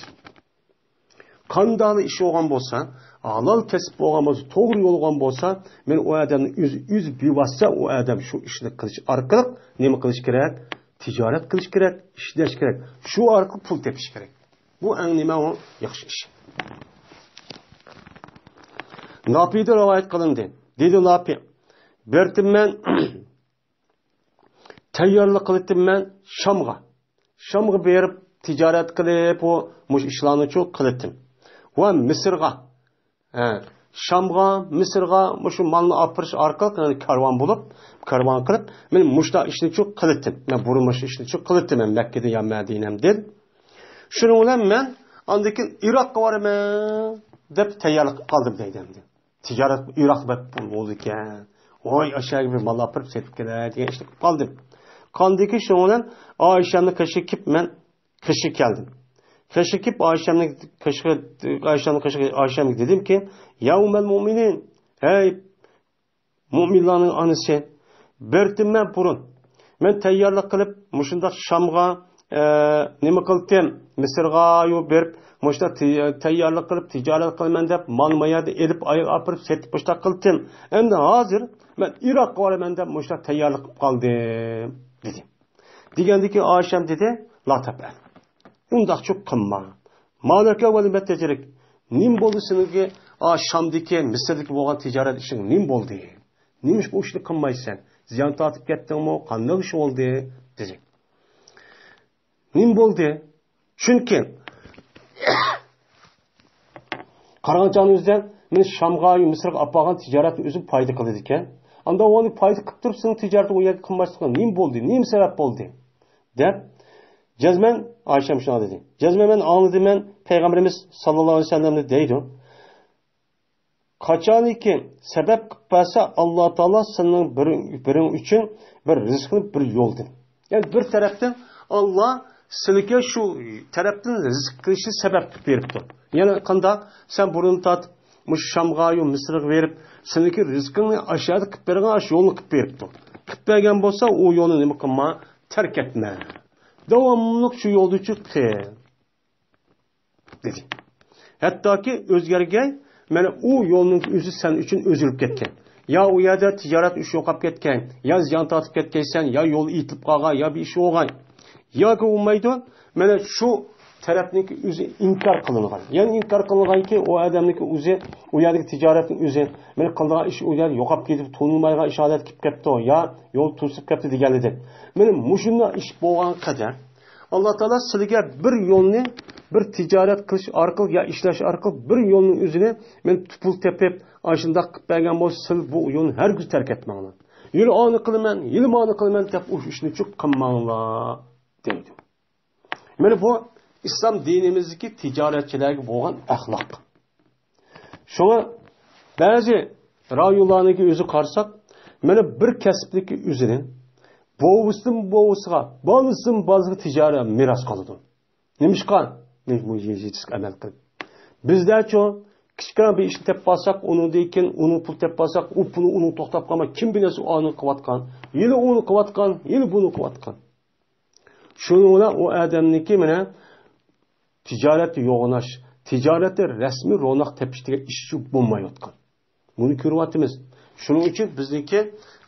قانداقلا ئىش بولغان بولسا، ھالال كەسىپ بولغان بولسا، توغرا يول بولغان بولسا، مەن ئۇ ئادەمنى ئۆزى، ئۆزى بىۋاسىتە ئۇ ئادەم شۇ ئىشنى قىلىش ئارقىلىق نېمە قىلىش كېرەك؟ تىجارەت قىلىش كېرەك، ئىشلەش كېرەك. شۇ ئارقىلىق پۇل تېپىش كېرەك. بۇ ئەڭ نېمە ئۇ ياخشى ئىش. ناپىدىن رىۋايەت قىلىندى. دېدى ناپى، بىر تىن مەن تەييارلىق قىلىتتىم مەن شامغا. شامغا بېرىپ تىجارەت قىلىپ، ئۇ مۇشۇ ئىشلارنىچۇ قىلىتتىم. ۋە مىسىرغا، ھە، شامغا، مىسىرغا مۇشۇ مالنى ئاپىرىش ئارقىلىق، يەنى كارۋان بولۇپ، كارۋان قىلىپ، مەن مۇشۇنداق ئىشنىچۇ قىلىتتىم. مەن بۇرۇن مۇشۇ ئىشنىچۇ قىلىتتىم، مەن مەككىدە يا مەدىنەمدىن. شۇنىڭ بىلەن مەن ئاندىن كېيىن ئىراققا بارىمەن دەپ تەييارلىق قىلىپ قالدىم دەيدۇ ئەمدى. تىجارەت ئىراق بەك پۇل بولىدىكەن. ۋاي، ئاشۇ يەرگە بىر مال ئاپىرىپ سېتىپ كېلەي دېگەن ئىشنى قىلىپ قالدىم. قاندىكى شۇنىڭ بىلەن ئائىشەمنىڭ قېشىغا كېلىپ مەن قېشىغا كەلدىم. قېشىغا كېلىپ ئائىشەمنىڭ قېشىغا، ئائىشەمنىڭ قېشىغا، ئائىشەمگە دېدىمكى، يا ئۇممەل مۇئمىنىن، ھەي مۇئمىنلارنىڭ ئانىسى، بىر تىن مەن بۇرۇن، مەن تەييارلىق قىلىپ مۇشۇنداق شامغا، ئە، نېمە قىلتىم؟ مىسىرغا يول بېرىپ، مۇشۇنداق تى-، تەييارلىق قىلىپ، تىجارەت قىلىمەن دەپ، مال ما يەردە ئېلىپ، ئاياغ ئاپىرىپ، سېتىپ مۇشۇنداق قىلتىم. ئەمدى ھازىر مەن ئىراققا بارىمەن دەپ، مۇشۇنداق تەييارلىق قىلىپ قالدىم، دېدى. دېگەندىكىن ئائىشەم دېدى، لا تەپئەل. ئۇنداقچۇ قىلما. مالەكە ۋەلىمەت تەجرىك. نېمە بولدى سېنىڭكى، ئا، شامدىكى، مىسىردىكى بولغان تىجارەت ئىشىڭ نېمە بولدى؟ نېمىش بۇ ئىشنى قىلمايسەن؟ زىيان تارتىپ كەتتىڭمۇ؟ قانداق ئىش بولدى؟ دېدى. نېمە بولدى؟ چۈنكى قارىغان چاغنىڭ ئۆزىدە مېنى شامغا، مىسىرغا ئاپارغان تىجارەتنى ئۆزى پايدا قىلىدىكەن. ئاندا ئۇنى پايدا قىلىپ تۇرۇپ، سېنىڭ تىجارىتىڭ ئۇ يەرگە قىلماسلىقىغا نېمە بولدى؟ نېمە سەۋەب بولدى؟ دەپ، جەزمەن، ئائىشەم شۇنداق دېدى. جەزمەن مەن ئاڭلىدىم، مەن پەيغەمبىرىمىز ساللاللاھۇ ئەلەيھى ۋەسەللەمنى دەيدۇ. قاچانكى سەۋەب قىلىپ بەرسە، ئاللا تائالا سېنىڭ بىر، بىرىڭ ئۈچۈن بىر رىزقىنى بىر يولدىن. يەنى بىر تەرەپتىن ئاللا سىلىگە شۇ تەرەپتىن رىزىق قىلىشنى سەۋەب قىلىپ بېرىپتۇ. يەنى قانداق؟ سەن بۇرۇن تارتىپ مۇشۇ شامغا يۇ مىسىرغا بېرىپ، سېنىڭكى رىزقىڭنى ئاشۇ يەردە قىلىپ بېرىدىغان ئاشۇ يولنى قىلىپ بېرىپتۇ. قىلىپ بەرگەن بولسا، ئۇ يولنى نېمە قىلما، تەرك ئەتمە. داۋاملىق شۇ يولدىچۇ قىل، دېدى. ھەتتاكى ئۆزگەرگەي، مانا ئۇ يولنىڭ ئۆزى سەن ئۈچۈن ئۆزگىرىپ كەتكەن. يا ئۇ يەردە تىجارەت ئۈچۈن يوقاپ كەتكەن، يا زىيان تارتىپ كەتكەيسەن، يا يول ئېتىلىپ قالغان، يا بىر ئىش بولغان. ياكى بولمايدۇ، مانا شۇ تەرەپنىڭكى ئۆزى ئىنكار قىلىنغان. يەنى ئىنكار قىلىنغانكى، ئۇ ئادەمنىڭكى ئۆزى، ئۇ يەردىكى تىجارەتنىڭ ئۆزى، مانا قىلىدىغان ئىش ئۇ يەردە يوقاپ كېتىپ، تونۇلمايدىغان ئىش ھالەتكە كېلىپ كەپتۇ، يا يول توسۇپ كەپتۇ دېگەنلىدى. مانا مۇشۇنداق ئىش بولغان قەدەر، ئاللا تائالا سىلىگە بىر يولنى، بىر تىجارەت قىلىش ئارقىلىق يا ئىشلەش ئارقىلىق بىر يولنىڭ ئۆزىنى مانا پۇل تېپىپ، ئاشۇنداق قىلىپ بەرگەن بولسا، سىل بۇ يولنى ھەرگىز تەرك ئەتمەڭلار. يىلى ئانى قىلىمەن، يىلى مانى قىلىمەن دەپ ئۇ ئىشنى چۇق قىلماڭلار، دەيدۇ. مانا بۇ ئىسلام دىنىمىزدىكى تىجارەتچىلەرگە بولغان ئەخلاق. شۇڭا بەزى رايونلارنىڭكى ئۆزى قارىساق، مانا بىر كەسىپنىڭكى ئۆزىنى بوۋىسىدىن بوۋىسىغا، بالىسىدىن بالىسىغا تىجارەت مىراس قالىدۇ. نېمىشقا؟ نېمە بۇ يېزىچىسىغا ئەمەل قىلىپ. بىزدەچۇ كىچىككىنە بىر ئىشنى تېپىپ قالساق، ئۇنىڭدىن كېيىن ئۇنىڭ پۇل تېپىپ قالساق، ئۇ پۇلى ئۇنىڭ توختاپ قالماي، كىم بىلسە ئۇ ئانىڭ قىلىۋاتقان، يىلى ئۇنىڭ قىلىۋاتقان، يىلى بۇنىڭ قىلىۋاتقان. شۇنىڭ بىلەن ئۇ ئادەمنىڭكى مانا تىجارەتتە يوغىناش، تىجارەتتە رەسمىي روناق تېپىش دېگەن ئىش شۇ بولمايۋاتقان. بۇنى كۆرۈۋاتىمىز. شۇنىڭ ئۈچۈن بىزنىڭكى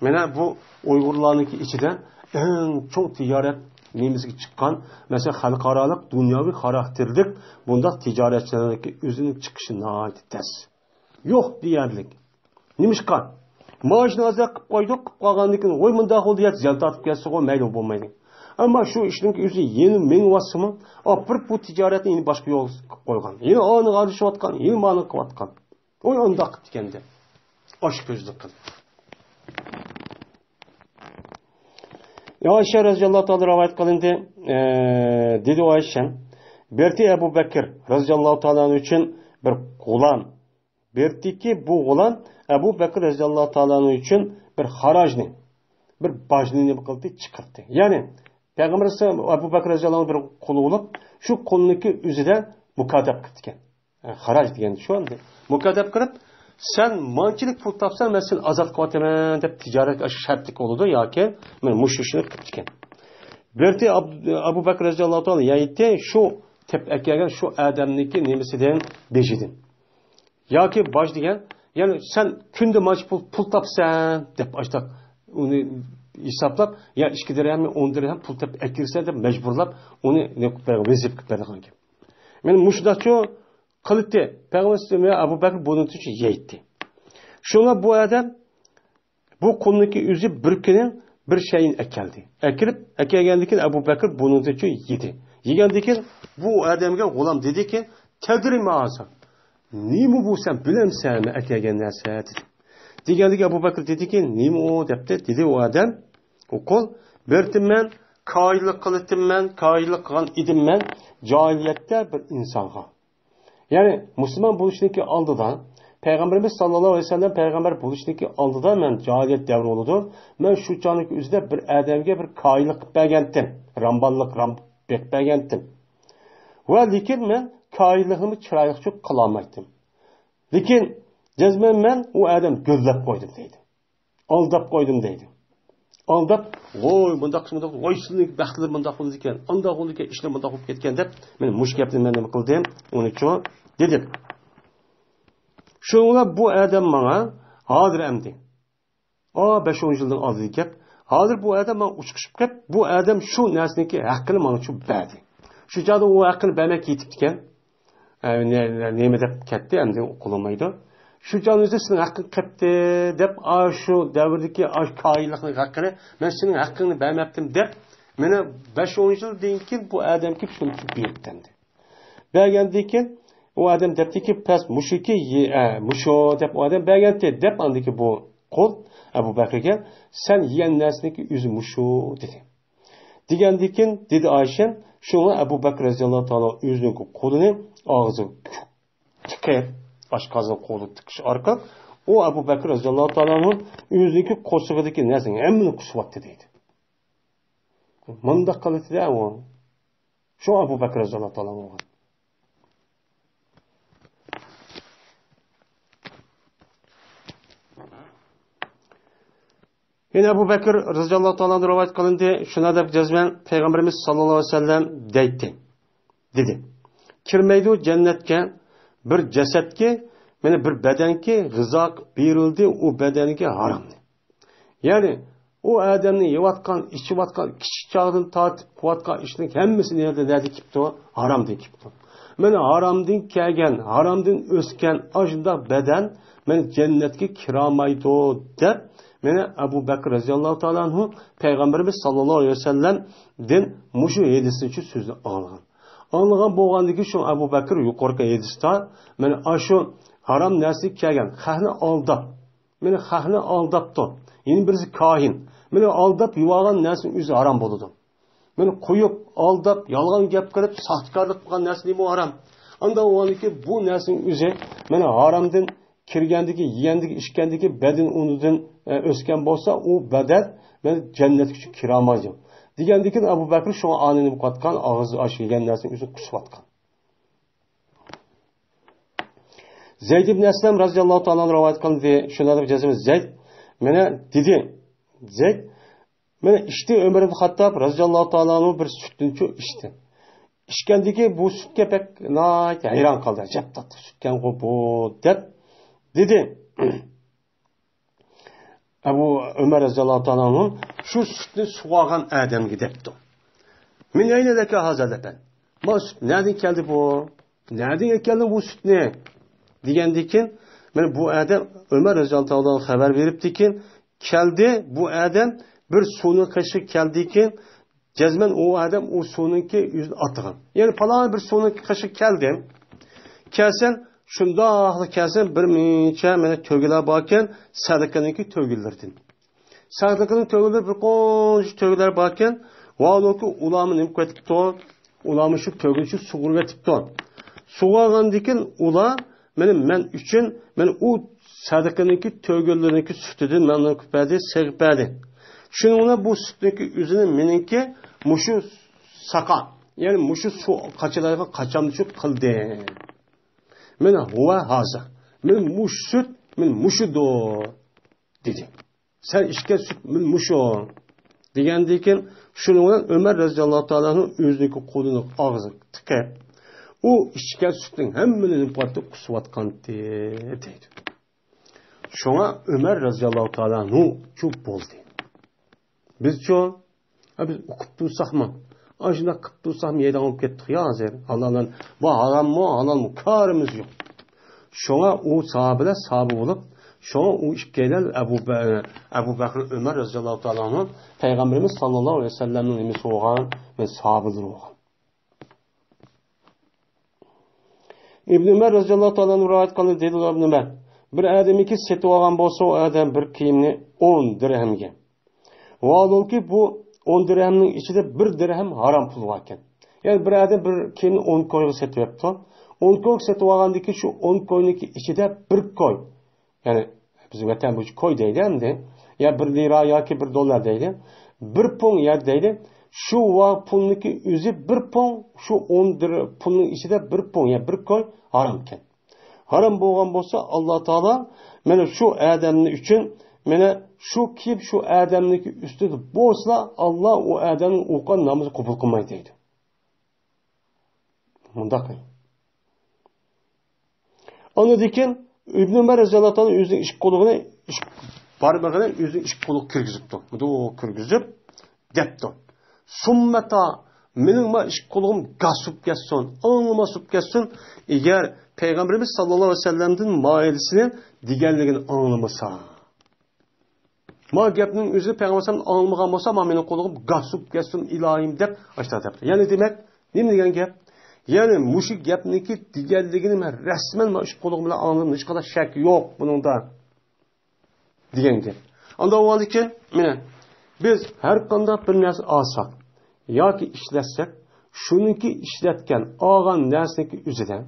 مانا بۇ ئۇيغۇرلارنىڭكى ئىچىدە ئەڭ چوڭ تىجارەت نېمىسىگە چىققان، مەسىلەن، خەلقئارالىق، دۇنياۋى خاراكتېرلىك بۇنداق تىجارەتچىلەرنىڭكى ئۆزىنىڭ چىقىشى ناھايىتى تەس. يوق دېيەرلىك. نېمىشقا؟ مائاشنى ئازراق قىلىپ قويدۇق، قىلىپ قالغاندىن كېيىن، ۋوي، مۇنداق بولدى، يا زىيان تارتىپ كەتسىغۇ، مەيلى، بولمايدۇ. ئەمما شۇ ئىشنىڭ ئۆزى يەنە مېڭىۋاتسىمۇ، ئاپىرىپ بۇ تىجارەتنى يەنە باشقا يولغا قىلىپ قويغان. يەنە ئانىغا ئادىشىۋاتقان، يەنە مانىغا قىلىۋاتقان. ۋوي، ئۇنداق قىپتىكەن دەپ. ئاشۇ كۆزلۈك قىلىپ. ئائىشە رەزىياللاھۇ تائالا رىۋايەت قىلىندى. ئە، دېدى ئائىشە، بەرتى ئەبۇ بەكىر رەزىياللاھۇ تائالا ئۈچۈن بىر غۇلام. بەرتىكى بۇ غۇلام ئەبۇ بەكىر رەزىياللاھۇ تائالا ئۈچۈن بىر خاراجنى، بىر باجنى نېمە قىلدى؟ چىقىرتتى. يەنى پەيغەمبەر ئەبۇ بەكىر رەزىياللاھۇ بىر قۇلى بولۇپ، شۇ قۇلنىڭكى ئۆزىدە مۇكاتەپ قىپتىكەن. خاراج دېگەن شۇ ئەمدى. مۇكاتەپ قىلىپ، سەن مانچىلىك پۇل تاپساڭ، مەن سېنى ئازاد قىلىۋاتىمەن دەپ تىجارەت ئاشۇ شەرتلىك بولىدۇ ياكى مانا مۇشۇ ئىشنى قىپتىكەن. بەرتى ئاب-، ئەبۇ بەكىر رەزىياللاھۇ تائالا يەيتتى شۇ تېپىپ ئەكەلگەن شۇ ئادەمنىڭكى نېمىسىدىن، بېشىدىن. ياكى باج دېگەن، يەنى سەن كۈندە مانچە پۇل، پۇل تاپىسەن دەپ ئاشتاق ئۇنى ھېسابلاپ، يا ئىككى دىرھەمنى ئون دىرھەم پۇل تاپىپ ئەكىرىسەن دەپ مەجبۇرلاپ ئۇنى نېمە قىلىپ بەرگەن، ۋەزىپە قىلىپ بەرگەن گەپ. مېنى مۇشۇنداقچۇ قىلىتتى. پەيغەمبەر ئەبۇ بەكرى بۇنىڭ ئۈچۈن يەيتتى. شۇڭا بۇ ئادەم بۇ قۇلنىڭكى ئۆزى بىر كۈنى بىر شەينى ئەكەلدى. ئەكىرىپ، ئەكەلگەندىن كېيىن ئەبۇ بەكرى بۇنىڭدىن چوي يېدى. يېگەندىن كېيىن بۇ ئادەمگە غۇلام دېدىكى، تەدرى ما ھازا؟ نېمە بۇ، سەن بىلەمسەن مەن ئەكەلگەن نەرسە؟ دېدى. دېگەندىكىن ئەبۇ بەكرى دېدىكى، نېمە ئۇ؟ دەپتۇ. دېدى ئۇ ئادەم، ئۇ قۇل، بىرتىمەن، كاھىنلىق قىلىتىمەن، كاھىنلىق قىلغان ئىدىم مەن جاھىلىيەتتە بىر ئىنسانغا. يەنى مۇسۇلمان بولۇشنىڭكى ئالدىدا، پەيغەمبىرىمىز ساللاللاھۇ ئەلەيھى ۋەسەللەم پەيغەمبەر بولۇشنىڭكى ئالدىدا مەن جاھىلىيەت دەۋرى بولىدۇ. مەن شۇ چاغنىڭ ئۆزىدە بىر ئادەمگە بىر كاھىنلىق قىلىپ بەرگەنتىم، رامباللىق، رام بېقىپ بەرگەنتىم. ۋە لېكىن مەن كاھىنلىقنىمۇ چىرايلىقچە قىلالمايتتىم. لېكىن جەزمەن مەن ئۇ ئادەم گۆللەپ قويدۇم دەيدۇ. ئالداپ قويدۇم دەيدۇ. ئالداپ، ۋوي، مۇنداق قىلسا مۇنداق، ۋاي، سىلىنىڭ بەختلىرى مۇنداق بولىدىكەن، ئانداق بولىدىكەن، ئىشلار مۇنداق بولۇپ كەتكەن دەپ، مەن مۇشۇ گەپنى مەن نېمە قىلدىم، ئۇنى چۇ دېدىم. شۇنىڭ بىلەن بۇ ئادەم ماڭا ھازىر ئەمدى، ئا، بەش ئون يىلدىن ئالدىدىكى گەپ. ھازىر بۇ ئادەم ماڭا ئۇچقۇچۇپ كەپ، بۇ ئادەم شۇ نەرسىنىڭكى ھەققىنى ماڭا چۇ بەردى. شۇ چاغدا ئۇ ھەققىنى بەرمەي كېتىپتىكەن. ئە، نە-، نە-، نېمە دەپ كەتتى، ئەمدى قىلالمايدۇ. شۇ چاغنىڭ ئۆزىدە سېنىڭ ھەققىڭ قېپتى دەپ، ئاشۇ دەۋردىكى ئاشۇ كاھىنلىقنىڭ ھەققىنى، مەن سېنىڭ ھەققىڭنى بەرمەپتىم دەپ، مانا بەش ئون يىلدىن كېيىن بۇ ئادەم كېلىپ شۇنى بېرىپتىمدى. بەرگەندىن كېيىن ئۇ ئادەم دەپتىكى، پەس مۇشۇكى، يې-، ئە، مۇشۇ دەپ ئۇ ئادەم بەرگەنتى دەپ، ئاندىكى بۇ قۇل ئەبۇ بەكرىگە، سەن يېگەن نەرسىنىڭكى ئۆزى مۇشۇ دېدى. دېگەندىكىن دېدى ئايشەم، شۇڭا ئەبۇ بەكرى رەزىياللاھۇ تائالا ئۆزىنىڭ قولىنى ئاغزىغا تىقىپ، ئاشقازىنىغا قولىنى تىقىش ئارقىلىق، ئۇ ئەبۇ بەكرى رەزىياللاھۇ تائالا ئۆزىنىڭكى قورسىقىدىكى نەرسىنىڭ ھەممىنى قۇسۇۋەتتى دەيدۇ. مۇنداق قىلىتتى-دە ئۇ. شۇ ئەبۇ بەكرى رەزىياللاھۇ تائالا بولغان. يەنە ئەبۇ بەكرى رەزىياللاھۇ تائالا ئانھۇ رىۋايەت قىلىندى، شۇنداق دەپ جەزمەن پەيغەمبىرىمىز ساللاللاھۇ ئەلەيھى ۋەسەللەم دەيتتى، دېدى، كىرمەيدۇ جەننەتكە بىر جەسەتكە، مانا بىر بەدەنكى غىزا بېرىلدى، ئۇ بەدەنگە ھارامدى. يەنى ئۇ ئادەمنى يەۋاتقان، ئىچىۋاتقان، كىچىك چاغدىن تارتىپ قىلىۋاتقان ئىشنىڭ ھەممىسى نەدە، نەدە كېپتۇ؟ ھارامدىن كېپتۇ. مانا ھارامدىن كەلگەن، ھارامدىن ئۆسكەن ئاشۇنداق بەدەن مانا جەننەتكە كىرالمايدۇ دەپ، مانا ئەبۇ بەكرى رەزىياللاھۇ تائالا ئانھۇ پەيغەمبىرىمىز ساللاللاھۇ ئەلەيھى ۋەسەللەمدىن مۇشۇ ھەدىسنى شۇ سۆزنى ئاڭلىغان. ئاڭلىغان بولغاندىن كېيىن شۇ ئەبۇ بەكرى يۇقىرىقى ھەدىستە مانا ئاشۇ ھارام نەرسىگە كەلگەن، خەقنى ئالداپ، مېنى خەقنى ئالداپتۇ. يەنە بىرسى كاھىن. مېنى ئالداپ يۇۋالغان نەرسىنىڭ ئۆزى ھارام بولىدۇ. مېنى قويۇپ، ئالداپ، يالغان گەپ قىلىپ، ساختىكارلىق قىلغان نەرسە نېمە ھارام؟ ئانداق بولغاندىكىن بۇ نەرسىنىڭ ئۆزى مېنى ھارامدىن كىرگەندىكى، يېگەندىكى، ئىچكەندىكى بەدىنى ئۇنىدىن، ئە، ئۆسكەن بولسا، ئۇ بەدەن مېنى جەننەتكىچە كىرالمايدۇ. دېگەندىكىن ئەبۇ بەكرى شۇڭا ئانىنى بۇقاتقان، ئاغزى ئاش يېگەن نەرسىنىڭ ئۆزىنى قۇسۇۋاتقان. زەيد ئىبن ئەسلەم رەزىياللاھۇ تائالا ئانھۇ رىۋايەت قىلدى. شۇنداق دەپ جەزمەن زەيد مانا دېدى. زەيد مانا ئىچتى، ئۆمەر ئىبن خاتتاب رەزىياللاھۇ تائالا ئانھۇ بىر سۈتنىچۇ ئىچتى. ئىچكەندىكى بۇ سۈتكە بەك ناھايىتى ھەيران قالدى. ئەجەب تاتلىق سۈتكەنغۇ بۇ دەپ دېدى. ئەبۇ ئۆمەر رەزىياللاھۇ تائالا ئانھۇ شۇ سۈتنى سۇغارغان ئادەمگە دەپتۇ. مىن ئەينە لەكە ھازا لەبەن؟ ما سۈت نەدىن كەلدى بۇ؟ نەدىن ئەكەلدىڭ بۇ سۈتنى؟ دېگەندىكىن، مانا بۇ ئادەم ئۆمەر رەزىياللاھۇ تائالا خەۋەر بېرىپتىكىن، كەلدى، بۇ ئادەم بىر سۇنىڭ قېشىغا كەلدىكىن، جەزمەن ئۇ ئادەم ئۇ سۇنىڭكى يۈزىنى ئاتىغان. يەنى پالان بىر سۇنىڭكى قېشىغا كەلدىم. كەلسەم، شۇنداقلا كەلسەم، بىر مۇنچە مانا تۆگىلەر باركەن، سەدىقىنىڭكى تۆگىلىرىدىن. سەدىقىنىڭ تۆگىلىرى بىر قانچە تۆگىلەر باركەن، ۋالۇكى ئۇلارمۇ نېمە قىلىۋېتىپتۇ؟ ئۇلارمۇ شۇ تۆگىنى شۇ سۇغۇرۇۋېتىپتۇ. سۇغارغاندىكىن ئۇلار مانا مەن ئۈچۈن، مانا ئۇ سەدىقىنىڭكى تۆگىلىرىنىڭكى سۈتىدىن ماڭا قىلىپ بەردى، سېغىپ بەردى. شۇنىڭ بىلەن بۇ سۈتنىڭكى ئۆزىنى مېنىڭكى مۇشۇ ساقا، يەنى مۇشۇ سۇ قاچىلايدىغان قاچامچۇ قىلدى. مانا ھۇۋە ھازا. مانا مۇشۇ سۈت، مانا مۇشۇدۇر، دېدى. سەن ئىچكەن سۈت مانا مۇشۇ، دېگەندىن كېيىن، شۇنىڭ بىلەن ئۆمەر رەزىياللاھۇ تائالا ئانھۇ ئۆزىنىڭكى قولىنى ئاغزىغا تىقىپ، ئۇ ئىچكەن سۈتنىڭ ھەممىنى نېمە قىلىۋاتتى؟ قۇسۇۋاتقانتى، دەيدۇ. شۇڭا ئۆمەر رەزىياللاھۇ تائالا ئەنھۇ چۇ بولدى. بىزچۇ؟ ھە، بىز ئۇقۇپ تۇرساقمۇ، ئاشۇنداق قىلىپ تۇرساقمۇ يەيدىغان بولۇپ كەتتۇق يا ھازىر. ھالالدىن، بۇ ھاراممۇ، ھالالمۇ، كارىمىز يوق. شۇڭا ئۇ ساھابىلەر ساھابە بولۇپ، شۇڭا ئۇ ئىككىيلەن ئەبۇ بە-، ئەبۇ بەكرى ئۆمەر رەزىياللاھۇ تائالا ئەنھۇ پەيغەمبىرىمىز ساللاللاھۇ ئەلەيھى ۋەسەللەمنىڭ نېمىسى بولغان، مەن ساھابىلىرى بولغان. ئىبن ئۆمەر رەزىياللاھۇ تائالا ئەنھۇ رىۋايەت قىلدى، دېدى ئىبن ئۆمەر، بىر ئادەمنىڭكى سېتىۋالغان بولسا، ئۇ ئادەم بىر كىيىمنى ئون دىرھەمگە. ۋاھالەنكى، بۇ ئون دىرھەمنىڭ ئىچىدە بىر دىرھەم ھارام پۇل باركەن. يەنى بىر ئادەم بىر كىيىمنى ئون كويغا سېتىۋەپتۇ. ئون كويغا سېتىۋالغاندىن كېيىن شۇ ئون كوينىڭكى ئىچىدە بىر كوي، يەنى بىز ۋەتەن بويىچە كوي دەيدۇ ئەمدى. يا بىر لىرا ياكى بىر دوللار دەيدۇ. بىر پۇڭ يەر دەيدۇ. شۇ ۋا پۇلنىڭكى ئۆزى بىر پۇڭ، شۇ ئون دىر-، پۇلنىڭ ئىچىدە بىر پۇڭ، يا بىر كوي ھارامكەن. ھارام بولغان بولسا، ئاللا تائالا مانا شۇ ئادەمنى ئۈچۈن، مانا شۇ كىيىم شۇ ئادەمنىڭكى ئۈستىدە بولسىلا، ئاللا ئۇ ئادەمنىڭ ئوقۇغان نامىزىنى قوبۇل قىلمايدۇ دەيدۇ. مۇنداق. ئاندىن كېيىن ئىبن ئۆمەر رەزىياللاھۇ تائالا ئۆزىنىڭ ئىككى قولىنى، ئىككى بارمىقىنى ئۆزىنىڭ ئىككى قولىغا كىرگۈزۈپتۇ. مۇنداق كىرگۈزۈپ دەپتۇ. سۇممەتا، مېنىڭ ما ئىككى قولۇم گاسۇپ كەتسۇن، ئاڭلىماسۇپ كەتسۇن. ئەگەر پەيغەمبىرىمىز ساللاللاھۇ ئەلەيھى ۋەسەللەمدىن مائىلىسىنى دېگەنلىكىنى ئاڭلىمىسا. ما گەپنىڭ ئۆزىنى پەيغەمبەر ئاڭلىمىغان بولسا، ما مېنىڭ قولۇم گاسۇپ كەتسۇن ئىلاھىم دەپ ئاشتا دەپتۇ. يەنى دېمەك، نېمە دېگەن گەپ؟ يەنى مۇشۇ گەپنىڭكى دېگەنلىكىنى مەن رەسمەن ما ئىككى قولۇم بىلەن ئاڭلىدىم، ھېچقانداق شەك يوق بۇنىڭدا. دېگەن گەپ. ئانداق بولغاندىكىن، مانا، بىز ھەر قانداق بىر نەرسە ئالساق ياكى ئىشلەتسەك، شۇنىڭكى ئىشلەتكەن، ئالغان نەرسىنىڭكى ئۆزىدە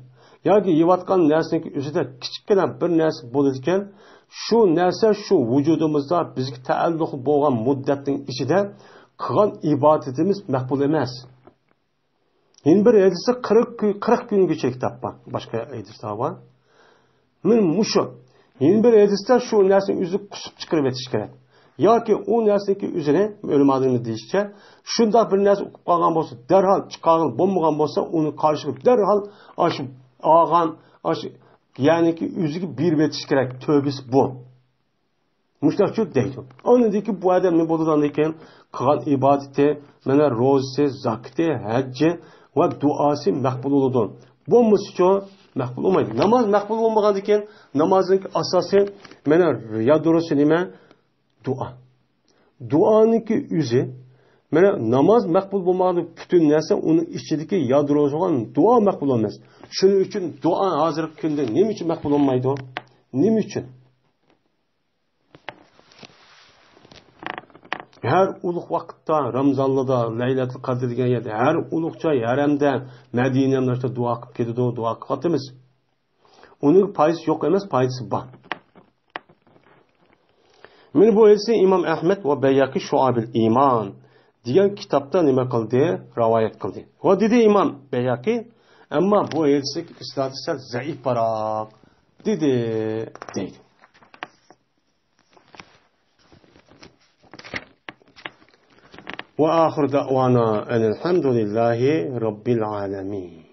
ياكى يەۋاتقان نەرسىنىڭكى ئۆزىدە كىچىككىنە بىر نەرسە بولىدىكەن، شۇ نەرسە شۇ ۋۇجۇدىمىزدا بىزگە تەئەللۇقى بولغان مۇددەتنىڭ ئىچىدە قىلغان ئىبادىتىمىز مەقبۇل ئەمەس. يەنە بىر ھەدىستە قىرىق كۈ-، قىرىق كۈنگىچە كىتاب بار. باشقا ھەدىستە بار. مەن مۇشۇ. يەنە بىر ھەدىستە شۇ نەرسىنى ئۆزى قۇسۇپ چىقىرىۋېتىش كېرەك. ياكى ئۇ نەرسىنىڭكى ئۆزىنى، ئۆلىمالىرىمىز دېيىشىچە، شۇنداق بىر نەرسە ئۇقۇپ قالغان بولسا، دەرھال چىقارغىلى بولمىغان بولسا، ئۇنى قارشى دەرھال ئاشۇ ئالغان، ئاشۇ، يەنىكى ئۆزىگە بېرىۋېتىش كېرەك. تۆۋىسى بۇ. مۇشۇنداقچۇ دەيدۇ. ئاندىن كېيىن بۇ ئادەم نېمە بولىدۇ؟ ئاندىن كېيىن قىلغان ئىبادىتى، مانا روزىسى، زاكىتى، ھەججى ۋە دۇئاسى مەقبۇل بولىدۇ. بولمىسىچۇ مەقبۇل بولمايدۇ. ناماز مەقبۇل بولمىغاندىن كېيىن نامازنىڭ ئاساسى مانا يادروسى نېمە؟ دۇئا. دۇئانىڭكى ئۆزى، مانا ناماز مەقبۇل بولمىغاندا پۈتۈن نەرسە ئۇنىڭ ئىچىدىكى يادروسى بولغان دۇئا مەقبۇل بولماس. شۇنىڭ ئۈچۈن دۇئا ھازىرقى كۈندە نېمە ئۈچۈن مەقبۇل بولمايدۇ؟ نېمە ئۈچۈن؟ ھەر ئۇلۇغ ۋاقىتتا، رامزانلىدا، لەيلەتۇل قەدىر دېگەن يەردە، ھەر ئۇلۇغ جاي، ھەرەمدە، مەدىنەملەردە دۇئا قىلىپ كېتىدۇ، دۇئا قىلىۋاتىمىز. ئۇنىڭ پايدىسى يوق ئەمەس، پايدىسى بار. مانا بۇ ھەدىسنى ئىمام ئەھمەد ۋە بەيھەقى شۇئابىل ئىمان دېگەن كىتابتا نېمە قىلدى؟ رىۋايەت قىلدى. ۋە دېدى ئىمام بەيھەقى، ئەمما بۇ ھەدىسنىڭ ئىسنادى سەل زەئىپراق دېدى، دەيدۇ. وآخر دعوانا أن الحمد لله رب العالمين.